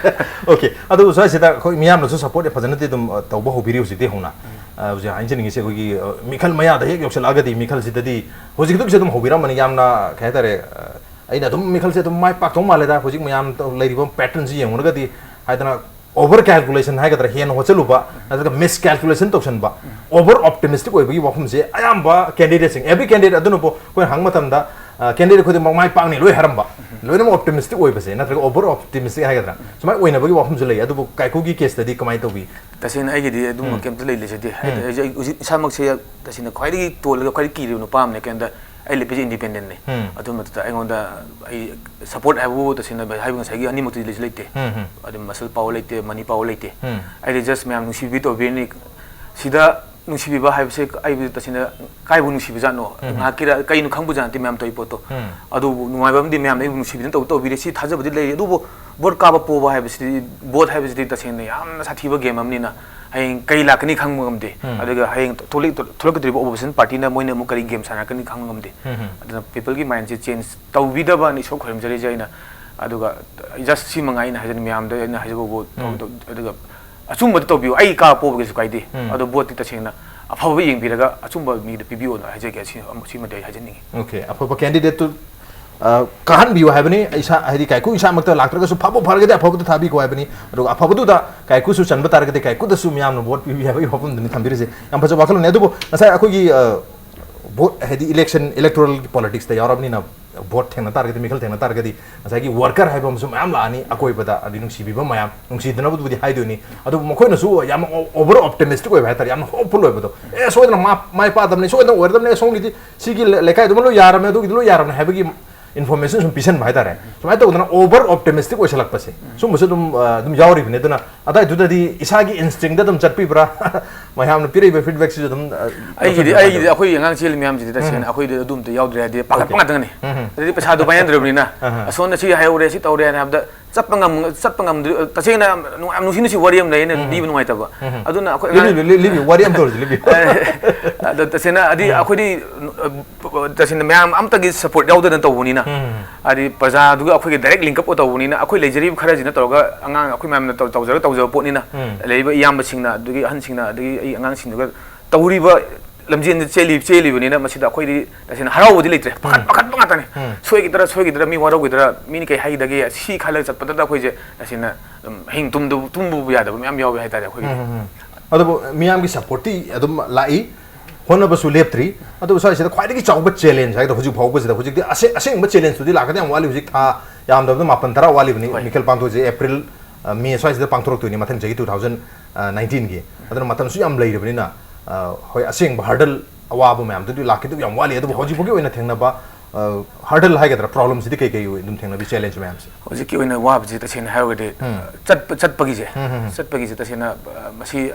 ꯑꯣꯀꯦ꯫ ꯑꯗꯨ ꯁ꯭ꯋꯥꯏꯁꯤꯗ ꯑꯩꯈꯣꯏ ꯃꯤꯌꯥꯝꯅꯁꯨ ꯁꯄꯣꯔꯠ ꯐꯖꯅꯗꯤ ꯑꯗꯨꯝ, ꯑ, ꯇꯧꯕ ꯍꯧꯕꯤꯔꯤ ꯍꯧꯖꯤꯛꯇꯤ ꯍꯧꯅ꯫ ꯎꯝ꯫ ꯑ, ꯍꯧꯖꯤꯛ ꯍꯥꯏꯖꯅꯤꯡꯉꯤꯁꯦ ꯑꯩꯈꯣꯏꯒꯤ, ꯑ, ꯃꯤꯈꯜ ꯃꯌꯥꯗ ꯍꯦꯛ ꯌꯧꯁꯤꯜꯂꯛꯑꯒꯗꯤ ꯃꯤꯈꯜꯁꯤꯗꯗꯤ ꯍꯧꯖꯤꯛ ꯍꯧꯖꯤꯛꯁꯨ ꯑꯗꯨꯝ ꯍꯧꯕꯤꯔꯝꯕꯅꯤ꯫ ꯌꯥꯝꯅ ꯀꯩ ꯍꯥꯏꯇꯥꯔꯦ, ꯑ, ꯑꯩꯅ ꯑꯗꯨꯝ ꯃꯤꯈꯜꯁꯦ ꯑꯗꯨꯝ ꯃꯥꯏ ꯄꯥꯛꯇꯧ ꯃꯥꯜꯂꯦꯗ꯫ ꯍꯧꯖꯤꯛ ꯃꯌꯥꯝ ꯇꯧ-, ꯂꯩꯔꯤꯕ ꯄꯦꯇꯔꯟꯁꯤ ꯌꯦꯡꯉꯨꯔꯒꯗꯤ ꯍꯥꯏꯗꯅ ꯑꯣꯚꯔ ꯀꯦꯜꯀꯨꯂꯦꯁꯟ ꯍꯥꯏꯒꯗ꯭ꯔꯥ, ꯍꯦꯟꯅ ꯍꯣꯠꯆꯜꯂꯨꯕ ꯅꯠꯇ꯭ꯔꯒ ꯃꯤꯁ ꯀꯦꯜꯀꯨꯂꯦꯁꯟ ꯇꯧꯁꯟꯕ, ꯑꯣꯚꯔ ꯑꯣꯞꯇꯤꯃꯤꯁꯇꯤꯛ ꯑꯣꯏꯕꯒꯤ ꯋꯥꯐꯝꯁꯦ ꯑꯌꯥꯝꯕ ꯀꯦꯟꯗꯤꯗꯦꯠꯁꯤꯡ, ꯑꯦꯚ꯭ꯔꯤ ꯀꯦꯟꯗꯤꯗꯦꯠ ꯑꯗꯨꯅꯕꯨ ꯑꯩꯈꯣꯏꯅ ꯍꯪꯕ ꯃꯇꯝꯗ, ꯑ, ꯀꯦꯟꯗꯤꯗꯦꯠ ꯈꯨꯗꯤꯡꯃꯛ ꯃꯥꯏ ꯄꯥꯛꯅꯤ ꯂꯣꯏ ꯍꯥꯏꯔꯝꯕ, ꯂꯣꯏꯅꯃꯛ ꯑꯣꯞꯇꯤꯃꯤꯁꯇꯤꯛ ꯑꯣꯏꯕꯁꯦ ꯅꯠꯇ꯭ꯔꯒ ꯑꯣꯚꯔ ꯑꯣꯞꯇꯤꯃꯤꯁꯇꯤꯛ ꯍꯥꯏꯒꯗ꯭ꯔꯥ, ꯁꯨꯃꯥꯏꯅ ꯑꯣꯏꯅꯕꯒꯤ ꯋꯥꯐꯝꯁꯨ ꯂꯩ꯫ ꯑꯗꯨꯕꯨ ꯀꯥꯏꯀꯨꯒꯤ ꯀꯦꯁꯇꯗꯤ ꯀꯃꯥꯏꯅ ꯇꯧꯕꯤ? ꯇꯁꯦꯡꯅ ꯑꯩꯒꯤꯗꯤ ꯑꯗꯨꯝꯕ ꯎꯝ꯫ ꯀꯩꯝꯇ ꯂꯩ-, ꯂꯩꯖꯗꯦ꯫ ꯎꯝ꯫ ꯍꯥꯏꯗꯤ ꯑꯩꯁꯦ ꯑꯩ ꯍꯧꯖꯤꯛ ꯏꯁꯥꯃꯛꯁꯦ ꯇꯁꯦꯡꯅ ꯈ꯭ꯋꯥꯏꯗꯒꯤ ꯇꯣꯜꯂꯒ ꯈ꯭ꯋꯥꯏꯗꯒꯤ ꯀꯤꯔꯤꯕ ꯅꯨꯄꯥ ꯑꯃꯅꯦ꯫ ꯀꯩꯝꯇ ꯑꯩ ꯂꯦꯞꯄꯤꯁꯦ ꯏꯟꯗꯤꯄꯦꯟꯗꯦꯟꯅꯦ꯫ ꯑꯗꯨ ꯃꯊꯛꯇ ꯑꯩꯉꯣꯟꯗ ꯑꯩ ꯁꯄꯣꯔꯠ ꯍꯥꯏꯕꯕꯨ ꯇꯁꯦꯡꯅ ꯍꯥꯏꯕ ꯉꯁꯥꯏꯒꯤ ꯑꯅꯤꯃꯛꯇꯤ ꯂꯩꯁꯨ ꯂꯩꯇꯦ꯫ ꯑꯗꯨꯝ ꯃꯁꯜ ꯄꯥꯋꯔ ꯂꯩꯇꯦ, ꯃꯅꯤ ꯄꯥꯋꯔ ꯂꯩꯇꯦ꯫ ꯑꯩꯗꯤ ꯖꯁ ꯃꯌꯥꯝ ꯅꯨꯡꯁꯤꯕꯤ ꯇꯧꯕꯤꯔꯅꯤ꯫ ꯁꯤꯗ ꯅꯨꯡꯁꯤꯕꯤꯕ ꯍꯥꯏꯕꯁꯦ ꯑꯩꯕꯨ ꯇꯁꯦꯡꯅ ꯀꯥꯏꯕꯨ ꯅꯨꯡꯁꯤꯕꯖꯥꯠꯅꯣ? ꯉꯥꯏꯍꯥꯛꯀꯤꯔ ꯀꯩꯅꯣ ꯈꯪꯕꯖꯥꯠ ꯅꯠꯇꯦ ꯃꯌꯥꯝ ꯇꯧꯔꯤ ꯄꯣꯠꯇꯣ꯫ ꯑꯗꯨꯕꯨ ꯅꯨꯡꯉꯥꯏꯕ ꯑꯃꯗꯤ ꯃꯌꯥꯝꯅ ꯑꯩꯕꯨ ꯅꯨꯡꯁꯤꯕꯤꯗꯅ ꯇꯧ-, ꯇꯧꯕꯤꯔꯦ꯫ ꯁꯤ ꯊꯥꯖꯕꯗꯤ ꯂꯩꯔꯤ꯫ ꯑꯗꯨꯕꯨ ꯚꯣꯠ ꯀꯥꯕ ꯄꯣꯕ ꯍꯥꯏꯕꯁꯤꯗꯤ, ꯚꯣꯠ ꯍꯥꯏꯕꯁꯤꯗꯤ ꯇꯁꯦꯡꯅ ꯌꯥꯝꯅ ꯁꯥꯊꯤꯕ ꯒꯦꯝ ꯑꯃꯅꯤꯅ ꯍꯌꯦꯡ ꯀꯔꯤ ꯂꯥꯛꯀꯅꯤ ꯈꯪꯕ ꯉꯝꯗꯦ꯫ ꯑꯗꯨꯒ ꯍꯌꯦꯡ ꯊꯣꯛꯂꯛ-, ꯊꯣꯛꯂꯛꯀꯗꯧꯔꯤꯕ ꯑꯣꯄꯣꯖꯤꯁꯟ ꯄꯥꯔꯇꯤꯅ ꯃꯣꯏꯅ ꯑꯃꯨꯛ ꯀꯔꯤ ꯒꯦꯝ ꯁꯥꯟꯅꯔꯛꯀꯅꯤ ꯈꯪꯕ ꯉꯝꯗꯦ꯫ ꯑꯗꯨꯅ ꯄꯤꯄꯜꯒꯤ ꯃꯥꯏꯟꯁꯦ ꯆꯦꯟꯖ ꯇꯧꯕꯤꯗꯕꯅ ꯏꯁꯣꯔ ꯈꯣꯏꯔꯝꯖꯔꯤꯁꯦ ꯑꯩꯅ꯫ ꯑꯗꯨꯒ ꯖꯁ ꯁꯤ ꯃꯉꯥꯏ ꯑꯩꯅ ꯍꯥꯏꯖꯅꯤꯡꯉꯤ ꯃꯌꯥꯝꯗ ꯑꯩꯅ ꯍꯥꯏꯖꯕꯕꯨ꯫ ꯑꯗꯨꯒ ꯑꯆꯨꯝꯕꯗ ꯇꯧꯕꯤꯌꯨ, ꯑꯩ ꯀꯥ ꯄꯣꯕꯒꯤꯁꯨ ꯀꯥꯏꯗꯦ꯫ ꯑꯗꯣ ꯚꯣꯠꯇꯤ ꯇꯁꯦꯡꯅ ꯑꯐꯕ ꯌꯦꯡꯕꯤꯔꯒ ꯑꯆꯨꯝꯕ ꯃꯤꯗ ꯄꯤꯕꯤꯌꯣꯅ ꯍꯥꯏꯖꯒꯦ꯫ ꯑꯁꯤ-, ꯁꯤꯃꯗꯤ ꯑꯩ ꯍꯥꯏꯖꯅꯤꯡꯉꯤ꯫ ꯑꯣꯀꯦ, ꯑꯐꯕ ꯀꯦꯟꯗꯤꯗꯦꯠꯇꯨ, ꯑ, ꯀꯥꯍꯟꯕꯤꯌꯨ ꯍꯥꯏꯕꯅꯤ꯫ ꯏꯁꯥ, ꯍꯥꯏꯗꯤ ꯀꯥꯏꯀꯨ ꯏꯁꯥꯃꯛꯇ ꯂꯥꯛꯇ꯭ꯔꯒꯁꯨ ꯐꯕ ꯐꯔꯒꯗꯤ ꯑꯐꯕꯗ ꯊꯥꯕꯤꯈꯣ ꯍꯥꯏꯕꯅꯤ꯫ ꯑꯗꯨꯒ ꯑꯐꯕꯗꯨꯗ ꯀꯥꯏꯀꯨꯁꯨ ꯆꯟꯕ ꯇꯥꯔꯒꯗꯤ ꯀꯥꯏꯀꯨꯗꯁꯨ ꯃꯤꯌꯥꯝꯅ ꯚꯣꯠ ꯄꯤꯕꯤꯌꯨ ꯍꯥꯏꯕꯒꯤ ꯋꯥꯐꯝꯗꯨꯅꯤ ꯊꯝꯕꯤꯔꯤꯁꯦ꯫ ꯌꯥꯝ ꯐꯖꯕ ꯋꯥꯈꯜꯂꯣꯟꯅꯤ꯫ ꯑꯗꯨꯕꯨ ꯉꯁꯥꯏ ꯑꯩꯈꯣꯏꯒꯤ, ꯑ, ꯚꯣꯠ, ꯍꯥꯏꯗꯤ ꯏꯂꯦꯛꯁꯟ, ꯏꯂꯦꯛꯇꯣꯔꯦꯜꯒꯤ ꯄꯣꯂꯤꯇꯤꯛꯁꯇ ꯌꯥꯎꯔꯕꯅꯤꯅ ꯚꯣꯠ ꯊꯦꯡꯅ ꯇꯥꯔꯒꯗꯤ, ꯃꯤꯈꯜ ꯊꯦꯡꯅ ꯇꯥꯔꯒꯗꯤ ꯉꯁꯥꯏꯒꯤ ꯋꯥꯔꯀꯔ ꯍꯥꯏꯕ ꯑꯃꯁꯨ ꯃꯌꯥꯝ ꯂꯥꯛꯑꯅꯤ ꯑꯀꯣꯏꯕꯗ, ꯑꯗꯩ ꯅꯨꯡꯁꯤꯕꯤꯕ ꯃꯌꯥꯝ, ꯅꯨꯡꯁꯤꯗꯅꯕꯗꯨꯕꯨꯗꯤ ꯍꯥꯏꯗꯣꯏꯅꯤ꯫ ꯑꯗꯨꯕꯨ ꯃꯈꯣꯏꯅꯁꯨ ꯌꯥꯝ ꯑꯣꯚꯔ ꯑꯣꯞꯇꯤꯃꯤꯁꯇꯤꯛ ꯑꯣꯏꯕ ꯍꯥꯏꯇꯥꯔꯦ, ꯌꯥꯝꯅ ꯍꯣꯞꯐꯨꯜ ꯑꯣꯏꯕꯗꯣ꯫ "ꯑꯦ, ꯁꯣꯏꯗꯅ ꯃꯥ-, ꯃꯥꯏ ꯄꯥꯗꯕꯅꯤ, ꯁꯣꯏꯗꯅ ꯑꯣꯏꯔꯗꯕꯅꯤ, ꯑꯦ, ꯁꯣꯝꯒꯤꯗꯤ ꯁꯤꯒꯤ ꯂꯩ-, ꯂꯩꯀꯥꯏꯗꯨꯃ ꯂꯣꯏ ꯌꯥꯔꯕꯅꯦ, ꯑꯗꯨꯒꯤꯗꯤ ꯂꯣꯏ ꯌꯥꯔꯕꯅꯦ" ꯍꯥꯏꯕꯒꯤ ꯏꯟꯐꯣꯔꯃꯦꯁꯟ ꯁꯨꯝ ꯄꯤꯁꯟꯕ ꯍꯥꯏꯇꯥꯔꯦ꯫ ꯁꯨꯃꯥꯏꯅ ꯇꯧꯗꯅ ꯑꯣꯚꯔ ꯑꯣꯞꯇꯤꯃꯤꯁꯇꯤꯛ ꯑꯣꯏꯁꯜꯂꯛꯄꯁꯦ, ꯁꯨꯝꯕꯁꯨ ꯑꯗꯨꯝ, ꯑ, ꯑꯗꯨꯝ ꯌꯥꯎꯔꯤꯕꯅꯤ꯫ ꯑꯗꯨꯅ ꯑꯗꯥꯏꯗꯨꯗꯗꯤ ꯏꯁꯥꯒꯤ ꯏꯟꯁꯇꯤꯡꯗ ꯑꯗꯨꯝ ꯆꯠꯄꯤꯕ꯭ꯔꯥ? ꯃꯌꯥꯝꯅ ꯄꯤꯔꯛꯏꯕ ꯐꯤꯗꯕꯦꯛꯁꯤꯁꯨ ꯑꯗꯨꯝ, ꯑ, ꯑꯩꯒꯤꯗꯤ, ꯂꯧꯁꯤꯟꯕ ꯑꯩꯒꯤꯗꯤ ꯉꯝꯗꯕ꯫ ꯑꯩꯈꯣꯏ ꯑꯉꯥꯡ ꯆꯦꯜꯂꯤ ꯃꯌꯥꯝꯁꯤꯗꯤ ꯇꯁꯦꯡꯅ ꯎꯝ꯫ ꯑꯩꯈꯣꯏꯗꯤ ꯑꯗꯨ ꯑꯝꯇ ꯌꯥꯎꯗ꯭ꯔꯦ ꯍꯥꯏꯗꯤ ꯄꯥꯈꯠꯄ ꯑꯣꯀꯦ꯫ ꯉꯥꯛꯇ ꯉꯥꯏꯅꯤ꯫ ꯎꯝ꯫ ꯑꯗꯩꯗꯤ ꯄꯩꯁꯥꯗꯣ ꯄꯥꯏꯅꯗ꯭ꯔꯕꯅꯤꯅ ꯑꯍ꯫ ꯑꯁꯣꯝꯗ ꯁꯤ ꯍꯥꯏꯍꯧꯔꯦ, ꯁꯤ ꯇꯧꯔꯦ ꯍꯥꯏꯅ ꯍꯥꯏꯕꯗ ꯆꯠꯄ ꯉꯝ-, ꯆꯠꯄ ꯉꯝꯗ꯭ꯔꯤ-, ꯇꯁꯦꯡꯅ ꯌꯥꯝ ꯅꯨꯡ-, ꯌꯥꯝ ꯅꯨꯡꯁꯤ ꯅꯨꯡꯁꯤ ꯋꯥꯔꯤ ꯑꯃ ꯂꯩ ꯑꯩꯅ ꯎꯝ꯫ ꯂꯤꯕ ꯅꯨꯡꯉꯥꯏꯇꯕ꯫ ꯎꯝ꯫ ꯑꯗꯨꯅ ꯑꯩꯈꯣꯏ ꯂꯤꯕꯤꯌꯨ, ꯑꯉꯥꯡ ꯂꯤ-, ꯂꯤ-, ꯂꯤꯕꯤꯌꯨ, ꯋꯥꯔꯤ ꯑꯝꯇ ꯑꯣꯏꯔꯁꯨ ꯂꯤꯕꯤꯌꯨ꯫ ꯑꯗꯣ ꯇꯁꯦꯡꯅ ꯍꯥꯏꯗꯤ ꯎꯝ꯫ ꯑꯩꯈꯣꯏꯗꯤ, ꯑ, ꯇꯁꯦꯡꯅ ꯃꯌꯥꯝ ꯑꯝꯇꯒꯤ ꯁꯄꯣꯔꯠ ꯌꯥꯎꯗꯅ ꯇꯧꯕꯅꯤꯅ, ꯎꯝ꯫ ꯍꯥꯏꯗꯤ ꯄ꯭ꯔꯖꯥꯗꯨꯒ ꯑꯩꯈꯣꯏꯒꯤ ꯗꯥꯏꯔꯦꯛ ꯂꯤꯡꯀꯞ ꯇꯧꯕꯅꯤꯅ ꯑꯩꯈꯣꯏ ꯂꯩꯖꯔꯤꯕ ꯈꯔꯁꯤꯅ ꯇꯧꯔꯒ ꯑꯉꯥꯡ ꯑꯩꯈꯣꯏ ꯃꯌꯥꯝꯅ ꯇꯧ-, ꯇꯧꯖꯔꯒ ꯇꯧꯖꯕ ꯄꯣꯠꯅꯤꯅ ꯎꯝ꯫ ꯂꯩꯔꯤꯕ ꯏꯌꯥꯝꯕꯁꯤꯡꯅ, ꯑꯗꯒꯤ ꯑꯍꯟꯁꯤꯡꯅ, ꯑꯗꯒꯤ ꯑꯩ ꯑꯉꯥꯡꯁꯤꯡꯗꯨꯒ ꯇꯧꯔꯤꯕ ꯂꯝꯖꯦꯟꯗ ꯆꯦꯜꯂꯤ-, ꯆꯦꯜꯂꯤꯕꯅꯤꯅ ꯃꯁꯤꯗ ꯑꯩꯈꯣꯏꯗꯤ ꯇꯁꯦꯡꯅ ꯍꯔꯥꯎꯕꯗꯤ ꯂꯩꯇ꯭ꯔꯦ꯫ ꯄꯥꯈꯠ-, ꯎꯝ꯫ ꯄꯥꯈꯠꯄ ꯉꯥꯛꯇꯅꯤ꯫ ꯎꯝ꯫ ꯁꯣꯏꯈꯤꯗ꯭ꯔꯥ, ꯁꯣꯏꯈꯤꯗ꯭ꯔꯥ, ꯃꯤ ꯋꯥꯔꯧꯈꯤꯗ꯭ꯔꯥ, ꯃꯤꯅ ꯀꯩ ꯍꯥꯏꯈꯤꯗꯒꯦ, ꯁꯤ ꯈꯜꯂꯒ ꯆꯠꯄꯗꯇ ꯑꯩꯈꯣꯏꯁꯦ ꯇꯁꯦꯡꯅ ꯑꯗꯨꯝ ꯑꯍꯤꯡ ꯇꯨꯝꯗꯕ, ꯇꯨꯝꯕꯕꯨ ꯌꯥꯗꯕ ꯃꯌꯥꯝ ꯌꯥꯎꯋꯦ ꯍꯥꯏꯇꯥꯔꯦ ꯑꯩꯈꯣꯏꯒꯤꯗꯤ꯫ ꯎꯝ, ꯎꯝ, ꯎꯝ꯫ ꯑꯗꯨꯕꯨ ꯃꯤꯌꯥꯝꯒꯤ ꯁꯞꯄꯣꯔꯠꯇꯤ ꯑꯗꯨꯝ ꯂꯥꯛꯏ, ꯍꯣꯠꯅꯕꯁꯨ ꯂꯦꯞꯇ꯭ꯔꯤ꯫ ꯑꯗꯨꯕꯨ ꯁ꯭ꯋꯥꯏꯁꯤꯗ ꯈ꯭ꯋꯥꯏꯗꯒꯤ ꯆꯥꯎꯕ ꯆꯦꯂꯦꯟꯖ ꯍꯥꯏꯒꯗ꯭ꯔꯥ ꯍꯧꯖꯤꯛ ꯐꯥꯎꯕꯁꯤꯗ, ꯍꯧꯖꯤꯛꯇꯤ ꯑꯁꯦ-, ꯑꯁꯦꯡꯕ ꯆꯦꯂꯦꯟꯖꯇꯨꯗꯤ ꯂꯥꯛꯀꯗꯤ ꯌꯥꯝ ꯋꯥꯠꯂꯤ꯫ ꯍꯧꯖꯤꯛ ꯊꯥ ꯌꯥꯝꯗꯕꯗ ꯃꯥꯄꯟ ꯇꯔꯥ ꯋꯥꯠꯂꯤꯕꯅꯤ꯫ ꯍꯣꯏ꯫ ꯃꯤꯈꯜ ꯄꯥꯡꯊꯣꯛꯏꯁꯦ ꯑꯦꯄ꯭ꯔꯤꯜ, ꯑ, ꯃꯦ ꯁ꯭ꯋꯥꯏꯁꯤꯗ ꯄꯥꯡꯊꯣꯔꯛꯇꯣꯏꯅꯤ ꯃꯊꯪ ꯆꯍꯤ two thousand nineteen-ꯒꯤ꯫ ꯑꯗꯨꯅ ꯃꯇꯝꯁꯨ ꯌꯥꯝ ꯂꯩꯔꯕꯅꯤꯅ, ꯑ, ꯍꯣꯏ, ꯑꯁꯦꯡꯕ ꯍꯔꯗꯜ ꯑꯋꯥꯕ ꯃꯌꯥꯝꯗꯨꯗꯤ ꯂꯥꯛꯈꯤꯗꯕ ꯌꯥꯝ ꯋꯥꯠꯂꯤ꯫ ꯑꯗꯨꯕꯨ ꯍꯧꯖꯤꯛ ꯐꯥꯎꯒꯤ ꯑꯣꯏꯅ ꯊꯦꯡꯅꯕ ꯍꯔꯗꯜ ꯍꯥꯏꯒꯗ꯭ꯔꯥ, ꯄ꯭ꯔꯣꯕ꯭ꯂꯦꯝꯁꯤꯗꯤ ꯀꯩ ꯀꯩ ꯑꯣꯏ-, ꯑꯗꯨꯝ ꯊꯦꯡꯅꯕꯤ, ꯆꯦꯂꯦꯟꯖ ꯃꯌꯥꯝꯁꯦ? ꯍꯧꯖꯤꯛꯀꯤ ꯑꯣꯏꯅ ꯋꯥꯕꯁꯤ ꯇꯁꯦꯡꯅ ꯍꯥꯏꯔꯒꯗꯤ, ꯎꯝ꯫ ꯆꯠꯄ, ꯆꯠꯄꯒꯤꯁꯦ, ꯎꯝ, ꯎꯝ, ꯎꯝ꯫ ꯆꯠꯄꯒꯤꯁꯦ ꯇꯁꯦꯡꯅ, ꯑ, ꯃꯁꯤ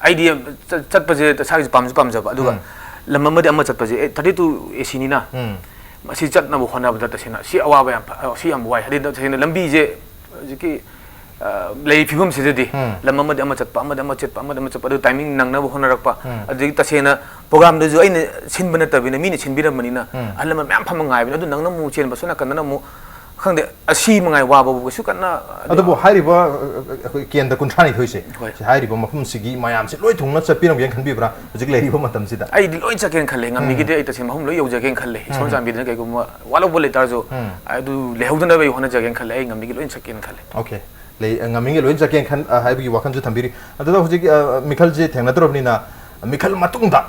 ꯑꯩꯗꯤ ꯆꯠ-, ꯆꯠꯄꯁꯦ ꯏꯁꯥꯒꯤꯁꯨ ꯄꯥꯝꯁꯨ ꯄꯥꯝꯖꯕ, ꯑꯗꯨꯒ ꯎꯝ꯫ ꯂꯝ ꯑꯃꯗꯤ ꯑꯃ ꯆꯠꯄꯁꯦ, ꯑꯦ, ꯊꯥꯔꯇꯤ ꯇꯨ ꯑꯦ ꯁꯤꯅꯤꯅ, ꯎꯝ꯫ ꯃꯁꯤ ꯆꯠꯅꯕ ꯍꯣꯠꯅꯕꯗ ꯇꯁꯦꯡꯅ ꯁꯤ ꯑꯋꯥꯕ ꯌꯥꯝ ꯐ-, ꯁꯤ ꯌꯥꯝ ꯋꯥꯏ꯫ ꯍꯥꯏꯗꯤ ꯇꯁꯦꯡꯅ ꯂꯝꯕꯤꯁꯦ ꯍꯧꯖꯤꯛꯀꯤ, ꯑ, ꯂꯩꯔꯤꯕ ꯐꯤꯕꯝꯁꯤꯗꯗꯤ ꯎꯝ꯫ ꯂꯝ ꯑꯃꯗꯤ ꯑꯃ ꯆꯠꯄ, ꯑꯃꯗꯤ ꯑꯃ ꯆꯠꯄ, ꯑꯃꯗꯤ ꯑꯃ ꯆꯠꯄ, ꯑꯗꯨ ꯇꯥꯏꯃꯤꯡ ꯅꯪꯅꯕ ꯍꯣꯠꯅꯔꯛꯄ, ꯎꯝ꯫ ꯑꯗꯨꯗꯒꯤ ꯇꯁꯦꯡꯅ ꯄ꯭ꯔꯣꯒꯥꯝꯗꯨꯁꯨ ꯑꯩꯅ ꯁꯤꯟꯕ ꯅꯠꯇꯕꯅꯤꯅ, ꯃꯤꯅ ꯁꯤꯟꯕꯤꯔꯝꯕꯅꯤꯅ, ꯎꯝ꯫ ꯑꯍꯜ ꯂꯃꯟ ꯃꯌꯥꯝ ꯐꯝꯃ ꯉꯥꯏꯕꯅꯤ꯫ ꯑꯗꯨ ꯅꯪꯅ ꯑꯃꯨꯛ ꯆꯦꯟꯕ, ꯁꯣꯝ ꯅꯥꯀꯟꯗꯅ ꯑꯃꯨꯛ, ꯈꯪꯗꯦ, ꯑꯁꯤ ꯃꯉꯥꯏ ꯋꯥꯕꯕꯨ ꯀꯩꯁꯨ ꯀꯟꯅ, ꯑꯗꯨꯕꯨ ꯍꯥꯏꯔꯤꯕ, ꯑ, ꯑꯩꯈꯣꯏ ꯀꯦꯟꯗ꯭ꯔ ꯀꯨꯟꯊ꯭ꯔꯥꯅꯤꯊꯣꯏꯁꯦ, ꯍꯣꯏ꯫ ꯁꯤ ꯍꯥꯏꯔꯤꯕ ꯃꯐꯝꯁꯤꯒꯤ ꯃꯌꯥꯝꯁꯦ ꯂꯣꯏ ꯊꯨꯡꯅ ꯆꯠꯄꯤꯔꯝꯒꯦꯅ ꯈꯟꯕꯤꯕ꯭ꯔꯥ ꯍꯧꯖꯤꯛ ꯂꯩꯔꯤꯕ ꯃꯇꯝꯁꯤꯗ? ꯑꯩꯗꯤ ꯂꯣꯏ ꯆꯠꯀꯦꯅ ꯈꯜꯂꯦ, ꯉꯝꯃꯤꯒꯤꯗꯤ ꯎꯝ꯫ ꯑꯩ ꯇꯁꯦꯡꯅ ꯃꯐꯝ ꯂꯣꯏ ꯌꯧꯖꯒꯦꯅ ꯈꯜꯂꯦ꯫ ꯏꯁꯣꯔ ꯎꯝ꯫ ꯆꯥꯟꯕꯤꯗꯨꯅ ꯀꯩꯒꯨꯝꯕ ꯋꯥꯠꯍꯧꯕ ꯂꯩꯇꯥꯔꯁꯨ, ꯎꯝ꯫ ꯑꯗꯨ ꯂꯩꯍꯧꯗꯅꯕ ꯑꯩ ꯍꯣꯠꯅꯖꯒꯦꯅ ꯈꯜꯂꯦ꯫ ꯑꯩ ꯉꯝꯃꯤꯒꯤ ꯂꯣꯏ ꯆꯠꯀꯦꯅ ꯈꯜꯂꯦ꯫ ꯑꯣꯀꯦ꯫ ꯂꯩ, ꯉꯝꯃꯤꯒꯩ ꯂꯣꯏ ꯆꯠꯀꯦꯅ ꯈꯟ-, ꯑ, ꯍꯥꯏꯕꯒꯤ ꯋꯥꯈꯜꯁꯨ ꯊꯝꯕꯤꯔꯤ꯫ ꯑꯗꯨꯗ ꯍꯧꯖꯤꯛ, ꯑ, ꯃꯤꯈꯜꯁꯦ ꯊꯦꯡꯅꯗ꯭ꯔꯕꯅꯤꯅ, ꯃꯤꯈꯜ ꯃꯇꯨꯡꯗ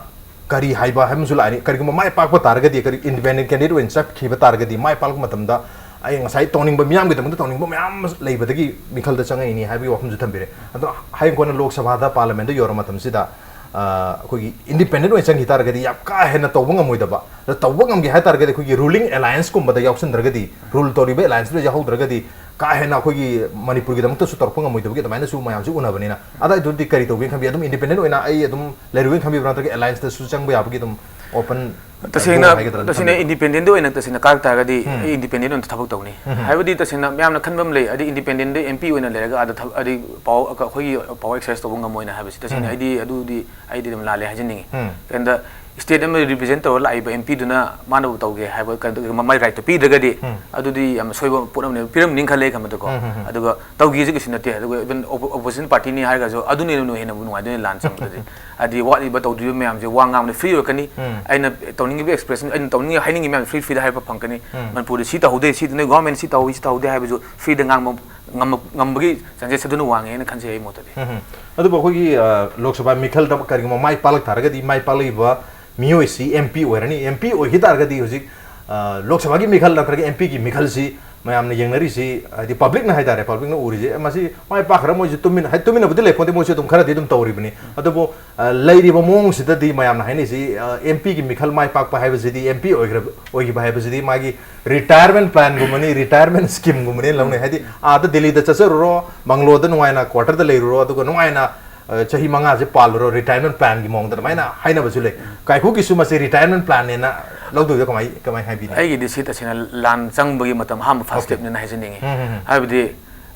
ꯀꯔꯤ ꯍꯥꯏꯕ ꯍꯥꯏꯕ ꯑꯃꯁꯨ ꯂꯥꯛꯑꯅꯤ꯫ ꯀꯔꯤꯒꯨꯝꯕ ꯃꯥꯏ ꯄꯥꯛꯄ ꯇꯥꯔꯒꯗꯤ, ꯀꯔꯤ ꯏꯟꯗꯤꯄꯦꯟꯗꯦꯟ ꯀꯦꯟꯗꯤꯗꯦꯠ ꯑꯣꯏꯅ ꯆꯠꯈꯤꯕ ꯇꯥꯔꯒꯗꯤ, ꯃꯥꯏ ꯄꯥꯛꯂꯛꯄ ꯃꯇꯝꯗ ꯑꯩ ꯉꯁꯥꯏ ꯇꯧꯅꯤꯡꯕ, ꯃꯤꯌꯥꯝꯒꯤꯗꯃꯛꯇ ꯇꯧꯅꯤꯡꯕ ꯃꯌꯥꯝ ꯑꯃ ꯂꯩꯕꯗꯒꯤ ꯃꯤꯈꯜꯗ ꯆꯪꯉꯛꯏꯅꯤ ꯍꯥꯏꯕꯒꯤ ꯋꯥꯐꯝꯁꯨ ꯊꯝꯕꯤꯔꯦ꯫ ꯑꯗꯣ ꯍꯌꯦꯡ ꯀꯣꯟꯅ ꯂꯣꯛ ꯁꯚꯥꯗ, ꯄꯥꯔꯂꯤꯌꯥꯃꯦꯟꯗ ꯌꯧꯔ ꯃꯇꯝꯁꯤꯗ, ꯑ, ꯑꯩꯈꯣꯏꯒꯤ ꯏꯟꯗꯤꯄꯦꯟꯗꯦꯟ ꯑꯣꯏꯅ ꯆꯪꯈꯤ ꯇꯥꯔꯒꯗꯤ ꯌꯥꯝ ꯀꯥ ꯍꯦꯟꯅ ꯇꯧꯕ ꯉꯝꯃꯣꯏꯗꯕ, ꯑꯗ ꯇꯧꯕ ꯉꯝꯒꯦ ꯍꯥꯏ ꯇꯥꯔꯒꯗꯤ ꯑꯩꯈꯣꯏꯒꯤ ꯔꯨꯂꯤꯡ ꯑꯦꯂꯥꯏꯟꯁꯀꯨꯝꯕꯗ ꯌꯥꯎꯁꯟꯗ꯭ꯔꯒꯗꯤ, ꯔꯨꯜ ꯇꯧꯔꯤꯕ ꯑꯦꯂꯥꯏꯟꯁꯇꯨꯗ ꯌꯥꯎꯍꯧꯗ꯭ꯔꯒꯗꯤ ꯀꯥ ꯍꯦꯟꯅ ꯑꯩꯈꯣꯏꯒꯤ ꯃꯅꯤꯄꯨꯔꯒꯤꯗꯃꯛꯇꯁꯨ ꯇꯧꯔꯛꯄ ꯉꯝꯃꯣꯏꯗꯕꯒꯤ ꯑꯗꯨꯃꯥꯏꯅꯁꯨ ꯃꯌꯥꯝꯁꯨ ꯎꯅꯕꯅꯤꯅ, ꯑꯗꯥꯏꯗꯨꯗꯤ ꯀꯔꯤ ꯇꯧꯒꯦꯅ ꯈꯟꯕꯤ? ꯑꯗꯨꯝ ꯏꯟꯗꯤꯄꯦꯟꯗꯦꯟ ꯑꯣꯏꯅ ꯑꯩ ꯑꯗꯨꯝ ꯂꯩꯔꯨꯒꯦꯅ ꯈꯟꯕꯤꯕ꯭ꯔꯥ, ꯅꯠꯇ꯭ꯔꯒ ꯑꯦꯂꯥꯏꯟꯁꯇꯁꯨ ꯆꯪꯕ ꯌꯥꯕꯒꯤ ꯑꯗꯨꯝ ꯑꯣꯄꯟ ꯇꯁꯦꯡꯅ, ꯗꯣꯔ ꯍꯥꯏꯒꯗ꯭ꯔꯥ, ꯑꯗꯨꯝ ꯇꯁꯦꯡꯅ ꯊꯝꯕꯤꯕ꯭ꯔꯥ? ꯏꯟꯗꯤꯄꯦꯟꯗꯦꯟꯗ ꯑꯣꯏꯅ ꯇꯁꯦꯡꯅ ꯀꯥꯔꯛ ꯇꯥꯔꯒꯗꯤ, ꯎꯝ꯫ ꯑꯩ ꯏꯟꯗꯤꯄꯦꯟꯗꯦꯟ ꯑꯣꯏꯅ ꯊꯕꯛ ꯇꯧꯅꯤ꯫ ꯎꯝ꯫ ꯍꯥꯏꯕꯗꯤ ꯇꯁꯦꯡꯅ ꯃꯌꯥꯝꯅ ꯈꯟꯕ ꯑꯃ ꯂꯩ, ꯑꯗꯩ ꯏꯟꯗꯤꯄꯦꯟꯗꯦꯟꯗ ꯑꯦꯝ ꯄꯤ ꯑꯣꯏꯅ ꯂꯩꯔꯒ ꯑꯥꯗ ꯊꯕꯛ, ꯑꯗꯩ ꯄꯥꯋꯔ, ꯑꯩꯈꯣꯏꯒꯤ ꯄꯥꯋꯔ ꯑꯦꯛꯁꯔꯁꯥꯏꯁ ꯇꯧꯕ ꯉꯝꯃꯣꯏꯅ ꯍꯥꯏꯕꯁꯤ ꯇꯁꯦꯡꯅ ꯎꯝ꯫ ꯑꯩꯗꯤ ꯑꯗꯨꯗꯤ ꯑꯩꯗꯤ ꯑꯗꯨꯝ ꯂꯥꯜꯂꯦ ꯍꯥꯏꯖꯅꯤꯡꯉꯤ꯫ ꯎꯝ꯫ ꯀꯩꯒꯤꯅꯣꯗ ꯁ꯭ꯇꯦꯠ ꯑꯃ ꯔꯤꯄ꯭ꯔꯖꯦꯟ ꯇꯧꯔ ꯂꯥꯛꯏꯕ ꯑꯦꯝ ꯄꯤꯗꯨꯅ ꯃꯥꯅꯕꯨ ꯇꯧꯒꯦ ꯍꯥꯏꯕ ꯀꯩꯅꯣ, ꯃꯥꯏ ꯔꯥꯏꯠꯇꯣ ꯄꯤꯗ꯭ꯔꯒꯗꯤ, ꯎꯝ꯫ ꯑꯗꯨꯗꯤ ꯌꯥꯝꯅ ꯁꯣꯏꯕ ꯄꯣꯠ ꯑꯃꯅꯦ, ꯄꯤꯔꯝꯅꯤ ꯈꯜꯂꯦ ꯑꯩ ꯈꯟꯕꯗꯀꯣ꯫ ꯎꯝ, ꯎꯝ, ꯎꯝ꯫ ꯑꯗꯨꯒ ꯇꯧꯒꯦꯁꯨ ꯀꯩꯁꯨ ꯅꯠꯇꯦ꯫ ꯑꯗꯨꯒ ꯏꯚꯟ ꯑꯣꯄꯣ-, ꯑꯣꯄꯣꯖꯤꯁꯟ ꯄꯥꯔꯇꯤꯅꯤ ꯍꯥꯏꯔꯒꯁꯨ ꯑꯗꯨꯅ ꯍꯦꯟꯅ ꯅꯨꯡꯉꯥꯏꯗꯣꯏꯅꯦ ꯂꯥꯟ ꯆꯪꯕꯗꯗꯤ꯫ ꯍꯥꯏꯗꯤ ꯋꯥꯠꯂꯤꯕ ꯇꯧꯗ꯭ꯔꯤꯕ ꯃꯌꯥꯝꯁꯦ ꯋꯥ ꯉꯥꯡꯕꯗ ꯐ꯭ꯔꯤ ꯑꯣꯏꯔꯛꯀꯅꯤ꯫ ꯎꯝ꯫ ꯑꯩꯅ ꯇꯧꯅꯤꯡꯉꯤꯕ ꯑꯦꯛꯁꯄ꯭ꯔꯦꯁꯟ, ꯑꯩꯅ ꯇꯧꯅꯤꯡꯉꯤ ꯍꯥꯏꯅꯤꯡꯉꯤ ꯃꯌꯥꯝ ꯐ꯭ꯔꯤ, ꯐ꯭ꯔꯤꯗ ꯍꯥꯏꯕ ꯐꯪꯒꯅꯤ꯫ ꯎꯝ꯫ ꯃꯅꯤꯄꯨꯔꯗ ꯁꯤ ꯇꯧꯍꯧꯗꯦ, ꯁꯤ ꯅꯣꯏ ꯒꯣꯔꯃꯦꯟ ꯁꯤ ꯇꯧꯍꯧꯏ, ꯁꯤ ꯇꯧꯍꯧꯗꯦ ꯍꯥꯏꯕꯁꯨ ꯐ꯭ꯔꯤꯗ ꯉꯥꯡꯕ ꯉꯝꯕ-, ꯉꯝꯕꯒꯤ ꯆꯥꯟꯁꯦꯁ ꯑꯗꯨꯅ ꯋꯥꯡꯉꯦꯅ ꯈꯟꯖꯩ ꯑꯩ ꯃꯣꯠꯇꯗꯤ꯫ ꯎꯝ, ꯎꯝ꯫ ꯑꯗꯨꯕꯨ ꯑꯩꯈꯣꯏꯒꯤ, ꯑ, ꯂꯣꯛ ꯁꯚꯥ ꯃꯤꯈꯜꯗ ꯀꯔꯤꯒꯨꯝꯕ ꯃꯥꯏ ꯄꯥꯛꯂꯛ ꯇꯥꯔꯒꯗꯤ, ꯃꯥꯏ ꯄꯥꯛꯂꯛꯏꯕ ꯃꯤꯑꯣꯏꯁꯤ ꯑꯦꯝ ꯄꯤ ꯑꯣꯏꯔꯅꯤ꯫ ꯑꯦꯝ ꯄꯤ ꯑꯣꯏꯈꯤ ꯇꯥꯔꯒꯗꯤ ꯍꯧꯖꯤꯛ, ꯑ, ꯂꯣꯛ ꯁꯚꯥꯒꯤ ꯃꯤꯈꯜ ꯅꯠꯇ꯭ꯔꯒ ꯑꯦꯝ ꯄꯤꯒꯤ ꯃꯤꯈꯜꯁꯤ ꯃꯌꯥꯝꯅ ꯌꯦꯡꯅꯔꯤꯁꯤ, ꯍꯥꯏꯗꯤ ꯄꯕ꯭ꯂꯤꯛꯅ ꯍꯥꯏꯇꯥꯔꯦ, ꯄꯕ꯭ꯂꯤꯛꯅ ꯎꯔꯤꯁꯦ, "ꯑꯦ, ꯃꯁꯤ ꯃꯥꯏ ꯄꯥꯛꯈ꯭ꯔꯥ?" ꯃꯣꯏꯁꯨ ꯇꯨꯃꯤꯟ-, ꯍꯥꯏ, ꯇꯨꯃꯤꯟꯅꯕꯨꯗꯤ ꯂꯩꯄꯣꯟꯇꯦ, ꯃꯣꯏꯁꯨ ꯑꯗꯨꯝ ꯈꯔꯗꯤ ꯑꯗꯨꯝ ꯇꯧꯔꯤꯕꯅꯤ꯫ ꯑꯗꯨꯕꯨ, ꯑ, ꯂꯩꯔꯤꯕ ꯃꯑꯣꯡꯁꯤꯗꯗꯤ ꯃꯌꯥꯝꯅ ꯍꯥꯏꯅꯩꯁꯤ, ꯑ, ꯑꯦꯝ ꯄꯤꯒꯤ ꯃꯤꯈꯜ ꯃꯥꯏ ꯄꯥꯛꯄ ꯍꯥꯏꯕꯁꯤꯗꯤ, ꯑꯦꯝ ꯄꯤ ꯑꯣꯏꯈ꯭ꯔꯕ, ꯑꯣꯏꯈꯤꯕ ꯍꯥꯏꯕꯁꯤꯗꯤ ꯃꯥꯒꯤ retirement planꯒꯨꯝꯕꯅꯤ, retirement schemeꯒꯨꯝꯕꯅꯤ ꯂꯧꯅꯩ꯫ ꯍꯥꯏꯗꯤ, ꯑꯥꯗ ꯗꯤꯜꯂꯤꯗ ꯆꯠꯆꯔꯨꯔꯣ, ꯕꯪꯒ꯭ꯂꯣꯗ ꯅꯨꯡꯉꯥꯏꯅ quarterꯗ ꯂꯩꯔꯨꯔꯣ, ꯑꯗꯨꯒ ꯅꯨꯡꯉꯥꯏꯅ, ꯑ, ꯆꯍꯤ ꯃꯉꯥꯁꯦ ꯄꯥꯜꯂꯨꯔꯣ, retirement planꯒꯤ ꯃꯑꯣꯡꯗ ꯑꯗꯨꯃꯥꯏꯅ ꯍꯥꯏꯅꯕꯁꯨ ꯂꯩ꯫ ꯀꯥꯏꯀꯨꯒꯤꯁꯨ ꯃꯁꯤ retirement planꯅꯦꯅ ꯂꯧꯗꯣꯏꯗꯣ ꯀꯃꯥꯏ, ꯀꯃꯥꯏ ꯍꯥꯏꯕꯤꯅꯤ? ꯑꯩꯒꯤꯗꯤ ꯁꯤ ꯇꯁꯦꯡꯅ ꯂꯥꯟ ꯆꯪꯕꯒꯤ ꯃꯇꯝ ꯑꯍꯥꯟꯕ first OK. stepꯅꯦꯅ ꯍꯥꯏꯖꯅꯤꯡꯉꯤ꯫ ꯎꯝ, ꯎꯝ, ꯎꯝ꯫ ꯍꯥꯏꯕꯗꯤ,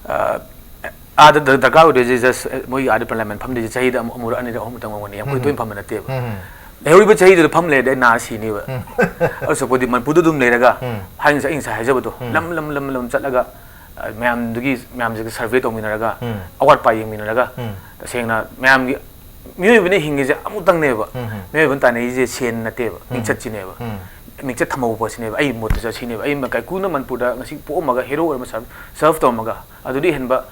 ꯑ, ꯑꯥꯗ ꯗ-, ꯗꯔꯀꯥꯔ ꯑꯣꯏꯗꯣꯏꯁꯦ just, ꯑ, ꯃꯣꯏꯒꯤ ꯑꯥꯗ parliament ꯐꯝꯗꯣꯏꯁꯦ ꯆꯍꯤꯗ ꯑꯃꯨꯛ, ꯑꯃꯨꯔꯛ, ꯑꯅꯤꯔꯛ, ꯑꯍꯨꯝꯇꯪ ꯑꯣꯏꯔꯝꯒꯅꯤ꯫ ꯌꯥꯝ ꯀꯨꯏ ꯎꯝ꯫ ꯇꯣꯏꯅ ꯐꯝꯕ ꯅꯠꯇꯦꯕ꯫ ꯎꯝ, ꯎꯝ꯫ ꯂꯩꯍꯧꯔꯤꯕ ꯆꯍꯤꯗꯨꯗ ꯐꯝ ꯂꯩꯔꯗꯤ ꯑꯩ ꯅꯥꯔ ꯁꯤꯅꯦꯕ꯫ ꯎꯝ꯫ ꯑꯗꯨ ꯁꯔꯨꯛꯄꯨꯗꯤ ꯃꯅꯤꯄꯨꯔꯗ ꯑꯗꯨꯝ ꯂꯩꯔꯒ, ꯎꯝ꯫ ꯍꯥꯏꯅ ꯑꯩ ꯉꯁꯥꯏ ꯍꯥꯏꯖꯕꯗꯣ, ꯎꯝ꯫ ꯂꯝ, ꯂꯝ, ꯂꯝ, ꯂꯝ ꯆꯠꯂꯒ, ꯑ, ꯃꯌꯥꯝꯗꯨꯒꯤ, ꯃꯌꯥꯝꯁꯤꯒ survey ꯇꯧꯃꯤꯟꯅꯔꯒ, ꯎꯝ꯫ ꯑꯋꯥꯠ ꯑꯄꯥ ꯌꯦꯡꯃꯤꯟꯅꯔꯒ, ꯎꯝ꯫ ꯇꯁꯦꯡꯅ ꯃꯌꯥꯝꯒꯤ, ꯃꯤꯑꯣꯏꯕꯅ ꯍꯤꯡꯉꯤꯁꯦ ꯑꯃꯨꯛꯇꯪꯅꯦꯕ꯫ ꯎꯝ, ꯎꯝ꯫ ꯃꯤꯑꯣꯏꯕꯅ ꯇꯥꯟꯅꯔꯤꯁꯦ ꯁꯦꯟ ꯅꯠꯇꯦꯕ, ꯎꯝ꯫ ꯃꯤꯡꯆꯠꯁꯤꯅꯦꯕ꯫ ꯎꯝ꯫ ꯃꯤꯡꯆꯠ ꯊꯝꯍꯧꯕ ꯁꯤꯅꯦꯕ꯫ ꯑꯩ ꯃꯣꯠꯇꯁꯨ ꯁꯤꯅꯦꯕ꯫ ꯑꯩ ꯀꯥꯏꯀꯨꯅ ꯃꯅꯤꯄꯨꯔꯗ ꯉꯁꯤ ꯄꯣꯛꯑꯝꯃꯒ hero ꯑꯣꯏꯔ serve, serve ꯇꯧꯔꯝꯃꯒ, ꯑꯗꯨꯗꯤ ꯍꯦꯟꯕ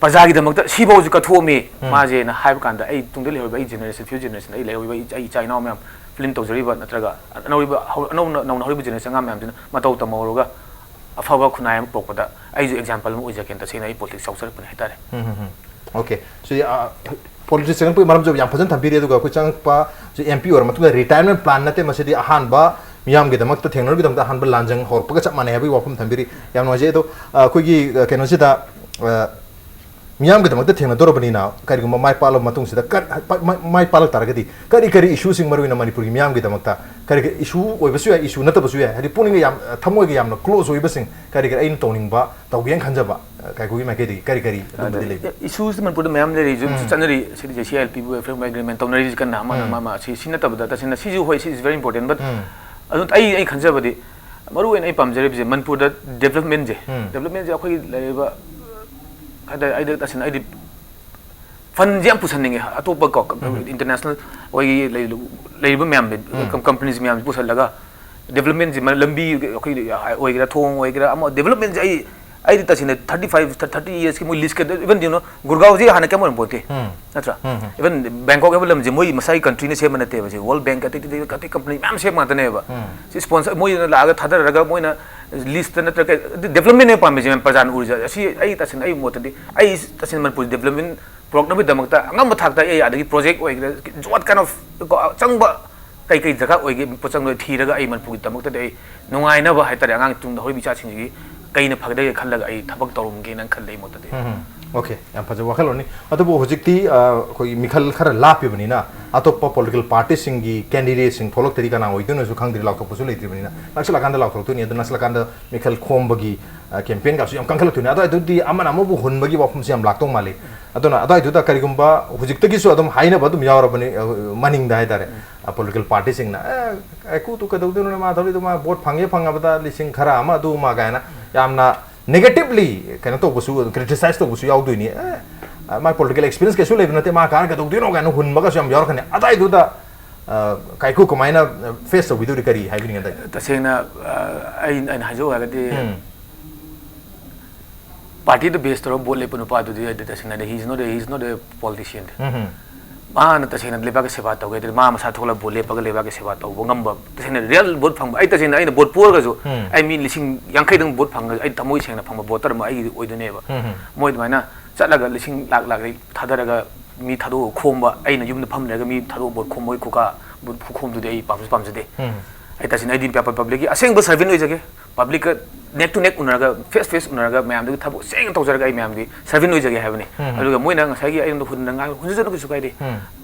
ꯄ꯭ꯔꯖꯥꯒꯤꯗꯃꯛꯇ ꯁꯤꯐꯥꯎꯁꯤ ꯀꯠꯊꯣꯛꯑꯝꯃꯤ ꯎꯝ꯫ ꯃꯥꯁꯦꯅ ꯍꯥꯏꯕ ꯀꯥꯟꯗ, ꯑꯩ ꯇꯨꯡꯗ ꯂꯩꯍꯧꯔꯤꯕ ꯑꯩ generation, future generation, ꯑꯩ ꯂꯩꯍꯧꯔꯤꯕ ꯑꯩ, ꯑꯩ ꯏꯆꯥ ꯏꯅꯥꯎ ꯃꯌꯥꯝ, film ꯇꯧꯖꯔꯤꯕ ꯅꯠꯇ꯭ꯔꯒ ꯑꯅꯧꯕ ꯍꯧ-, ꯑꯅꯧꯅ, ꯅꯧꯅ ꯍꯧꯔꯤꯕ generation ꯑꯉꯥꯡ ꯃꯌꯥꯝꯁꯤꯅ ꯃꯇꯧ ꯇꯝꯍꯧꯔꯒ ꯑꯐꯕ ꯈꯨꯟꯅꯥꯏ ꯑꯃ ꯄꯨꯔꯛꯄꯗ ꯑꯩꯁꯨ example ꯑꯃ ꯑꯣꯏꯖꯒꯦꯅ ꯇꯁꯦꯡꯅ ꯑꯩ politics ꯌꯥꯎꯖꯔꯛꯄꯅꯦ ꯍꯥꯏꯇꯥꯔꯦ꯫ ꯎꯝ, ꯎꯝ, ꯎꯝ꯫ OK꯫ ꯁꯤ, ꯑ, politics ꯆꯪꯉꯛꯄꯒꯤ ꯃꯔꯝꯁꯨ ꯌꯥꯝ ꯐꯖꯅ ꯊꯝꯕꯤꯔꯤ, ꯑꯗꯨꯒ ꯑꯩꯈꯣꯏ ꯆꯪꯉꯛꯄ ꯁꯤ MP ꯑꯣꯏꯔ ꯃꯇꯨꯡꯗ retirement plan ꯅꯠꯇꯦ, ꯃꯁꯤꯗꯤ ꯑꯍꯥꯟꯕ ꯃꯤꯌꯥꯝꯒꯤꯗꯃꯛꯇ ꯊꯦꯡꯅꯔꯨꯒꯤꯗꯃꯛꯇ ꯑꯍꯥꯟꯕ ꯂꯥꯟꯖꯪ ꯍꯧꯔꯛꯄꯒ ꯆꯞ ꯃꯥꯟꯅꯩ ꯍꯥꯏꯕꯒꯤ ꯋꯥꯐꯝ ꯊꯝꯕꯤꯔꯤ꯫ ꯌꯥꯝ ꯅꯨꯡꯉꯥꯏꯖꯩ꯫ ꯑꯗꯣ, ꯑ, ꯑꯩꯈꯣꯏꯒꯤ, ꯑ, ꯀꯩꯅꯣꯁꯤꯗ, ꯑ, ꯃꯤꯌꯥꯝꯒꯤꯗꯃꯛꯇ ꯊꯦꯡꯅꯗꯧꯔꯕꯅꯤꯅ, ꯀꯔꯤꯒꯨꯝꯕ ꯃꯥꯏ ꯄꯥꯛꯂꯕ ꯃꯇꯨꯡꯁꯤꯗ ꯀꯔꯤ-, ꯃꯥꯏ, ꯃꯥꯏ, ꯃꯥꯏ ꯄꯥꯛꯂꯛ ꯇꯥꯔꯒꯗꯤ ꯀꯔꯤ ꯀꯔꯤ issueꯁꯤꯡ ꯃꯔꯨꯑꯣꯏꯅ ꯃꯅꯤꯄꯨꯔꯒꯤ ꯃꯤꯌꯥꯝꯒꯤꯗꯃꯛꯇ, ꯀꯔꯤ ꯀꯔꯤ issue ꯑꯣꯏꯕꯁꯨ ꯌꯥꯏ, issue ꯅꯠꯇꯕꯁꯨ ꯌꯥꯏ, ꯍꯥꯏꯗꯤ ꯄꯨꯛꯅꯤꯡꯒ ꯌꯥꯝ, ꯊꯃꯣꯏꯒ ꯌꯥꯝꯅ close ꯑꯣꯏꯕꯁꯤꯡ, ꯀꯔꯤ ꯀꯔꯤ ꯑꯩꯅ ꯇꯧꯅꯤꯡꯕ, ꯇꯧꯒꯦꯅ ꯈꯟꯖꯕ, ꯑ, ꯀꯥꯏꯀꯨꯒꯤ ꯃꯥꯏꯀꯩꯗꯒꯤ ꯀꯔꯤ ꯀꯔꯤ ꯑꯗꯨꯝꯕꯗꯤ ꯑꯗ ꯂꯩꯕꯤ? Issueꯁꯤ ꯃꯅꯤꯄꯨꯔꯗ ꯃꯌꯥꯝ ꯂꯩꯔꯤ, ꯍꯧꯖꯤꯛ ꯎꯝ꯫ ꯆꯠꯅꯔꯤ, ꯁꯤꯗꯤ ꯖꯦ ꯁꯤ ꯑꯥꯏ ꯑꯦꯜ ꯄꯤꯕꯨ, framework agreement ꯇꯧꯅꯔꯤꯁꯤ ꯀꯟꯅ ꯑꯃꯅ ꯎꯝ꯫ ꯑꯃ, ꯑꯃ, ꯁꯤ, ꯁꯤ ꯅꯠꯇꯕꯗ ꯇꯁꯦꯡꯅ ꯁꯤꯁꯨ ꯍꯣꯏ, ꯁꯤ is very important, but ꯎꯝ꯫ ꯑꯗꯨ ꯑꯩ, ꯑꯩ ꯈꯟꯖꯕꯗꯤ ꯃꯔꯨ ꯑꯣꯏꯅ ꯑꯩ ꯄꯥꯝꯖꯔꯤꯕꯁꯦ ꯃꯅꯤꯄꯨꯔꯗ developmentꯁꯦ, ꯎꯝ꯫ developmentꯁꯦ ꯑꯩꯈꯣꯏꯒꯤ ꯂꯩꯔꯤꯕ, ꯍꯥꯏꯇꯥꯔꯦ, ꯑꯩꯗꯤ ꯇꯁꯦꯡꯅ ꯑꯩꯗꯤ fundꯁꯦ ꯌꯥꯝ ꯄꯨꯁꯟꯅꯤꯡꯉꯦ ꯑꯇꯣꯞꯄ ꯀꯣ, ꯎꯝ꯫ International ꯑꯩꯈꯣꯏꯒꯤ ꯂꯩ-, ꯂꯩꯔꯤꯕ ꯃꯌꯥꯝꯁꯦ, ꯎꯝ꯫ Com-, companies ꯃꯌꯥꯝꯁꯦ ꯄꯨꯁꯜꯂꯒ developmentꯁꯦ ꯃ-, ꯂꯝꯕꯤ ꯑꯩꯈꯣꯏ ꯑꯣꯏꯒꯦꯔꯥ, ꯊꯣꯡ ꯑꯣꯏꯒꯦꯔꯥ, ꯑꯃ developmentꯁꯦ ꯑꯩ, ꯑꯩꯗꯤ ꯇꯁꯦꯡꯅ thirty five, thirty yearsꯀꯤ ꯃꯣꯏ list ꯀ, even, you know, ꯒꯨꯔꯒꯥꯎꯁꯦ ꯍꯥꯟꯅ ꯀꯩꯝ ꯑꯣꯏꯔꯝꯄꯣꯟꯇꯦ, ꯎꯝ꯫ ꯅꯠꯇ꯭ꯔꯥ? ꯎꯝ, ꯎꯝ꯫ Even Bangkok ꯍꯥꯏꯕ ꯂꯝꯁꯦ ꯃꯣꯏ ꯃꯁꯥꯒꯤ countryꯅ ꯁꯦꯝꯕ ꯅꯠꯇꯦꯕ, ꯁꯤ World Bank ꯑꯇꯩ, ꯑꯇꯩ, ꯑꯇꯩ, ꯑꯇꯩ company ꯃꯌꯥꯝ ꯁꯦꯝꯕ ꯉꯥꯛꯇꯅꯦꯕ꯫ ꯎꯝ꯫ ꯁꯤ sponsor ꯃꯣꯏꯅ ꯂꯥꯛꯑꯒ ꯊꯥꯗꯔꯒ ꯃꯣꯏꯅ ꯂꯤꯁꯇ ꯅꯠꯇ꯭ꯔꯒ ꯗꯤꯕ꯭ꯂꯞꯃꯦꯟꯅ ꯄꯥꯝꯃꯤꯁꯦ ꯃꯌꯥꯝ ꯄ꯭ꯔꯖꯥꯅ ꯎꯔꯤꯁꯦ꯫ ꯑꯁꯤ ꯑꯩ ꯇꯁꯦꯡꯅ ꯑꯩ ꯃꯣꯠꯇꯗꯤ ꯑꯩ ꯇꯁꯦꯡꯅ ꯃꯅꯤꯄꯨꯔ ꯗꯤꯕ꯭ꯂꯞꯃꯦꯟ ꯄꯨꯔꯛꯅꯕꯒꯤꯗꯃꯛꯇ ꯑꯉꯝꯕ ꯊꯥꯛꯇ ꯑꯩ ꯑꯗꯒꯤ ꯄ꯭ꯔꯣꯖꯦꯛ ꯑꯣꯏꯒꯦꯔꯥ, what kind of ꯀꯣ, ꯑꯆꯪꯕ ꯀꯩ ꯀꯩ ꯗꯔꯀꯥꯔ ꯑꯣꯏꯒꯦ ꯄꯣꯠꯆꯪꯗꯣ ꯊꯤꯔꯒ ꯑꯩ ꯃꯅꯤꯄꯨꯔꯒꯤꯗꯃꯛꯇꯗꯤ ꯑꯩ ꯅꯨꯡꯉꯥꯏꯅꯕ ꯍꯥꯏꯇꯥꯔꯦ, ꯑꯉꯥꯡ ꯇꯨꯡꯗ ꯍꯧꯔꯤꯕ ꯏꯆꯥꯁꯤꯡꯁꯤꯒꯤ ꯀꯩꯅ ꯐꯒꯗꯒꯦ ꯈꯜꯂꯒ ꯑꯩ ꯊꯕꯛ ꯇꯧꯔꯝꯒꯦꯅ ꯈꯜꯂꯦ ꯑꯩ ꯃꯣꯠꯇꯗꯤ꯫ ꯑꯣꯀꯦ, ꯌꯥꯝ ꯐꯖꯕ ꯋꯥꯈꯜꯂꯣꯟꯅꯤ꯫ ꯑꯗꯨꯕꯨ ꯍꯧꯖꯤꯛꯇꯤ ꯑ, ꯑꯩꯈꯣꯏꯒꯤ ꯃꯤꯈꯜ ꯈꯔ ꯂꯥꯞꯄꯤꯕꯅꯤꯅ ꯑꯇꯣꯞꯄ ꯄꯣꯂꯤꯇꯤꯀꯦꯜ ꯄꯥꯔꯇꯤꯁꯤꯡꯒꯤ ꯀꯦꯟꯗꯤꯗꯦꯠꯁꯤꯡ ꯊꯣꯛꯂꯛꯇ꯭ꯔꯗꯤ ꯀꯅꯥ ꯑꯣꯏꯗꯣꯏꯅꯣꯁꯨ ꯈꯪꯗ꯭ꯔꯤ, ꯂꯥꯎꯊꯣꯛꯄꯁꯨ ꯂꯩꯇ꯭ꯔꯤꯕꯅꯤꯅ꯫ ꯅꯛꯁꯤꯜꯂꯀꯥꯟꯗ ꯂꯥꯎꯊꯣꯛꯇꯣꯏꯅꯤ꯫ ꯑꯗꯨ ꯅꯛꯁꯤꯜꯂꯀꯥꯟꯗ ꯃꯤꯈꯜ ꯈꯣꯝꯕꯒꯤ ꯀꯦꯝꯄꯦꯟꯒꯁꯨ ꯌꯥꯝ ꯀꯟꯈꯠꯂꯛꯇꯣꯏꯅꯤ꯫ ꯑꯗꯨꯋꯥꯏꯗꯨꯗꯤ ꯑꯃꯅ ꯑꯃꯕꯨ ꯍꯨꯟꯕꯒꯤ ꯋꯥꯐꯝꯁꯤ ꯌꯥꯝ ꯂꯥꯛꯇꯧ ꯃꯥꯜꯂꯤ꯫ ꯑꯗꯨꯅ ꯑꯗꯨꯋꯥꯏꯗꯨꯗ ꯀꯔꯤꯒꯨꯝꯕ ꯍꯧꯖꯤꯛꯇꯒꯤꯁꯨ ꯑꯗꯨꯝ ꯍꯥꯏꯅꯕ ꯑꯗꯨꯝ ꯌꯥꯎꯔꯕꯅꯤ, ꯑ, ꯃꯅꯤꯡꯗ ꯍꯥꯏꯇꯥꯔꯦ, ꯄꯣꯂꯤꯇꯤꯀꯦꯜ ꯄꯥꯔꯇꯤꯁꯤꯡꯅ "ꯑꯦ, ꯀꯥꯏꯀꯨꯗꯨ ꯀꯩꯗꯧꯗꯣꯏꯅꯣ, ꯃꯥ ꯇꯧꯔꯤꯗꯣ, ꯃꯥ ꯚꯣꯠ ꯐꯪꯉꯦ ꯐꯪꯉꯕꯗ ꯂꯤꯁꯤꯡ ꯈꯔ ꯑꯃ ꯑꯗꯨ ꯑꯃ" ꯀꯥꯏꯅ ꯌꯥꯝꯅ ꯅꯦꯒꯦꯇꯤꯚꯂꯤ ꯀꯩꯅꯣ ꯇꯧꯕꯁꯨ, ꯀ꯭ꯔꯤꯇꯤꯁꯥꯏꯖ ꯇꯧꯕꯁꯨ ꯌꯥꯎꯗꯣꯏꯅꯤ꯫ "ꯑꯦ, ꯃꯥ ꯄꯣꯂꯤꯇꯤꯀꯦꯜ ꯑꯦꯛꯁꯄꯤꯔꯤꯌꯦꯟꯁ ꯀꯩꯁꯨ ꯂꯩꯕ ꯅꯠꯇꯦ, ꯃꯥ ꯀꯥꯔ ꯀꯩꯗꯧꯗꯣꯏꯅꯣ" ꯀꯥꯏꯅ ꯍꯨꯟꯕꯒꯁꯨ ꯌꯥꯝ ꯌꯥꯎꯔꯛꯀꯅꯤ꯫ ꯑꯗꯨꯋꯥꯏꯗꯨꯗ ꯑ, ꯀꯥꯏꯀꯨ ꯀꯃꯥꯏꯅ ꯐꯦꯁ ꯇꯧꯕꯤꯗꯣꯔꯤ, ꯀꯔꯤ ꯍꯥꯏꯕꯤꯅꯤꯡꯉꯦ? ꯇꯁꯦꯡꯅ, ꯑ, ꯑꯩ ꯑꯩꯅ ꯍꯥꯏꯖꯧ ꯍꯥꯏꯔꯒꯗꯤ, ꯎꯝ꯫ ꯄꯥꯔꯇꯤꯗ ꯕꯦꯁ ꯇꯧꯔꯒ ꯚꯣꯠ ꯂꯦꯞꯄ ꯅꯨꯄꯥꯗꯨꯗꯤ ꯑꯩꯗꯤ ꯇꯁꯦꯡꯅ he is not a, he is not a politician꯫ ꯎꯝ꯫ ꯃꯥꯅ ꯇꯁꯦꯡꯅ ꯂꯩꯕꯥꯛꯀꯤ ꯁꯦꯕꯥ ꯇꯧꯒꯦ ꯍꯥꯏꯗꯤ ꯃꯥ ꯃꯁꯥ ꯊꯣꯛꯂꯒ ꯚꯣꯠ ꯂꯦꯞꯄꯒ ꯂꯩꯕꯥꯛꯀꯤ ꯁꯦꯕꯥ ꯇꯧꯕ ꯉꯝꯕ, ꯇꯁꯦꯡꯅ ꯔꯤꯌꯦꯜ ꯚꯣꯠ ꯐꯪꯕ, ꯑꯩ ꯇꯁꯦꯡꯅ ꯑꯩꯅ ꯚꯣꯠ ꯄꯣꯔꯒꯁꯨ ꯎꯝ꯫ ꯑꯩ ꯃꯤ ꯂꯤꯁꯤꯡ ꯌꯥꯡꯈꯩꯗꯪ ꯚꯣꯠ ꯐꯪꯉꯒ ꯑꯩ ꯊꯃꯣꯏ ꯁꯦꯡꯅ ꯐꯪꯕ ꯚꯣꯇꯔ ꯑꯃ ꯑꯩꯒꯤꯗꯤ ꯑꯣꯏꯗꯣꯏꯅꯦꯕ꯫ ꯎꯝ꯫ ꯃꯣꯏ ꯑꯗꯨꯃꯥꯏꯅ ꯆꯠꯂꯒ ꯂꯤꯁꯤꯡ ꯂꯥꯛ ꯂꯥꯛ ꯊꯥꯗꯔꯒ ꯃꯤ ꯊꯥꯗꯣꯛꯑ ꯈꯣꯝꯕ, ꯑꯩꯅ ꯌꯨꯝꯗ ꯐꯝ ꯂꯩꯔꯒ ꯃꯤ ꯊꯥꯗꯣꯛꯑ ꯚꯣꯠ ꯈꯣꯝꯕꯒꯤ ꯈꯨꯀꯥ, ꯚꯣꯠ ꯈꯨꯈꯣꯝꯗꯨꯗꯤ ꯑꯩ ꯄꯥꯝꯁꯨ ꯄꯥꯝꯖꯗꯦ꯫ ꯎꯝ꯫ ꯑꯩ ꯇꯁꯦꯡꯅ ꯑꯩꯗꯤ ꯄꯦꯄꯔ ꯄꯕ꯭ꯂꯤꯛꯀꯤ ꯑꯁꯦꯡꯕ ꯁꯔꯚꯦꯟ ꯑꯣꯏꯖꯒꯦ꯫ ꯄꯕ꯭ꯂꯤꯛꯀ ꯅꯦꯛ ꯇꯨ ꯅꯦꯛ ꯎꯅꯔꯒ, ꯐꯦꯁ ꯐꯦꯁ ꯎꯅꯔꯒ ꯃꯌꯥꯝꯗꯨꯒꯤ ꯊꯕꯛ ꯁꯦꯡꯅ ꯇꯧꯖꯔꯒ ꯑꯩ ꯃꯌꯥꯝꯒꯤ ꯁꯔꯚꯦꯟ ꯑꯣꯏꯖꯒꯦ ꯍꯥꯏꯕꯅꯤ꯫ ꯎꯝ꯫ ꯑꯗꯨꯒ ꯃꯣꯏꯅ ꯉꯁꯥꯏꯒꯤ ꯑꯩꯉꯣꯟꯗ ꯍꯨꯟꯅ ꯉꯥꯡ ꯍꯨꯟꯖꯁꯅꯨ, ꯀꯩꯁꯨ ꯀꯥꯏꯗꯦ꯫ ꯎꯝ꯫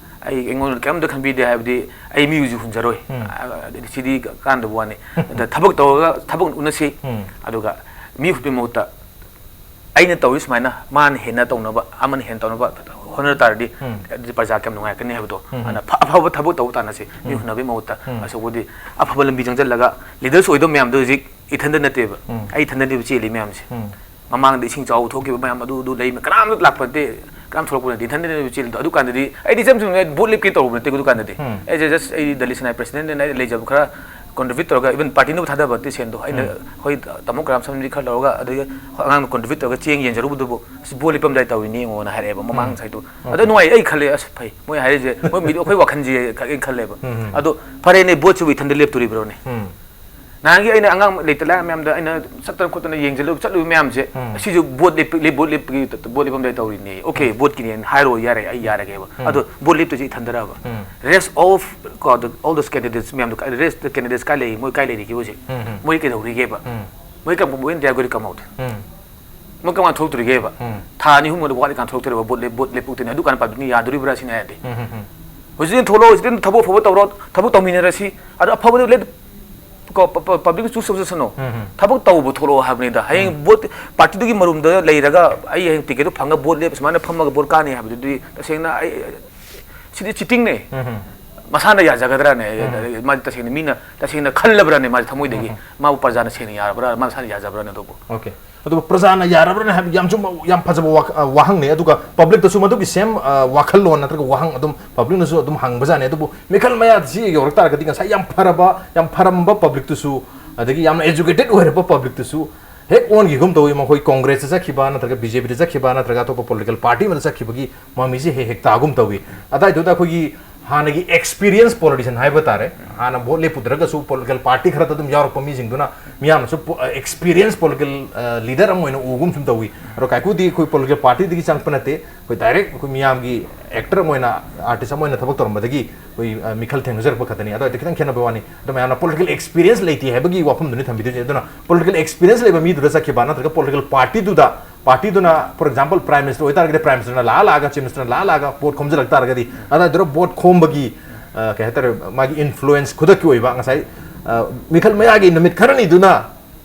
ꯑꯩ ꯑꯩꯉꯣꯟꯗ ꯀꯔꯤꯝꯇ ꯈꯟꯕꯤꯗꯦ, ꯍꯥꯏꯕꯗꯤ ꯑꯩ ꯃꯤꯕꯨꯁꯨ ꯍꯨꯟꯖꯔꯣꯏ꯫ ꯎꯝ꯫ ꯑ, ꯁꯤꯗꯤ ꯀꯥꯟꯗꯕ ꯋꯥꯅꯤ꯫ ꯑꯗ ꯊꯕꯛ ꯇꯧꯔꯒ ꯊꯕꯛ ꯎꯅꯁꯤ꯫ ꯎꯝ꯫ ꯑꯗꯨꯒ ꯃꯤ ꯍꯨꯠꯄꯒꯤ ꯃꯍꯨꯠꯇ ꯑꯩꯅ ꯇꯧꯔꯤ ꯁꯨꯃꯥꯏꯅ ꯃꯥꯅ ꯍꯦꯟꯅ ꯇꯧꯅꯕ, ꯑꯃꯅ ꯍꯦꯟꯅ ꯇꯧꯅꯕ ꯍꯣꯠꯅ ꯇꯥꯔꯗꯤ ꯎꯝ꯫ ꯑꯗꯨꯗꯤ ꯄ꯭ꯔꯖꯥ ꯀꯌꯥꯝ ꯅꯨꯡꯉꯥꯏꯔꯛꯀꯅꯤ ꯍꯥꯏꯕꯗꯣ꯫ ꯎꯝ꯫ ꯑꯗꯨꯅ ꯐ-, ꯑꯐꯕ ꯊꯕꯛ ꯇꯧꯕ ꯇꯥꯟꯅꯁꯤ꯫ ꯃꯤ ꯎꯝ꯫ ꯍꯨꯟꯅꯕꯒꯤ ꯃꯍꯨꯠꯇ ꯎꯝ꯫ ꯑꯁꯣꯛꯄꯗꯤ ꯑꯐꯕ ꯂꯝꯕꯤ ꯆꯪꯁꯤꯜꯂꯒ ꯂꯤꯗꯔꯁ ꯑꯣꯏꯗꯧ ꯃꯌꯥꯝꯗꯣ ꯍꯧꯖꯤꯛ ꯏꯊꯟꯗ ꯅꯠꯇꯦꯕ꯫ ꯎꯝ꯫ ꯑꯩ ꯏꯊꯟꯗꯅꯦꯕ ꯆꯦꯜꯂꯤ ꯃꯌꯥꯝꯁꯦ꯫ ꯎꯝ꯫ ꯃꯃꯥꯡꯗ ꯏꯁꯤꯡ ꯆꯥꯎꯕ ꯊꯣꯛꯈꯤꯕ ꯃꯌꯥꯝ ꯑꯗꯨ, ꯑꯗꯨ ꯂꯩ, ꯀꯅꯥꯝꯇ ꯂꯥꯛꯄ ꯅꯠꯇꯦ, ꯀꯅꯥꯝ ꯊꯣꯛꯂꯛꯄ ꯅꯠꯇꯦ, ꯏꯊꯟꯗꯅꯦꯕ ꯆꯦꯜꯂꯤꯗꯣ꯫ ꯑꯗꯨꯀꯥꯟꯗꯗꯤ ꯑꯩꯗꯤ ꯏꯆꯝ ꯆꯝꯅ ꯚꯣꯠ ꯂꯦꯞꯀꯦ ꯇꯧꯔꯨꯕ ꯅꯠꯇꯦ꯫ ꯑꯗꯨꯀꯥꯟꯗꯗꯤ ꯎꯝ꯫ ꯑꯩꯁꯦ just ꯑꯩ ꯗꯂꯤꯠ ꯁꯦꯅꯥꯒꯤ ꯄ꯭ꯔꯁꯤꯗꯦꯟꯅꯦꯅ ꯑꯩꯅ ꯂꯩꯖꯕ ꯈꯔ ꯀꯣꯟꯇ꯭ꯔꯤꯕ꯭ꯌꯨꯠ ꯇꯧꯔꯒ, even ꯄꯥꯔꯇꯤꯅꯕꯨ ꯊꯥꯗꯕ ꯅꯠꯇꯦ ꯁꯦꯟꯗꯣ꯫ ꯑꯩꯅ ꯎꯝ꯫ ꯑꯩꯈꯣꯏ ꯇꯥꯃꯣ ꯀꯔꯥꯝ ꯁꯝꯗꯤ ꯈꯔ ꯂꯧꯔꯒ, ꯑꯗꯒꯤ ꯑꯉꯥꯡꯅ ꯀꯣꯟꯇ꯭ꯔꯤꯕ꯭ꯌꯨꯠ ꯇꯧꯔꯒ ꯆꯦꯡ ꯌꯦꯟꯖꯔꯨꯕꯗꯨꯕꯨ "ꯑꯁ, ꯚꯣꯠ ꯂꯦꯞꯄꯝꯗꯥꯏ ꯇꯧꯔꯤꯅꯤ ꯌꯦꯡꯉꯣꯅ" ꯍꯥꯏꯔꯛꯑꯦꯕ ꯃꯃꯥꯡ ꯎꯝ꯫ ꯁꯥꯏꯗꯣ꯫ ꯑꯣꯀꯦ꯫ ꯑꯗ ꯅꯨꯡꯉꯥꯏ, ꯑꯩ ꯈꯜꯂꯦ, "ꯑꯁ, ꯐꯩ, ꯃꯣꯏ ꯍꯥꯏꯔꯤꯁꯦ, ꯃꯣꯏ ꯃꯤꯗꯤ ꯑꯩꯈꯣꯏ ꯋꯥꯈꯜꯁꯦ" ꯈꯜꯂꯦꯕ꯫ ꯎꯝ, ꯎꯝ꯫ ꯑꯗꯣ ꯐꯔꯦꯅꯦ, ꯚꯣꯠꯁꯤꯕꯨ ꯏꯊꯟꯗ ꯂꯦꯞꯇꯣꯔꯤꯕ꯭ꯔꯣꯅꯦ? ꯎꯝ꯫ ꯅꯍꯥꯟꯒꯤ ꯑꯩꯅ ꯑꯉꯥꯡ ꯂꯩꯇ ꯂꯥꯏꯔ ꯃꯌꯥꯝꯗ ꯑꯩꯅ ꯆꯠꯇꯅ ꯈꯣꯠꯇꯅ ꯌꯦꯡꯁꯤꯜꯂꯨ ꯆꯠꯂꯨꯕ ꯃꯌꯥꯝꯁꯦ, ꯎꯝ꯫ ꯑꯁꯤꯁꯨ ꯕꯣꯠ ꯂꯦꯞꯄ, ꯂꯦꯞ-, ꯕꯣꯠ ꯂꯦꯞꯄꯒꯤ, ꯕꯣꯠ ꯂꯦꯞꯐꯝꯗ ꯇꯧꯔꯤꯅꯦ꯫ ꯑꯣꯀꯦ, ꯎꯝ꯫ ꯕꯣꯠꯀꯤꯅꯦꯅ ꯍꯥꯏꯔꯣ, ꯌꯥꯔꯦ, ꯑꯩ ꯌꯥꯔꯒꯦꯕ꯫ ꯎꯝ꯫ ꯑꯗꯣ ꯕꯣꯠ ꯂꯦꯞꯇꯣꯏꯁꯦ ꯏꯊꯟꯗꯔꯕ? ꯎꯝ꯫ Rest of, ꯀꯣ, the, all those candidates ꯃꯌꯥꯝꯗꯣ, rest candidates ꯀꯥꯏ ꯂꯩ? ꯃꯣꯏ ꯀꯥꯏ ꯂꯩꯔꯤꯒꯦ ꯍꯧꯖꯤꯛ? ꯎꯝ, ꯎꯝ꯫ ꯃꯣꯏ ꯀꯩꯗꯧꯔꯤꯒꯦꯕ? ꯎꯝ꯫ ꯃꯣꯏ ꯀꯔꯝ ꯀꯥꯟꯗ, when they are going to come out? ꯎꯝ꯫ ꯃꯣꯏ ꯀꯔꯝ ꯀꯥꯟꯗ ꯊꯣꯛꯂꯛꯇꯣꯔꯤꯒꯦꯕ? ꯎꯝ꯫ ꯊꯥ ꯑꯅꯤ ꯑꯍꯨꯝ ꯋꯥꯠꯂꯤꯀꯥꯟꯗ ꯊꯣꯛꯂꯛꯇꯣꯔꯤꯕ ꯕꯣꯠ ꯂꯦꯞ-, ꯕꯣꯠ ꯂꯦꯞꯄꯛꯇꯣꯏꯅꯦ꯫ ꯑꯗꯨ ꯀꯥꯟꯗ ꯄꯥꯕ꯭ꯂꯤꯛꯅ ꯌꯥꯗꯣꯔꯤꯕ꯭ꯔꯥ ꯁꯤꯅꯦ ꯑꯩ ꯍꯥꯏꯗꯤ꯫ ꯎꯝ, ꯎꯝ, ꯎꯝ꯫ ꯍꯧꯖꯤꯛ ꯊꯣꯛꯂꯛꯑꯣ, ꯍꯧꯖꯤꯛ ꯊꯕꯛ ꯑꯐꯕ ꯇꯧꯔꯣ, ꯊꯕꯛ ꯇꯧꯃꯤꯟꯅꯔꯁꯤ꯫ ꯑꯗꯣ ꯑꯐꯕꯗꯨ ꯂꯦꯞ-, ꯀꯣ, ꯄ-, ꯄ-, ꯄꯥꯕ꯭ꯂꯤꯛꯅ ꯆꯨꯁ ꯇꯧꯖꯁꯅꯨ꯫ ꯎꯝ, ꯎꯝ꯫ ꯊꯕꯛ ꯇꯧꯕ ꯊꯣꯛꯂꯛꯑꯣ ꯍꯥꯏꯕꯅꯤꯗ꯫ ꯍꯌꯦꯡ ꯎꯝ꯫ ꯕꯣꯠ ꯄꯥꯔꯇꯤꯗꯨꯒꯤ ꯃꯔꯨꯝꯗ ꯂꯩꯔꯒ ꯑꯩ ꯍꯌꯦꯡ ꯇꯤꯀꯦꯠꯇꯨ ꯐꯪꯉ ꯕꯣꯠ ꯂꯦꯞ-, ꯁꯨꯃꯥꯏꯅ ꯐꯝꯃꯒ ꯕꯣꯠ ꯀꯥꯅꯤ ꯍꯥꯏꯕꯗꯨꯗꯤ ꯇꯁꯦꯡꯅ ꯑꯩ, ꯁꯤꯗꯤ ꯆꯤꯇꯤꯡꯅꯦ꯫ ꯎꯝ, ꯎꯝ꯫ ꯃꯁꯥꯅ ꯌꯥꯖꯒꯗ꯭ꯔꯥꯅꯦ? ꯎꯝ꯫ ꯃꯥꯗꯤ ꯇꯁꯦꯡꯅ ꯃꯤꯅ ꯇꯁꯦꯡꯅ ꯈꯜꯂꯕ꯭ꯔꯥꯅꯦ ꯃꯥꯁꯦ ꯊꯃꯣꯏꯗꯒꯤ? ꯎꯝ, ꯎꯝ꯫ ꯃꯥꯕꯨ ꯄ꯭ꯔꯖꯥꯅ ꯁꯦꯡꯅ ꯌꯥꯔꯕ꯭ꯔꯥ? ꯃꯥ ꯃꯁꯥꯅ ꯌꯥꯖꯕ꯭ꯔꯥꯅꯦ ꯑꯗꯨꯕꯨ? ꯑꯣꯀꯦ꯫ ꯑꯗꯨꯕꯨ ꯄ꯭ꯔꯖꯥꯅ ꯌꯥꯔꯕ꯭ꯔꯥꯅꯦ ꯍꯥꯏꯕ ꯌꯥꯝ ꯆꯨꯝꯕ, ꯌꯥꯝ ꯐꯖꯕ ꯋꯥ-, ꯑ, ꯋꯥꯍꯪꯅꯦ꯫ ꯑꯗꯨꯒ ꯄꯕ꯭ꯂꯤꯛꯇꯁꯨ ꯃꯗꯨꯒꯤ ꯁꯦꯝ, ꯑ, ꯋꯥꯈꯜꯂꯣꯟ ꯅꯠꯇ꯭ꯔꯒ ꯋꯥꯍꯪ ꯑꯗꯨꯝ ꯄꯕ꯭ꯂꯤꯛꯅꯁꯨ ꯑꯗꯨꯝ ꯍꯪꯕꯖꯥꯠꯅꯦ꯫ ꯑꯗꯨꯕꯨ ꯃꯤꯈꯜ ꯃꯌꯥꯗ ꯁꯤ ꯌꯧꯔꯛ ꯇꯥꯔꯒꯗꯤ ꯉꯁꯥꯏ ꯌꯥꯝ ꯐꯔꯕ, ꯌꯥꯝ ꯐꯔꯝꯕ ꯄꯕ꯭ꯂꯤꯛꯇꯨꯁꯨ, ꯑꯗꯒꯤ ꯌꯥꯝꯅ educated ꯑꯣꯏꯔꯕ ꯄꯕ꯭ꯂꯤꯛꯇꯨꯁꯨ ꯍꯦꯛ ꯑꯣꯟꯈꯤꯒꯨꯝ ꯇꯧꯏ꯫ ꯃꯈꯣꯏ ꯀꯣꯡꯒ꯭ꯔꯦꯁꯇ ꯆꯠꯈꯤꯕ ꯅꯠꯇ꯭ꯔꯒ ꯕꯤ ꯖꯦ ꯄꯤꯗ ꯆꯠꯈꯤꯕ ꯅꯠꯇ꯭ꯔꯒ ꯑꯇꯣꯞꯄ ꯄꯣꯂꯤꯇꯤꯀꯦꯜ ꯄꯥꯔꯇꯤ ꯑꯃꯗ ꯆꯠꯈꯤꯕꯒꯤ ꯃꯃꯤꯁꯦ ꯍꯦꯛ ꯍꯦꯛ ꯇꯥꯒꯨꯝ ꯇꯧꯏ꯫ ꯑꯗꯥꯏꯗꯨꯗ ꯑꯩꯈꯣꯏꯒꯤ ꯍꯥꯟꯅꯒꯤ ꯑꯦꯛꯁꯄꯤꯔꯤꯌꯦꯟꯁ ꯄꯣꯂꯤꯇꯤꯁꯤꯌꯟ ꯍꯥꯏꯕ ꯇꯥꯔꯦ, ꯍꯥꯟꯅ ꯚꯣꯠ ꯂꯦꯞꯄꯨꯗ꯭ꯔꯒꯁꯨ ꯄꯣꯂꯤꯇꯤꯀꯦꯜ ꯄꯥꯔꯇꯤ ꯈꯔꯗ ꯑꯗꯨꯝ ꯌꯥꯎꯔꯛꯄ ꯃꯤꯁꯤꯡꯗꯨꯅ ꯃꯤꯌꯥꯝꯅꯁꯨ ꯄꯣ-, ꯑ, ꯑꯦꯛꯁꯄꯤꯔꯤꯌꯦꯟꯁ ꯄꯣꯂꯤꯇꯤꯀꯦꯜ, ꯑ, ꯂꯤꯗꯔ ꯑꯃ ꯑꯣꯏꯅ ꯎꯒꯨꯝ ꯁꯨꯝ ꯇꯧꯏ꯫ ꯑꯗꯣ ꯀꯥꯏꯀꯨꯗꯤ ꯑꯩꯈꯣꯏ ꯄꯣꯂꯤꯇꯤꯀꯦꯜ ꯄꯥꯔꯇꯤꯗꯒꯤ ꯆꯪꯉꯛꯄ ꯅꯠꯇꯦ, ꯑꯩꯈꯣꯏ ꯗꯥꯏꯔꯦꯛ ꯑꯩꯈꯣꯏ ꯃꯤꯌꯥꯝꯒꯤ ꯑꯦꯛꯇꯔ ꯑꯃ ꯑꯣꯏꯅ, ꯑꯥꯔꯇꯤꯁ ꯑꯃ ꯑꯣꯏꯅ ꯊꯕꯛ ꯇꯧꯔꯝꯕꯗꯒꯤ ꯑꯩꯈꯣꯏ, ꯑ, ꯃꯤꯈꯜ ꯊꯦꯡꯅꯖꯔꯛꯄ ꯈꯛꯇꯅꯤ꯫ ꯑꯗꯣ ꯈꯤꯇꯪ ꯈꯦꯠꯅꯕ ꯋꯥꯅꯤ꯫ ꯑꯗꯣ ꯃꯌꯥꯝꯅ ꯄꯣꯂꯤꯇꯤꯀꯦꯜ ꯑꯦꯛꯁꯄꯤꯔꯤꯌꯦꯟꯁ ꯂꯩꯇꯦ ꯍꯥꯏꯕꯒꯤ ꯋꯥꯐꯝꯗꯨꯅꯤ ꯊꯝꯕꯤꯗꯣꯏꯁꯦ꯫ ꯑꯗꯨꯅ ꯄꯣꯂꯤꯇꯤꯀꯦꯜ ꯑꯦꯛꯁꯄꯤꯔꯤꯌꯦꯟꯁ ꯂꯩꯕ ꯃꯤꯗꯨꯗ ꯆꯠꯈꯤꯕ ꯅꯠꯇ꯭ꯔꯒ ꯄꯣꯂꯤꯇꯤꯀꯦꯜ ꯄꯥꯔꯇꯤꯗꯨꯗ, ꯄꯥꯔꯇꯤꯗꯨꯅ, for example, Prime Minister ꯑꯣꯏꯇꯥꯔꯒꯗꯤ Prime Ministerꯅ ꯂꯥꯛꯑ ꯂꯥꯛꯑꯒ, Chief Ministerꯅ ꯂꯥꯛꯑ ꯂꯥꯛꯑꯒ ꯚꯣꯠ ꯈꯣꯝꯖꯤꯜꯂꯛ ꯇꯥꯔꯒꯗꯤ, ꯑꯗꯨꯗꯥꯏꯗꯨꯗ ꯚꯣꯠ ꯈꯣꯝꯕꯒꯤ, ꯑ, ꯀꯩ ꯍꯥꯏꯇꯥꯔꯦ, ꯃꯥꯒꯤ ꯏꯟꯐ꯭ꯂꯨꯌꯦꯟꯁ ꯈꯨꯗꯛꯀꯤ ꯑꯣꯏꯕ, ꯉꯁꯥꯏ, ꯑ, ꯃꯤꯈꯜ ꯃꯌꯥꯒꯤ ꯅꯨꯃꯤꯠ ꯈꯔꯅꯤꯗꯨꯅ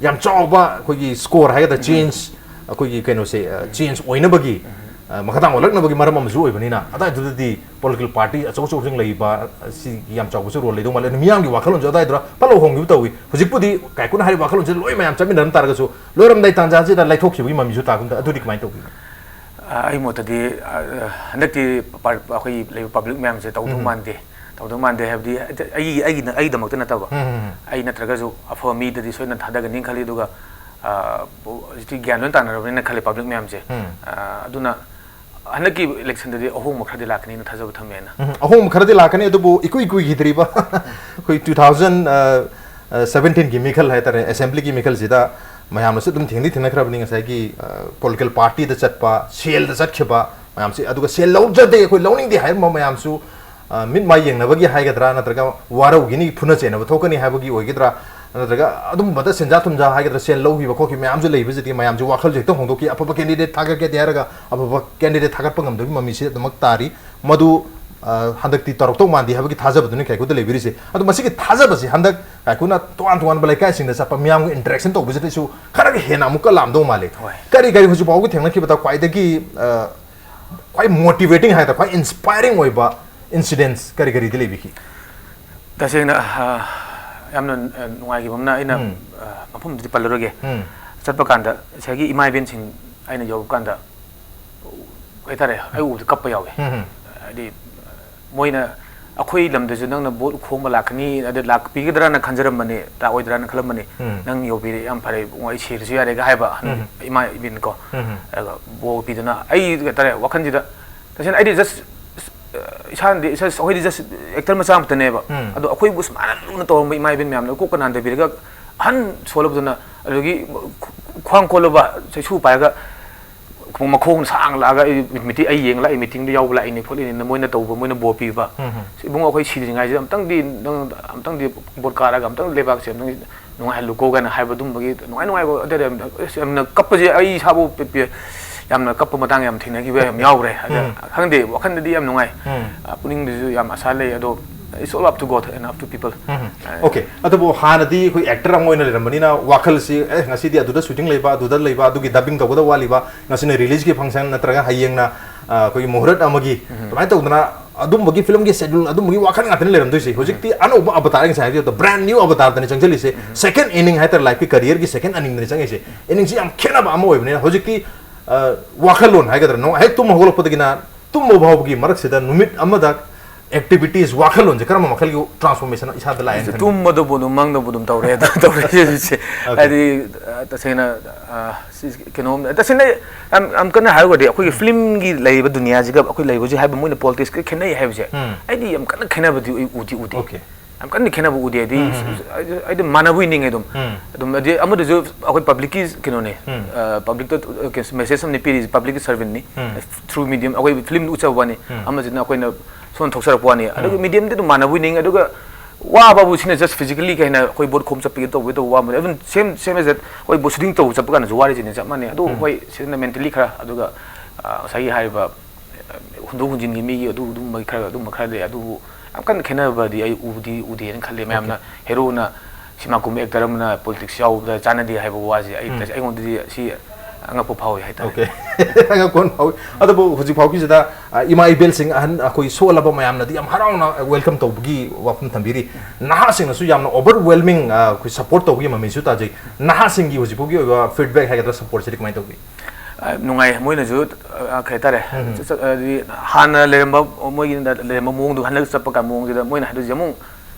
ꯌꯥꯝ ꯆꯥꯎꯕ ꯑꯩꯈꯣꯏꯒꯤ ꯁ꯭ꯀꯣꯔ ꯍꯥꯏꯒꯗ꯭ꯔꯥ, ꯎꯝ꯫ ꯆꯦꯟꯖ, ꯑꯩꯈꯣꯏꯒꯤ ꯀꯩꯅꯣꯁꯦ, ꯑ, ꯆꯦꯟꯖ ꯑꯣꯏꯅꯕꯒꯤ, ꯑ, ꯃꯈꯥ ꯇꯥꯅ ꯑꯣꯜꯂꯛꯅꯕꯒꯤ ꯃꯔꯝ ꯑꯃꯁꯨ ꯑꯣꯏꯕꯅꯤꯅ, ꯑꯗꯨꯗꯥꯏꯗꯨꯗꯗꯤ ꯄꯣꯂꯤꯇꯤꯀꯦꯜ ꯄꯥꯔꯇꯤ ꯑꯆꯧ ꯑꯆꯧꯕꯁꯤꯡ ꯂꯩꯕ, ꯑ, ꯁꯤꯒꯤ ꯌꯥꯝ ꯆꯥꯎꯕꯁꯨ ꯔꯣꯜ ꯂꯩꯗꯧ ꯃꯥꯜꯂꯦ꯫ ꯑꯗꯨ ꯃꯤꯌꯥꯝꯒꯤ ꯋꯥꯈꯜꯂꯣꯟꯁꯨ ꯑꯗꯨꯋꯥꯏꯗꯨꯗ ꯐꯠ ꯂꯥꯎ ꯍꯣꯡꯈꯤꯕ ꯇꯧꯏ꯫ ꯍꯧꯖꯤꯛꯄꯨꯗꯤ ꯀꯥꯏꯀꯨꯅ ꯍꯥꯏꯔꯤꯕ ꯋꯥꯈꯜꯂꯣꯟꯁꯤꯗ ꯂꯣꯏ ꯃꯌꯥꯝ ꯆꯠꯃꯤꯟꯅꯔꯝ ꯇꯥꯔꯒꯁꯨ, ꯂꯣꯏꯔꯝꯗꯥꯏ ꯇꯥꯟꯖꯥꯁꯤꯗ ꯂꯩꯊꯣꯛꯈꯤꯕꯒꯤ ꯃꯃꯤꯁꯨ ꯇꯥꯒꯨꯝ ꯇꯧꯏ꯫ ꯑꯗꯨꯗꯤ ꯀꯃꯥꯏꯅ ꯇꯧꯕꯤꯕ? ꯑ, ꯑꯩ ꯃꯣꯠꯇꯗꯤ, ꯑ, ꯍꯟꯗꯛꯇꯤ ꯄꯥꯔ-, ꯑꯩꯈꯣꯏꯒꯤ ꯂꯩꯔꯤꯕ ꯄꯕ꯭ꯂꯤꯛ ꯃꯌꯥꯝꯁꯦ ꯇꯧꯗꯧ ꯎꯝ꯫ ꯃꯥꯟꯗꯦ꯫ ꯇꯧꯗꯧ ꯃꯥꯟꯗꯦ ꯍꯥꯏꯕꯗꯤ, ꯑꯩꯒꯤ, ꯑꯩꯒꯤꯅ, ꯑꯩꯒꯤꯗꯃꯛꯇ ꯅꯠꯇꯕ, ꯎꯝ, ꯎꯝ, ꯎꯝ꯫ ꯑꯩ ꯅꯠꯇ꯭ꯔꯒꯁꯨ ꯑꯐꯕ ꯃꯤꯗꯗꯤ ꯁꯣꯏꯗꯅ ꯊꯥꯗꯒꯅꯤ ꯈꯜꯂꯤ꯫ ꯑꯗꯨꯒ, ꯑ, ꯍꯧꯖꯤꯛꯇꯤ ꯒ꯭ꯌꯥꯟ ꯂꯣꯏ ꯇꯥꯅꯔꯕꯅꯤꯅ ꯈꯜꯂꯦ ꯄꯕ꯭ꯂꯤꯛ ꯃꯌꯥꯝꯁꯦ꯫ ꯎꯝ꯫ ꯑ, ꯑꯗꯨꯅ ꯍꯟꯗꯛꯀꯤ ꯏꯂꯦꯛꯁꯟꯗꯗꯤ ꯑꯍꯣꯡꯕ ꯈꯔꯗꯤ ꯂꯥꯛꯀꯅꯤꯅ ꯊꯥꯖꯕ ꯊꯝꯃꯦꯅ꯫ ꯎꯝ, ꯑꯍꯣꯡꯕ ꯈꯔꯗꯤ ꯂꯥꯛꯀꯅꯤ, ꯑꯗꯨꯕꯨ ꯏꯀꯨꯏ ꯀꯨꯏꯈꯤꯗ꯭ꯔꯤꯕ ꯑꯩꯈꯣꯏ two thousand, ꯑ, ꯁꯚꯦꯟꯇꯤꯟꯒꯤ ꯃꯤꯈꯜ ꯍꯥꯏꯇꯥꯔꯦ, ꯑꯦꯁꯦꯝꯕ꯭ꯂꯤꯒꯤ ꯃꯤꯈꯜꯁꯤꯗ ꯃꯌꯥꯝꯅꯁꯨ ꯑꯗꯨꯝ ꯊꯦꯡꯗꯤ ꯊꯦꯡꯅꯈ꯭ꯔꯕꯅꯤ, ꯉꯁꯥꯏꯒꯤ ꯄꯣꯂꯤꯇꯤꯀꯦꯜ ꯄꯥꯔꯇꯤꯗ ꯆꯠꯄ, ꯁꯦꯜꯗ ꯆꯠꯈꯤꯕ ꯃꯌꯥꯝꯁꯦ꯫ ꯑꯗꯨꯒ ꯁꯦꯜ ꯂꯧꯖꯗꯦ, ꯑꯩꯈꯣꯏ ꯂꯧꯅꯤꯡꯗꯦ ꯍꯥꯏꯔꯝꯕ ꯃꯌꯥꯝꯁꯨ, ꯑ, ꯃꯤꯠ ꯃꯥꯏ ꯌꯦꯡꯅꯕꯒꯤ ꯍꯥꯏꯒꯗ꯭ꯔꯥ, ꯅꯠꯇ꯭ꯔꯒ ꯋꯥꯔꯧꯈꯤꯅꯤ, ꯐꯨꯅ ꯆꯩꯅꯕ ꯊꯣꯛꯀꯅꯤ ꯍꯥꯏꯕꯒꯤ ꯑꯣꯏꯒꯗ꯭ꯔꯥ, ꯅꯠꯇ꯭ꯔꯒ ꯑꯗꯨꯝꯕꯗ ꯁꯦꯟꯖꯥ ꯊꯨꯝꯖꯥ ꯍꯥꯏꯒꯗ꯭ꯔꯥ, ꯁꯦꯜ ꯂꯧꯈꯤꯕ ꯈꯣꯠꯈꯤꯕ ꯃꯌꯥꯝꯁꯨ ꯂꯩꯕꯁꯤꯗꯤ ꯃꯌꯥꯝꯁꯨ ꯋꯥꯈꯜꯁꯦ ꯍꯦꯛꯇ ꯍꯣꯡꯗꯣꯛꯈꯤ꯫ ꯑꯐꯕ ꯀꯦꯟꯗꯤꯗꯦꯠ ꯊꯥꯒꯠꯀꯦꯗꯤ ꯍꯥꯏꯔꯒ ꯑꯐꯕ ꯀꯦꯟꯗꯤꯗꯦꯠ ꯊꯥꯒꯠꯄ ꯉꯝꯗꯕꯒꯤ ꯃꯃꯤꯁꯦ ꯑꯗꯨꯃꯛ ꯇꯥꯔꯤ꯫ ꯃꯗꯨ, ꯑ, ꯍꯟꯗꯛꯇꯤ ꯇꯧꯔꯛꯇꯧ ꯃꯥꯟꯗꯦ ꯍꯥꯏꯕꯒꯤ ꯊꯥꯖꯕꯗꯨꯅꯤ ꯀꯥꯏꯀꯨꯗ ꯂꯩꯕꯤꯔꯤꯁꯦ꯫ ꯑꯗꯣ ꯃꯁꯤꯒꯤ ꯊꯥꯖꯕꯁꯤ ꯍꯟꯗꯛ ꯀꯥꯏꯀꯨꯅ ꯇꯣꯉꯥꯟ ꯇꯣꯉꯥꯟꯕ ꯂꯩꯀꯥꯏꯁꯤꯡꯗ ꯆꯠꯄ, ꯃꯤꯌꯥꯝꯒ ꯏꯟꯇꯔꯦꯛꯁꯟ ꯇꯧꯕꯁꯤꯗꯁꯨ ꯈꯔꯒ ꯍꯦꯟꯅ ꯑꯃꯨꯛꯀ ꯂꯥꯝꯗꯧ ꯃꯥꯜꯂꯤ꯫ ꯍꯣꯏ꯫ ꯀꯔꯤ ꯀꯔꯤ ꯍꯧꯖꯤꯛ ꯐꯥꯎꯕꯒꯤ ꯊꯦꯡꯅꯈꯤꯕꯗ ꯈ꯭ꯋꯥꯏꯗꯒꯤ, ꯑ, ꯈ꯭ꯋꯥꯏ ꯃꯣꯇꯤꯚꯦꯇꯤꯡ ꯍꯥꯏꯒꯗ꯭ꯔꯥ, ꯈ꯭ꯋꯥꯏ ꯏꯟꯁꯄꯥꯏꯔꯤꯡ ꯑꯣꯏꯕ ꯏꯟꯁꯤꯗꯦꯟꯁ ꯀꯔꯤ ꯀꯔꯤꯗꯤ ꯂꯩꯕꯤꯈꯤ? ꯇꯁꯦꯡꯅ, ꯑ, ꯌꯥꯝꯅ, ꯑ, ꯅꯨꯡꯉꯥꯏꯈꯤꯕ ꯑꯃꯅ, ꯑꯩꯅ, ꯎꯝ꯫ ꯑ, ꯃꯐꯝꯗꯨꯗꯤ ꯄꯜꯂꯔꯣꯏꯒꯦ꯫ ꯎꯝ꯫ ꯆꯠꯄ ꯀꯥꯟꯗ ꯉꯁꯥꯏꯒꯤ ꯏꯃꯥ ꯏꯕꯦꯟꯁꯤꯡ ꯑꯩꯅ ꯌꯧꯕ ꯀꯥꯟꯗ, ꯀꯩ ꯍꯥꯏꯇꯥꯔꯦ, ꯑꯩ ꯎꯕꯗ ꯀꯞꯄ ꯌꯥꯎꯋꯦ꯫ ꯎꯝ꯫ ꯍꯥꯏꯗꯤ, ꯃꯣꯏꯅ ꯑꯩꯈꯣꯏ ꯂꯝꯗꯁꯨ ꯅꯪꯅ ꯚꯣꯠ ꯈꯣꯝꯕ ꯂꯥꯛꯀꯅꯤ, ꯑꯗ ꯂꯥꯛꯄꯤꯒꯗ꯭ꯔꯅ ꯈꯟꯖꯔꯝꯕꯅꯤ, ꯂꯥꯛꯑꯣꯏꯗ꯭ꯔꯅ ꯈꯜꯂꯝꯕꯅꯤ꯫ ꯎꯝ꯫ ꯅꯪ ꯌꯧꯕꯤꯔꯦ, ꯌꯥꯝ ꯐꯔꯦ, ꯏꯕꯨꯡꯉꯣ, ꯑꯩ ꯁꯤꯔꯁꯨ ꯌꯥꯔꯦꯒ ꯍꯥꯏꯕ, ꯎꯝ꯫ ꯏꯃꯥ ꯏꯕꯦꯟ ꯀꯣ꯫ ꯎꯝ꯫ ꯑꯗꯨꯒ ꯕꯣꯔ ꯄꯤꯗꯨꯅ, ꯑꯩ, ꯀꯩ ꯍꯥꯏꯇꯥꯔꯦ, ꯋꯥꯈꯜꯁꯤꯗ, ꯇꯁꯦꯡꯅ ꯑꯩꯗꯤ just, ꯑ, ꯏꯁꯥꯅꯗꯤ, ꯏꯁꯥ, ꯑꯩꯈꯣꯏꯗꯤ just ꯑꯦꯛꯇꯔ ꯃꯆꯥ ꯑꯃꯠꯇꯅꯦꯕ꯫ ꯎꯝ꯫ ꯑꯗꯣ ꯑꯩꯈꯣꯏꯕꯨ ꯁꯨꯃꯥꯏꯅ ꯂꯨꯅ ꯇꯧꯔꯝꯕ ꯏꯃꯥ ꯏꯕꯦꯟ ꯃꯌꯥꯝꯗꯣ ꯀꯣꯛꯀ ꯅꯥꯟꯊꯕꯤꯔꯒ, ꯑꯍꯟ ꯁꯣꯜꯂꯕꯗꯨꯅ, ꯑꯗꯨꯗꯒꯤ ꯈꯨ-, ꯈ꯭ꯋꯥꯡ ꯀꯣꯜꯂꯕ ꯆꯩꯁꯨ ꯄꯥꯏꯔꯒ, ꯃꯈꯣꯡ ꯁꯥꯡꯅ ꯂꯥꯛꯑꯒ, ꯑꯩ ꯃꯤꯇꯤꯡ, ꯑꯩ ꯌꯦꯡ ꯂꯥꯛꯏ, ꯃꯤꯇꯤꯡꯗ ꯌꯥꯎꯕ ꯂꯥꯛꯏꯅꯤ ꯈꯣꯠꯂꯤꯅꯤꯅ ꯃꯣꯏꯅ ꯇꯧꯕ, ꯃꯣꯏꯅ ꯕꯣꯔ ꯄꯤꯕ꯫ ꯎꯝ ꯍꯝ꯫ "ꯏꯕꯨꯡꯉꯣ, ꯑꯩꯈꯣꯏ ꯁꯤꯗ꯭ꯔꯤꯉꯩꯁꯤꯗ ꯑꯝꯇꯪꯗꯤ ꯅꯪ, ꯑꯝꯇꯪꯗꯤ ꯕꯣꯠ ꯀꯥꯔꯒ ꯑꯝꯇꯪ ꯂꯩꯕꯥꯛꯁꯦ ꯑꯝꯇꯪ ꯅꯨꯡꯉꯥꯏꯍꯜꯂꯨꯀꯣ" ꯀꯥꯏꯅ ꯍꯥꯏꯕ, ꯑꯗꯨꯝꯕꯒꯤ ꯅꯨꯡꯉꯥꯏ ꯅꯨꯡꯉꯥꯏꯕ ꯍꯥꯏꯇꯥꯔꯦ꯫ ꯑꯁ, ꯌꯥꯝꯅ ꯀꯞꯄꯁꯦ ꯑꯩ ꯏꯁꯥꯕꯨ ꯄꯦ-, ꯄꯦ-, ꯌꯥꯝꯅ ꯀꯞꯄ ꯃꯇꯥꯡ ꯌꯥꯝ ꯊꯦꯡꯅꯈꯤꯕ ꯌꯥꯝ ꯌꯥꯎꯈ꯭ꯔꯦ꯫ ꯑꯗ ꯎꯝ꯫ ꯈꯪꯗꯦ, ꯋꯥꯈꯜꯗꯗꯤ ꯌꯥꯝ ꯅꯨꯡꯉꯥꯏ꯫ ꯎꯝ꯫ ꯑ, ꯄꯨꯛꯅꯤꯡꯗꯁꯨ ꯌꯥꯝ ꯑꯁꯥ ꯂꯩ, ꯑꯗꯣ it's all up to God and up to people꯫ ꯎꯝ꯫ ꯑ, OK, ꯑꯗꯨꯕꯨ ꯍꯥꯟꯅꯗꯤ ꯑꯩꯈꯣꯏ ꯑꯦꯛꯇꯔ ꯑꯃ ꯑꯣꯏꯅ ꯂꯩꯔꯝꯕꯅꯤꯅ ꯋꯥꯈꯜꯁꯤ, "ꯑꯦ, ꯉꯁꯤꯗꯤ ꯑꯗꯨꯗ ꯁꯨꯇꯤꯡ ꯂꯩꯕ, ꯑꯗꯨꯗ ꯂꯩꯕ, ꯑꯗꯨꯒꯤ ꯗꯕꯤꯡ ꯇꯧꯒꯗꯕ ꯋꯥꯠꯂꯤꯕ, ꯉꯁꯤꯅ ꯔꯤꯂꯤꯖꯀꯤ ꯐꯪꯁꯟ ꯅꯠꯇ꯭ꯔꯒ ꯍꯌꯦꯡꯅ, ꯑ, ꯑꯩꯈꯣꯏꯒꯤ ꯃꯨꯍꯨꯔꯠ ꯑꯃꯒꯤ", ꯎꯝ꯫ ꯑꯗꯨꯃꯥꯏꯅ ꯇꯧꯗꯅ ꯑꯗꯨꯝꯕꯒꯤ ꯐꯤꯂꯝꯒꯤ ꯁꯦꯗ꯭ꯌꯨꯜ, ꯑꯗꯨꯝꯕꯒꯤ ꯋꯥꯈꯜ ꯉꯥꯛꯇꯅꯤ ꯂꯩꯔꯝꯗꯣꯏꯁꯦ꯫ ꯍꯧꯖꯤꯛꯇꯤ ꯑꯅꯧꯕ ꯑꯕꯇꯥꯔ, ꯉꯁꯥꯏ ꯍꯥꯏꯕꯗꯣ, ꯕ꯭ꯔꯥꯟ ꯅ꯭ꯌꯨ ꯑꯕꯇꯥꯔꯗꯅꯤ ꯆꯪꯁꯤꯜꯂꯤꯁꯦ꯫ ꯎꯝ꯫ ꯁꯦꯀꯦꯟ ꯏꯅꯤꯡ ꯍꯥꯏꯇꯥꯔꯦ, ꯂꯥꯏꯐꯀꯤ ꯀꯔꯤꯌꯔꯒꯤ ꯁꯦꯀꯦꯟ ꯏꯅꯤꯡꯗꯅꯤ ꯆꯪꯉꯤꯁꯦ꯫ ꯏꯅꯤꯡꯁꯤ ꯌꯥꯝ ꯈꯦꯠꯅꯕ ꯑꯃ ꯑꯣꯏꯕꯅꯤꯅ ꯍꯧꯖꯤꯛꯇꯤ, ꯑ, ꯋꯥꯈꯜꯂꯣꯟ ꯍꯥꯏꯒꯗ꯭ꯔꯥ, ꯅꯣꯡ ꯍꯦꯛ ꯇꯨꯝꯕ ꯍꯧꯒꯠꯂꯛꯄꯗꯒꯤꯅ ꯇꯨꯝꯕ ꯐꯥꯎꯕꯒꯤ ꯃꯔꯛꯁꯤꯗ ꯅꯨꯃꯤꯠ ꯑꯃꯗ ꯑꯦꯛꯇꯤꯚꯤꯇꯤꯁ, ꯋꯥꯈꯜꯂꯣꯟꯁꯦ ꯀꯔꯝꯕ ꯃꯈꯜꯒꯤ ꯇ꯭ꯔꯥꯟꯁꯐꯣꯔꯃꯦꯁꯟ ꯏꯁꯥꯗ ꯂꯥꯛꯑꯦꯅ ꯈꯟꯕꯤ? ꯇꯨꯝꯕꯗꯨꯕꯨ ꯑꯗꯨꯝ ꯃꯪꯗꯕꯨ ꯑꯗꯨꯝ ꯇꯧꯔꯦ, ꯑꯗꯨ ꯇꯧꯔꯦ ꯍꯧꯖꯤꯛꯁꯦ꯫ OK꯫ ꯍꯥꯏꯗꯤ, ꯑ, ꯇꯁꯦꯡꯅ, ꯑ, ꯁꯤ ꯀꯩꯅꯣꯝ, ꯇꯁꯦꯡꯅ ꯌꯥꯝ, ꯌꯥꯝ ꯀꯟꯅ ꯍꯥꯏꯔꯨꯔꯗꯤ ꯑꯩꯈꯣꯏꯒꯤ ꯎꯝ꯫ ꯐꯤꯂꯝꯒꯤ ꯂꯩꯔꯤꯕ ꯗꯨꯅꯤꯌꯥꯁꯤꯒ ꯑꯩꯈꯣꯏ ꯂꯩꯕ ꯍꯧꯖꯤꯛ ꯍꯥꯏꯕ ꯃꯣꯏꯅ ꯄꯣꯂꯤꯇꯤꯛꯁꯀ ꯈꯦꯠꯅꯩ ꯍꯥꯏꯕꯁꯦ ꯎꯝ꯫ ꯑꯩꯗꯤ ꯌꯥꯝ ꯀꯟꯅ ꯈꯦꯠꯅꯕꯗꯤ ꯑꯩ ꯎꯗꯤ ꯎꯗꯦ꯫ OK꯫ ꯌꯥꯝ ꯀꯟꯅ ꯈꯦꯠꯅꯕ ꯎꯗꯦ ꯍꯥꯏꯗꯤ꯫ ꯑꯩꯗꯤ ꯃꯥꯟꯅꯕ ꯅꯤꯡꯉꯦ ꯑꯗꯨꯝ꯫ ꯑꯗꯨꯝ ꯑꯗꯤ ꯑꯃꯗꯨꯁꯨ ꯑꯩꯈꯣꯏ ꯄꯕ꯭ꯂꯤꯛꯀꯤ ꯀꯩꯅꯣꯅꯦ꯫ ꯄꯕ꯭ꯂꯤꯛꯇ ꯃꯦꯁꯦꯖ ꯑꯃꯅꯤ ꯄꯤꯔꯤꯁꯦ, ꯄꯕ꯭ꯂꯤꯛꯀꯤ ꯁꯔꯚꯦꯟꯅꯤ꯫ ꯊ꯭ꯔꯨ ꯃꯤꯗꯤꯌꯝ ꯑꯩꯈꯣꯏ ꯐꯤꯂꯝꯗ ꯎꯠꯆꯕ ꯋꯥꯅꯤ꯫ ꯑꯃꯁꯤꯅ ꯑꯩꯈꯣꯏꯅ ꯁꯣꯝ ꯊꯣꯛꯆꯔꯛꯄ ꯋꯥꯅꯤ꯫ ꯑꯗꯨꯒ ꯃꯤꯗꯤꯌꯝꯗꯤ ꯑꯗꯨꯝ ꯃꯥꯟꯅꯕ ꯅꯤꯡꯉꯦ꯫ ꯑꯗꯨꯒ ꯋꯥꯕꯕꯨ ꯁꯤꯅ ꯖꯁ ꯐꯤꯖꯤꯀꯦꯜꯂꯤ ꯀꯩ ꯍꯥꯏꯅ ꯑꯩꯈꯣꯏ ꯕꯣꯠ ꯈꯣꯝ ꯆꯠꯄꯒꯤ ꯇꯧꯕꯒꯤ ꯇꯧꯕ ꯋꯥꯕꯅꯤ꯫ ꯑꯗꯨꯝ ꯁꯦꯝ ꯁꯦꯝ ꯑꯦꯁ ꯑꯩꯈꯣꯏ ꯕꯣꯠ ꯁꯨꯇꯤꯡ ꯇꯧꯕ ꯆꯠꯄ ꯀꯥꯟꯗꯁꯨ ꯋꯥꯔꯤꯁꯤꯅꯦ ꯆꯞ ꯃꯥꯟꯅꯩ꯫ ꯑꯗꯨ ꯍꯣꯏ ꯁꯤꯗꯅ ꯃꯦꯟꯇꯦꯜꯂꯤ ꯈꯔ, ꯑꯗꯨꯒ ꯉꯁꯥꯏꯒꯤ ꯍꯥꯏꯔꯤꯕ ꯍꯨꯟꯗꯣꯛ ꯍꯨꯟꯖꯤꯟꯒꯤ ꯃꯤꯒꯤ ꯑꯗꯨ ꯑꯗꯨꯝꯕꯒꯤ ꯈꯔ ꯑꯗꯨꯝꯕ ꯈꯔ ꯂꯩ꯫ ꯑꯗꯨꯕꯨ ꯌꯥꯝ ꯀꯟꯅ ꯈꯦꯠꯅꯕꯗꯤ ꯑꯩ ꯎꯗꯤ ꯎꯗꯦꯅ ꯈꯜꯂꯦ꯫ ꯃꯌꯥꯝꯅ ꯍꯦꯔꯣꯅ ꯁꯤꯃꯥ ꯀꯨꯝꯕ ꯑꯦꯛꯇꯔ ꯑꯃꯅ ꯄꯣꯂꯤꯇꯤꯛꯁ ꯌꯥꯎꯕꯗ ꯆꯥꯟꯅꯗꯦ ꯍꯥꯏꯕ ꯋꯥꯁꯦ ꯑꯩ ꯎꯝ꯫ ꯇꯁꯦꯡ-, ꯑꯩꯉꯣꯟꯗꯗꯤ ꯁꯤ ꯑꯉꯛꯄ ꯐꯥꯎꯏ ꯍꯥꯏꯇꯥꯔꯦ꯫ ꯑꯣꯀꯦ꯫ ꯑꯉꯛꯄ ꯑꯃ ꯐꯥꯎꯏ꯫ ꯑꯗꯨꯕꯨ ꯍꯧꯖꯤꯛ ꯐꯥꯎꯒꯤꯁꯤꯗ, ꯑ, ꯏꯃꯥ ꯏꯕꯦꯜꯁꯤꯡ, ꯑꯍꯟ, ꯑꯩꯈꯣꯏ ꯁꯣꯜꯂꯕ ꯃꯌꯥꯝꯅꯗꯤ ꯌꯥꯝ ꯍꯔꯥꯎꯅ ꯋꯦꯜꯀꯝ ꯇꯧꯕꯒꯤ ꯋꯥꯐꯝ ꯊꯝꯕꯤꯔꯤ꯫ ꯅꯍꯥꯁꯤꯡꯅꯁꯨ ꯌꯥꯝꯅ ꯑꯣꯚꯔꯋꯦꯜꯃꯤꯡ, ꯑ, ꯑꯩꯈꯣꯏ ꯁꯄꯣꯔꯠ ꯇꯧꯕꯒꯤ ꯃꯃꯤꯁꯨ ꯇꯥꯖꯩ꯫ ꯅꯍꯥꯁꯤꯡꯒꯤ ꯍꯧꯖꯤꯛ ꯐꯥꯎꯒꯤ ꯑꯣꯏꯕ ꯐꯤꯗꯕꯦꯛ ꯍꯥꯏꯒꯗ꯭ꯔꯥ, ꯁꯄꯣꯔꯠꯁꯤꯗꯤ ꯀꯃꯥꯏꯅ ꯇꯧꯕꯤ? ꯑ, ꯅꯨꯡꯉꯥꯏ꯫ ꯃꯣꯏꯅꯁꯨ, ꯑ, ꯀꯩ ꯍꯥꯏꯇꯥꯔꯦ, ꯎꯝ꯫ ꯆꯠ-, ꯆꯠ-, ꯍꯥꯏꯗꯤ ꯍꯥꯟꯅ ꯂꯩꯔꯝꯕ, ꯃꯣꯏꯒꯤ ꯂꯩꯔꯝꯕ ꯃꯑꯣꯡꯗꯣ ꯍꯟꯗꯛ ꯆꯠꯄ ꯀꯥꯟ ꯃꯑꯣꯡꯁꯤꯗ ꯃꯣꯏꯅ ꯍꯥꯏꯗꯣꯏꯁꯦ ꯑꯃꯨꯛ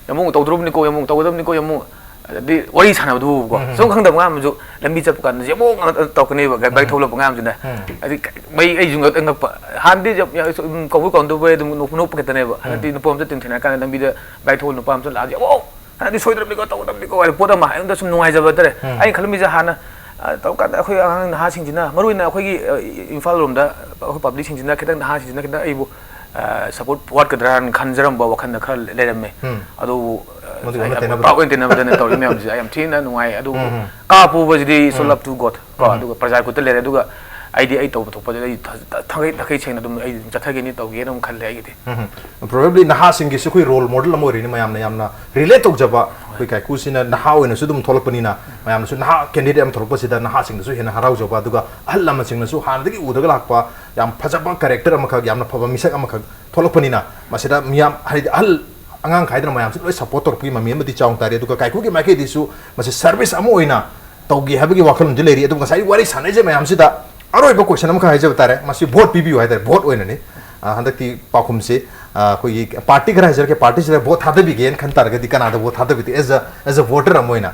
ꯌꯥꯝ ꯑꯃꯨꯛ ꯇꯧꯗ꯭ꯔꯕꯅꯤꯀꯣ, ꯌꯥꯝ ꯑꯃꯨꯛ ꯇꯧꯒꯗꯕꯅꯤꯀꯣ, ꯌꯥꯝ ꯑꯃꯨꯛ ꯑꯗꯩ ꯋꯥꯔꯤ ꯁꯥꯟꯅꯕꯗꯨꯕꯨꯀꯣ, ꯎꯝ꯫ ꯁꯨꯝ ꯈꯪꯗꯕ ꯑꯉꯥꯡ ꯑꯃꯁꯨ ꯂꯝꯕꯤ ꯆꯠꯄ ꯀꯥꯟꯗ ꯌꯥꯝ ꯑꯃꯨꯛ ꯇꯧꯔꯛꯀꯅꯦꯕ, ꯒꯥꯔꯤ ꯎꯝ꯫ ꯊꯧꯒꯠꯂꯛꯄ ꯑꯉꯥꯡ ꯑꯃꯁꯤꯅ꯫ ꯎꯝ꯫ ꯍꯥꯏꯗꯤ ꯃꯩ ꯑꯩꯁꯨ ꯉꯛ-, ꯉꯛꯄ꯫ ꯍꯥꯟꯅꯗꯤ ꯌꯥꯝ, ꯌꯥꯝ, ꯁꯨꯝ ꯀꯧꯕ ꯀꯧꯅꯗꯕ ꯑꯗꯨꯝ ꯅꯣꯛ-, ꯅꯣꯛꯄ ꯈꯛꯇꯅꯦꯕ꯫ ꯎꯝ꯫ ꯍꯟꯗꯛꯇꯤ ꯅꯨꯄꯥ ꯑꯃꯁꯨ ꯊꯦꯡꯅꯔ ꯀꯥꯟꯗ ꯂꯝꯕꯤꯗ ꯒꯥꯔꯤ ꯊꯧꯕ ꯅꯨꯄꯥ ꯑꯃꯁꯨ ꯂꯥꯛꯑꯗꯤ, "ꯑꯣ, ꯍꯟꯗꯛꯇꯤ ꯁꯣꯏꯗ꯭ꯔꯕꯅꯤꯀꯣ, ꯇꯧꯒꯗꯕꯅꯤꯀꯣ" ꯍꯥꯏꯕ ꯄꯣꯠ ꯑꯃ ꯑꯩꯉꯣꯟꯗ ꯁꯨꯝ ꯅꯨꯡꯉꯥꯏꯖꯕ ꯍꯥꯏꯇꯥꯔꯦ꯫ ꯎꯝ꯫ ꯑꯩꯅ ꯈꯜꯂꯝꯃꯤꯁꯦ ꯍꯥꯟꯅ, ꯑ, ꯇꯧꯔꯀꯥꯟꯗ ꯑꯩꯈꯣꯏ ꯑꯉꯥꯡ ꯅꯍꯥꯁꯤꯡꯁꯤꯅ, ꯃꯔꯨꯑꯣꯏꯅ ꯑꯩꯈꯣꯏꯒꯤ, ꯑ, ꯏꯝꯐꯥꯜ ꯂꯣꯝꯗ ꯑꯩꯈꯣꯏ ꯄꯕ꯭ꯂꯤꯛꯁꯤꯡꯁꯤꯅ ꯈꯤꯇꯪ, ꯅꯍꯥꯁꯤꯡꯁꯤꯅ ꯈꯤꯇꯪ ꯑꯩꯕꯨ ꯑ, ꯁꯄꯣꯔꯠ ꯋꯥꯠꯀꯗ꯭ꯔꯥꯅ ꯈꯟꯖꯔꯝꯕ ꯋꯥꯈꯜꯗ ꯈꯔ ꯂꯩꯔꯝꯃꯦ꯫ ꯎꯝ꯫ ꯑꯗꯨꯕꯨ, ꯑ, ꯃꯗꯨꯒꯤ ꯑꯩ ꯑꯣꯟꯅ ꯌꯥꯝ ꯇꯩꯅꯕꯗ꯫ ꯄ꯭ꯔꯥꯎꯗ ꯑꯣꯏꯅ ꯇꯩꯅꯕꯗꯅ ꯇꯧꯔꯤ ꯃꯌꯥꯝꯁꯦ ꯑꯩ ꯌꯥꯝ ꯊꯤꯅ ꯅꯨꯡꯉꯥꯏ꯫ ꯑꯗꯨꯕꯨ ꯎꯝ, ꯎꯝ꯫ ꯀꯥ ꯄꯣꯕꯁꯤꯗꯤ it's all um. Up to God ꯀꯣ꯫ ꯎꯝ꯫ ꯑꯗꯨꯒ ꯄ꯭ꯔꯖꯥ ꯈꯨꯠꯇ ꯂꯩꯔꯦ꯫ ꯑꯗꯨꯒ ꯑꯩꯗꯤ ꯑꯩ ꯇꯧꯕ ꯊꯣꯛꯄꯗ ꯑꯩ ꯊ-, ꯊ-, ꯊꯥꯒꯩ, ꯊꯥꯒꯩ ꯁꯦꯡꯅ ꯑꯗꯨꯝ ꯑꯩ ꯑꯗꯨꯝ ꯆꯠꯊꯒꯦꯅꯤ, ꯇꯧꯒꯦꯅ ꯑꯗꯨꯝ ꯈꯜꯂꯦ ꯑꯩꯒꯤꯗꯤ꯫ ꯎꯝ, ꯎꯝ꯫ Probably ꯅꯍꯥꯁꯤꯡꯒꯤꯁꯨ ꯑꯩꯈꯣꯏ ꯔꯣꯜ ꯃꯣꯗꯦꯜ ꯑꯃ ꯑꯣꯏꯔꯤꯅꯤ, ꯃꯌꯥꯝꯅ ꯌꯥꯝꯅ ꯔꯤꯂꯦꯠ ꯇꯧꯖꯕ꯫ ꯑꯩꯈꯣꯏ ꯀꯥꯏꯀꯨꯁꯤꯅ ꯅꯍꯥ ꯑꯣꯏꯅꯁꯨ ꯑꯗꯨꯝ ꯊꯣꯛꯂꯛꯄꯅꯤꯅ, ꯃꯌꯥꯝꯅꯁꯨ ꯅꯍꯥ ꯀꯦꯟꯗꯤꯗꯦꯠ ꯑꯃ ꯊꯣꯛꯂꯛꯄꯁꯤꯗ ꯅꯍꯥꯁꯤꯡꯗꯁꯨ ꯍꯦꯟꯅ ꯍꯔꯥꯎꯖꯕ, ꯑꯗꯨꯒ ꯑꯍꯜ ꯂꯃꯟꯁꯤꯡꯅꯁꯨ ꯍꯥꯟꯅꯗꯒꯤ ꯎꯗꯒ ꯂꯥꯛꯄ ꯌꯥꯝ ꯐꯖꯕ ꯀꯦꯔꯦꯛꯇꯔ ꯑꯃꯈꯛ, ꯌꯥꯝꯅ ꯐꯕ ꯃꯤꯁꯛ ꯑꯃꯈꯛ ꯊꯣꯛꯂꯛꯄꯅꯤꯅ, ꯃꯁꯤꯗ ꯃꯤꯌꯥꯝ, ꯍꯥꯏꯗꯤ ꯑꯍꯜ ꯑꯉꯥꯡ ꯈꯥꯏꯗꯅ ꯃꯌꯥꯝꯁꯤ ꯂꯣꯏ ꯁꯄꯣꯔꯠ ꯇꯧꯔꯛꯄꯒꯤ ꯃꯃꯤ ꯑꯃꯗꯤ ꯆꯥꯎꯅ ꯇꯥꯔꯤ꯫ ꯑꯗꯨꯒ ꯀꯥꯏꯀꯨꯒꯤ ꯃꯥꯏꯀꯩꯗꯒꯤꯁꯨ ꯃꯁꯤ ꯁꯔꯚꯤꯁ ꯑꯃ ꯑꯣꯏꯅ ꯇꯧꯒꯦ ꯍꯥꯏꯕꯒꯤ ꯋꯥꯈꯜꯂꯣꯟꯗꯤ ꯂꯩꯔꯤ꯫ ꯑꯗꯨꯒ ꯉꯁꯥꯏ ꯋꯥꯔꯤ ꯁꯥꯟꯅꯔꯤꯁꯦ ꯃꯌꯥꯝꯁꯤꯗ ꯑꯔꯣꯏꯕ ꯀꯣꯏꯁꯟ ꯑꯃꯈꯛ ꯍꯥꯏꯖꯕ ꯇꯥꯔꯦ, ꯃꯁꯤ ꯚꯣꯠ ꯄꯤꯕꯤꯌꯨ ꯍꯥꯏ ꯇꯥꯔꯦ, ꯚꯣꯠ ꯑꯣꯏꯅꯅꯤ꯫ ꯑ, ꯍꯟꯗꯛꯇꯤ ꯄꯥꯎꯈꯨꯝꯁꯤ, ꯑ, ꯑꯩꯈꯣꯏꯒꯤ ꯄꯥꯔꯇꯤ ꯈꯔ ꯍꯥꯏꯖꯔꯛꯀꯦ, ꯄꯥꯔꯇꯤꯁꯤꯗ ꯚꯣꯠ ꯊꯥꯗꯕꯤꯒꯦꯅ ꯈꯟ ꯇꯥꯔꯒꯗꯤ ꯀꯅꯥꯗ ꯚꯣꯠ ꯊꯥꯗꯕꯤꯗꯦ? As a, as a voter ꯑꯃ ꯑꯣꯏꯅ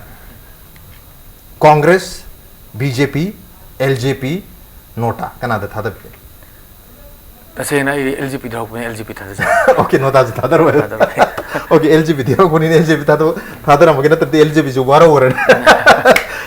Congress, B J P, L J P, NOTA, ꯀꯅꯥꯗ ꯊꯥꯗꯕꯤꯒꯦ? ꯇꯁꯦꯡꯅ ꯑꯩ ꯑꯦꯜ ꯖꯦ ꯄꯤꯗ ꯍꯧꯔꯛꯄꯅꯦ, ꯑꯦꯜ ꯖꯦ ꯄꯤ ꯊꯥꯗꯖꯔꯦ꯫ ꯑꯣꯀꯦ, ꯅꯣꯇꯥꯁꯨ ꯊꯥꯗꯔꯣꯏ꯫ ꯊꯥꯗꯔꯣꯏ꯫ ꯑꯣꯀꯦ, ꯑꯦꯜ ꯖꯤ ꯕꯤ ꯊꯤꯔꯛꯄꯅꯤꯅ ꯑꯦꯜ ꯖꯤ ꯕꯤ ꯊꯥꯗꯣꯛ ꯊꯥꯗꯔꯝꯃꯒꯦ, ꯅꯠꯇ꯭ꯔꯗꯤ ꯑꯦꯜ ꯖꯤ ꯕꯤꯁꯨ ꯋꯥꯔꯧꯔꯅꯤ꯫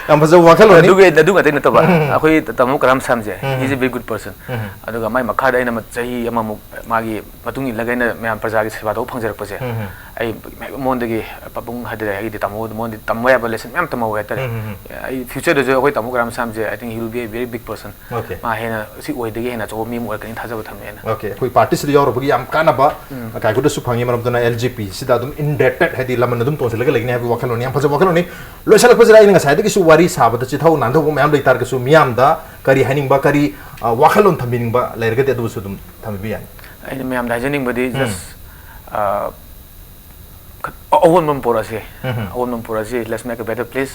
ꯌꯥꯝ ꯐꯖꯕ ꯋꯥꯈꯜꯂꯣꯟꯅꯤ꯫ ꯑꯗꯨꯒꯤ ꯑꯗꯨ ꯉꯥꯛꯇ ꯅꯠꯇꯕ, ꯎꯝ꯫ ꯑꯩꯈꯣꯏ ꯇꯥꯃꯣ ꯀꯔꯝ ꯁꯥꯝꯁꯦ, ꯎꯝ꯫ he's a very good person. ꯎꯝ꯫ ꯑꯗꯨꯒ ꯃꯥꯏ ꯃꯈꯥꯗ ꯑꯩꯅ ꯆꯍꯤ ꯑꯃꯃꯨꯛ ꯃꯥꯒꯤ ꯃꯇꯨꯡ ꯏꯜꯂꯒ ꯑꯩꯅ ꯃꯌꯥꯝ ꯄ꯭ꯔꯖꯥꯒꯤ ꯁꯦꯕꯥ ꯇꯧꯕ ꯐꯪꯖꯔꯛꯄꯁꯦ, ꯎꯝ꯫ ꯑꯩ ꯃꯉꯣꯟꯗꯒꯤ ꯄꯥꯕꯨꯡ ꯍꯥꯏꯗꯔꯦ, ꯑꯩꯒꯤꯗꯤ ꯇꯥꯃꯣ, ꯃꯉꯣꯟꯗꯤ ꯇꯝꯕ ꯌꯥꯕ ꯂꯦꯁꯟ ꯃꯌꯥꯝ ꯇꯝꯍꯧꯋꯦ ꯍꯥꯏꯇꯥꯔꯦ꯫ ꯎꯝ, ꯎꯝ, ꯎꯝ꯫ ꯑꯩ future ꯗꯁꯨ ꯑꯩꯈꯣꯏ ꯇꯥꯃꯣ ꯀꯔꯝ ꯁꯥꯝꯁꯦ, I think he will be a very big person. Okay. ꯃꯥ ꯍꯦꯟꯅ ꯁꯤ ꯑꯣꯏꯗꯒꯤ ꯍꯦꯟꯅ ꯑꯆꯧꯕ ꯃꯤ ꯑꯃ ꯑꯣꯏꯔꯛꯀꯅꯤ ꯊꯥꯖꯕ ꯊꯝꯃꯦ ꯑꯩꯅ꯫ Okay, ꯑꯩꯈꯣꯏ ꯄꯥꯔꯇꯤꯁꯤꯗ ꯌꯥꯎꯔꯨꯕꯒꯤ ꯌꯥꯝ ꯀꯥꯟꯅꯕ ꯀꯥꯏꯀꯨꯗꯁꯨ ꯐꯪꯉꯤ, ꯃꯔꯝꯗꯨꯅ ꯑꯦꯜ ꯖꯤ ꯄꯤ ꯁꯤꯗ ꯑꯗꯨꯝ indebted, ꯍꯥꯏꯗꯤ ꯂꯃꯟ ꯑꯗꯨꯝ ꯇꯣꯟꯁꯤꯜꯂꯒ ꯂꯩꯒꯅꯤ ꯍꯥꯏꯕ ꯋꯥꯈꯜꯂꯣꯟꯅꯤ꯫ ꯌꯥꯝ ꯐꯖꯕ ꯋꯥꯈꯜꯂꯣꯟꯅꯤ꯫ ꯂꯣꯏꯁꯤꯜꯂꯛꯄꯁꯤꯗ ꯑꯩꯅ ꯉꯁꯥꯏꯗꯒꯤꯁꯨ ꯋꯥꯔꯤ ꯁꯥꯕꯗ ꯆꯤꯊꯧ ꯅꯥꯟꯊꯧꯕ ꯃꯌꯥꯝ ꯂꯩ ꯇꯥꯔꯒꯁꯨ, ꯃꯤꯌꯥꯝꯗ ꯀꯔꯤ ꯍꯥꯏꯅꯤꯡꯕ, ꯀꯔꯤ, ꯑ, ꯋꯥꯈꯜꯂꯣꯟ ꯊꯝꯕꯤꯅꯤꯡꯕ ꯂꯩꯔꯒꯗꯤ ꯑꯗꯨꯕꯨꯁꯨ ꯑꯗꯨꯝ ꯊꯝꯕꯤꯕ ꯌꯥꯅꯤ꯫ ꯑꯩꯅ ꯃꯌꯥꯝꯗ ꯍꯥꯏꯖꯅꯤꯡꯕꯗꯤ ꯎꯝ꯫ just, ꯑ, ꯈ-, ꯑ-, ꯑꯑꯣꯟꯕ ꯑꯃ ꯄꯨꯔꯛꯑꯁꯦ꯫ ꯎꯝ꯫ ꯑꯑꯣꯟꯕ ꯑꯃ ꯄꯨꯔꯛꯑꯁꯤ, let's make a better place,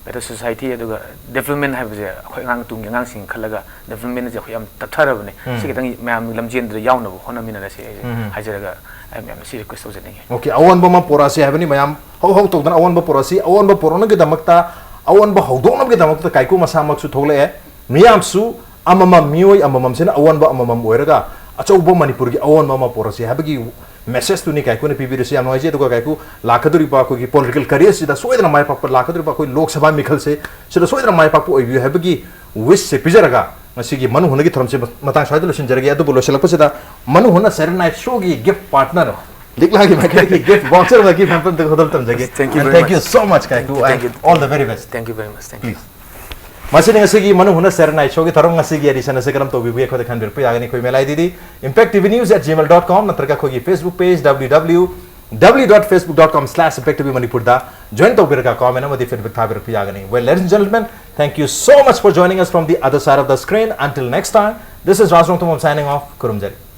better society, ꯑꯗꯨꯒ development ꯍꯥꯏꯕꯁꯦ ꯑꯩꯈꯣꯏ ꯑꯉꯥꯡ, ꯇꯨꯡꯒꯤ ꯑꯉꯥꯡꯁꯤꯡ ꯈꯜꯂꯒ development ꯑꯁꯦ ꯑꯩꯈꯣꯏ ꯌꯥꯝ ꯇꯞꯊꯔꯕꯅꯦ꯫ ꯎꯝ꯫ ꯁꯤ ꯈꯤꯇꯪ ꯃꯌꯥꯝ ꯂꯝꯖꯦꯟꯗꯨꯗ ꯌꯥꯎꯅꯕ ꯍꯣꯠꯅꯃꯤꯟꯅꯔꯁꯦ ꯑꯩꯁꯦ ꯎꯝ꯫ ꯍꯥꯏꯖꯔꯒ ꯑꯩ ꯃꯌꯥꯝꯗ ꯁꯤ request ꯇꯧꯖꯅꯤꯡꯉꯤ꯫ Okay, ꯑꯑꯣꯟꯕ ꯑꯃ ꯄꯨꯔꯛꯑꯁꯤ ꯍꯥꯏꯕꯅꯤ ꯃꯌꯥꯝ꯫ ꯍꯧ ꯍꯧ ꯇꯧꯗꯅ ꯑꯑꯣꯟꯕ ꯄꯨꯔꯛꯑꯁꯤ꯫ ꯑꯑꯣꯟꯕ ꯄꯨꯔꯛꯅꯕꯒꯤꯗꯃꯛꯇ, ꯑꯑꯣꯟꯕ ꯍꯧꯗꯣꯛꯅꯕꯒꯤꯗꯃꯛꯇ ꯀꯥꯏꯀꯨ ꯃꯁꯥꯃꯛꯁꯨ ꯊꯣꯛꯂꯛꯑꯦ꯫ ꯃꯤꯌꯥꯝꯁꯨ ꯑꯃꯃꯝ, ꯃꯤꯑꯣꯏ ꯑꯃꯃꯝꯁꯤꯅ ꯑꯑꯣꯟꯕ ꯑꯃꯃꯝ ꯑꯣꯏꯔꯒ ꯑꯆꯧꯕ ꯃꯅꯤꯄꯨꯔꯒꯤ ꯑꯑꯣꯟꯕ ꯑꯃ ꯄꯨꯔꯛꯁꯤ ꯍꯥꯏꯕꯒꯤ message ꯇꯨꯅꯤ ꯀꯥꯏꯀꯨꯅ ꯄꯤꯕꯤꯔꯤꯁꯤ꯫ ꯌꯥꯝ ꯅꯨꯡꯉꯥꯏꯖꯩ꯫ ꯑꯗꯨꯒ ꯀꯥꯏꯀꯨ, ꯂꯥꯛꯀꯗꯧꯔꯤꯕ ꯑꯩꯈꯣꯏꯒꯤ political career ꯁꯤꯗ ꯁꯣꯏꯗꯅ ꯃꯥꯏ ꯄꯥꯛꯄ, ꯂꯥꯛꯀꯗꯧꯔꯤꯕ ꯑꯩꯈꯣꯏ ꯂꯣꯛ ꯁꯚꯥ ꯃꯤꯈꯜꯁꯦ ꯁꯤꯗ ꯁꯣꯏꯗꯅ ꯃꯥꯏ ꯄꯥꯛꯄ ꯑꯣꯏꯕꯤꯌꯨ ꯍꯥꯏꯕꯒꯤ wish ꯁꯦ ꯄꯤꯖꯔꯒ ꯉꯁꯤꯒꯤ ꯃꯅꯨ ꯍꯨꯟꯅꯒꯤ ꯊꯧꯔꯝꯁꯦ ꯃꯇꯥꯡ ꯁ꯭ꯋꯥꯏꯗ ꯂꯣꯏꯁꯤꯟꯖꯔꯒꯦ꯫ ꯑꯗꯨꯕꯨ ꯂꯣꯏꯁꯤꯜꯂꯛꯄꯁꯤꯗ ꯃꯅꯨ ꯍꯨꯟꯅ Saturday Night Show ꯒꯤ gift partner ꯂꯤꯛꯂꯥꯒꯤ ꯃꯥꯏꯀꯩꯗꯒꯤ gift voucher ꯑꯃꯒꯤ ꯃꯌꯥꯝ ꯄꯨꯝꯅꯃꯛꯇ ꯈꯨꯗꯣꯜ ꯇꯝꯖꯒꯦ꯫ Thank you And very thank you much. so much, Kaiku, Thank you, and thank you. All the very best. Thank you very much. Thank you. Please. ꯃꯁꯤꯅꯤ ꯉꯁꯤꯒꯤ ꯃꯅꯨ ꯍꯨꯟꯅ Saturday Night Show ꯒꯤ ꯊꯧꯔꯝ꯫ ꯉꯁꯤꯒꯤ edition ꯑꯁꯤ ꯀꯔꯝ ꯇꯧꯕꯤꯕꯒꯦ ꯑꯩꯈꯣꯏꯗ ꯈꯟꯕꯤꯔꯛꯄ ꯌꯥꯒꯅꯤ꯫ ꯑꯩꯈꯣꯏ mail ID D impact T V news at gmail dot com ꯅꯠꯇ꯭ꯔꯒ ꯑꯩꯈꯣꯏꯒꯤ Facebook page W W W dot facebook dot com slash impact T V Manipur ꯗ join ꯇꯧꯕꯤꯔꯒ comment ꯑꯃꯗꯤ feedback ꯊꯥꯕꯤꯔꯛꯄ ꯌꯥꯒꯅꯤ꯫ Well, ladies and gentlemen, thank you so much for joining us from the other side of the screen. Until next time, this is Raj Rongthumam signing off. ꯈꯨꯔꯨꯝꯖꯔꯤ꯫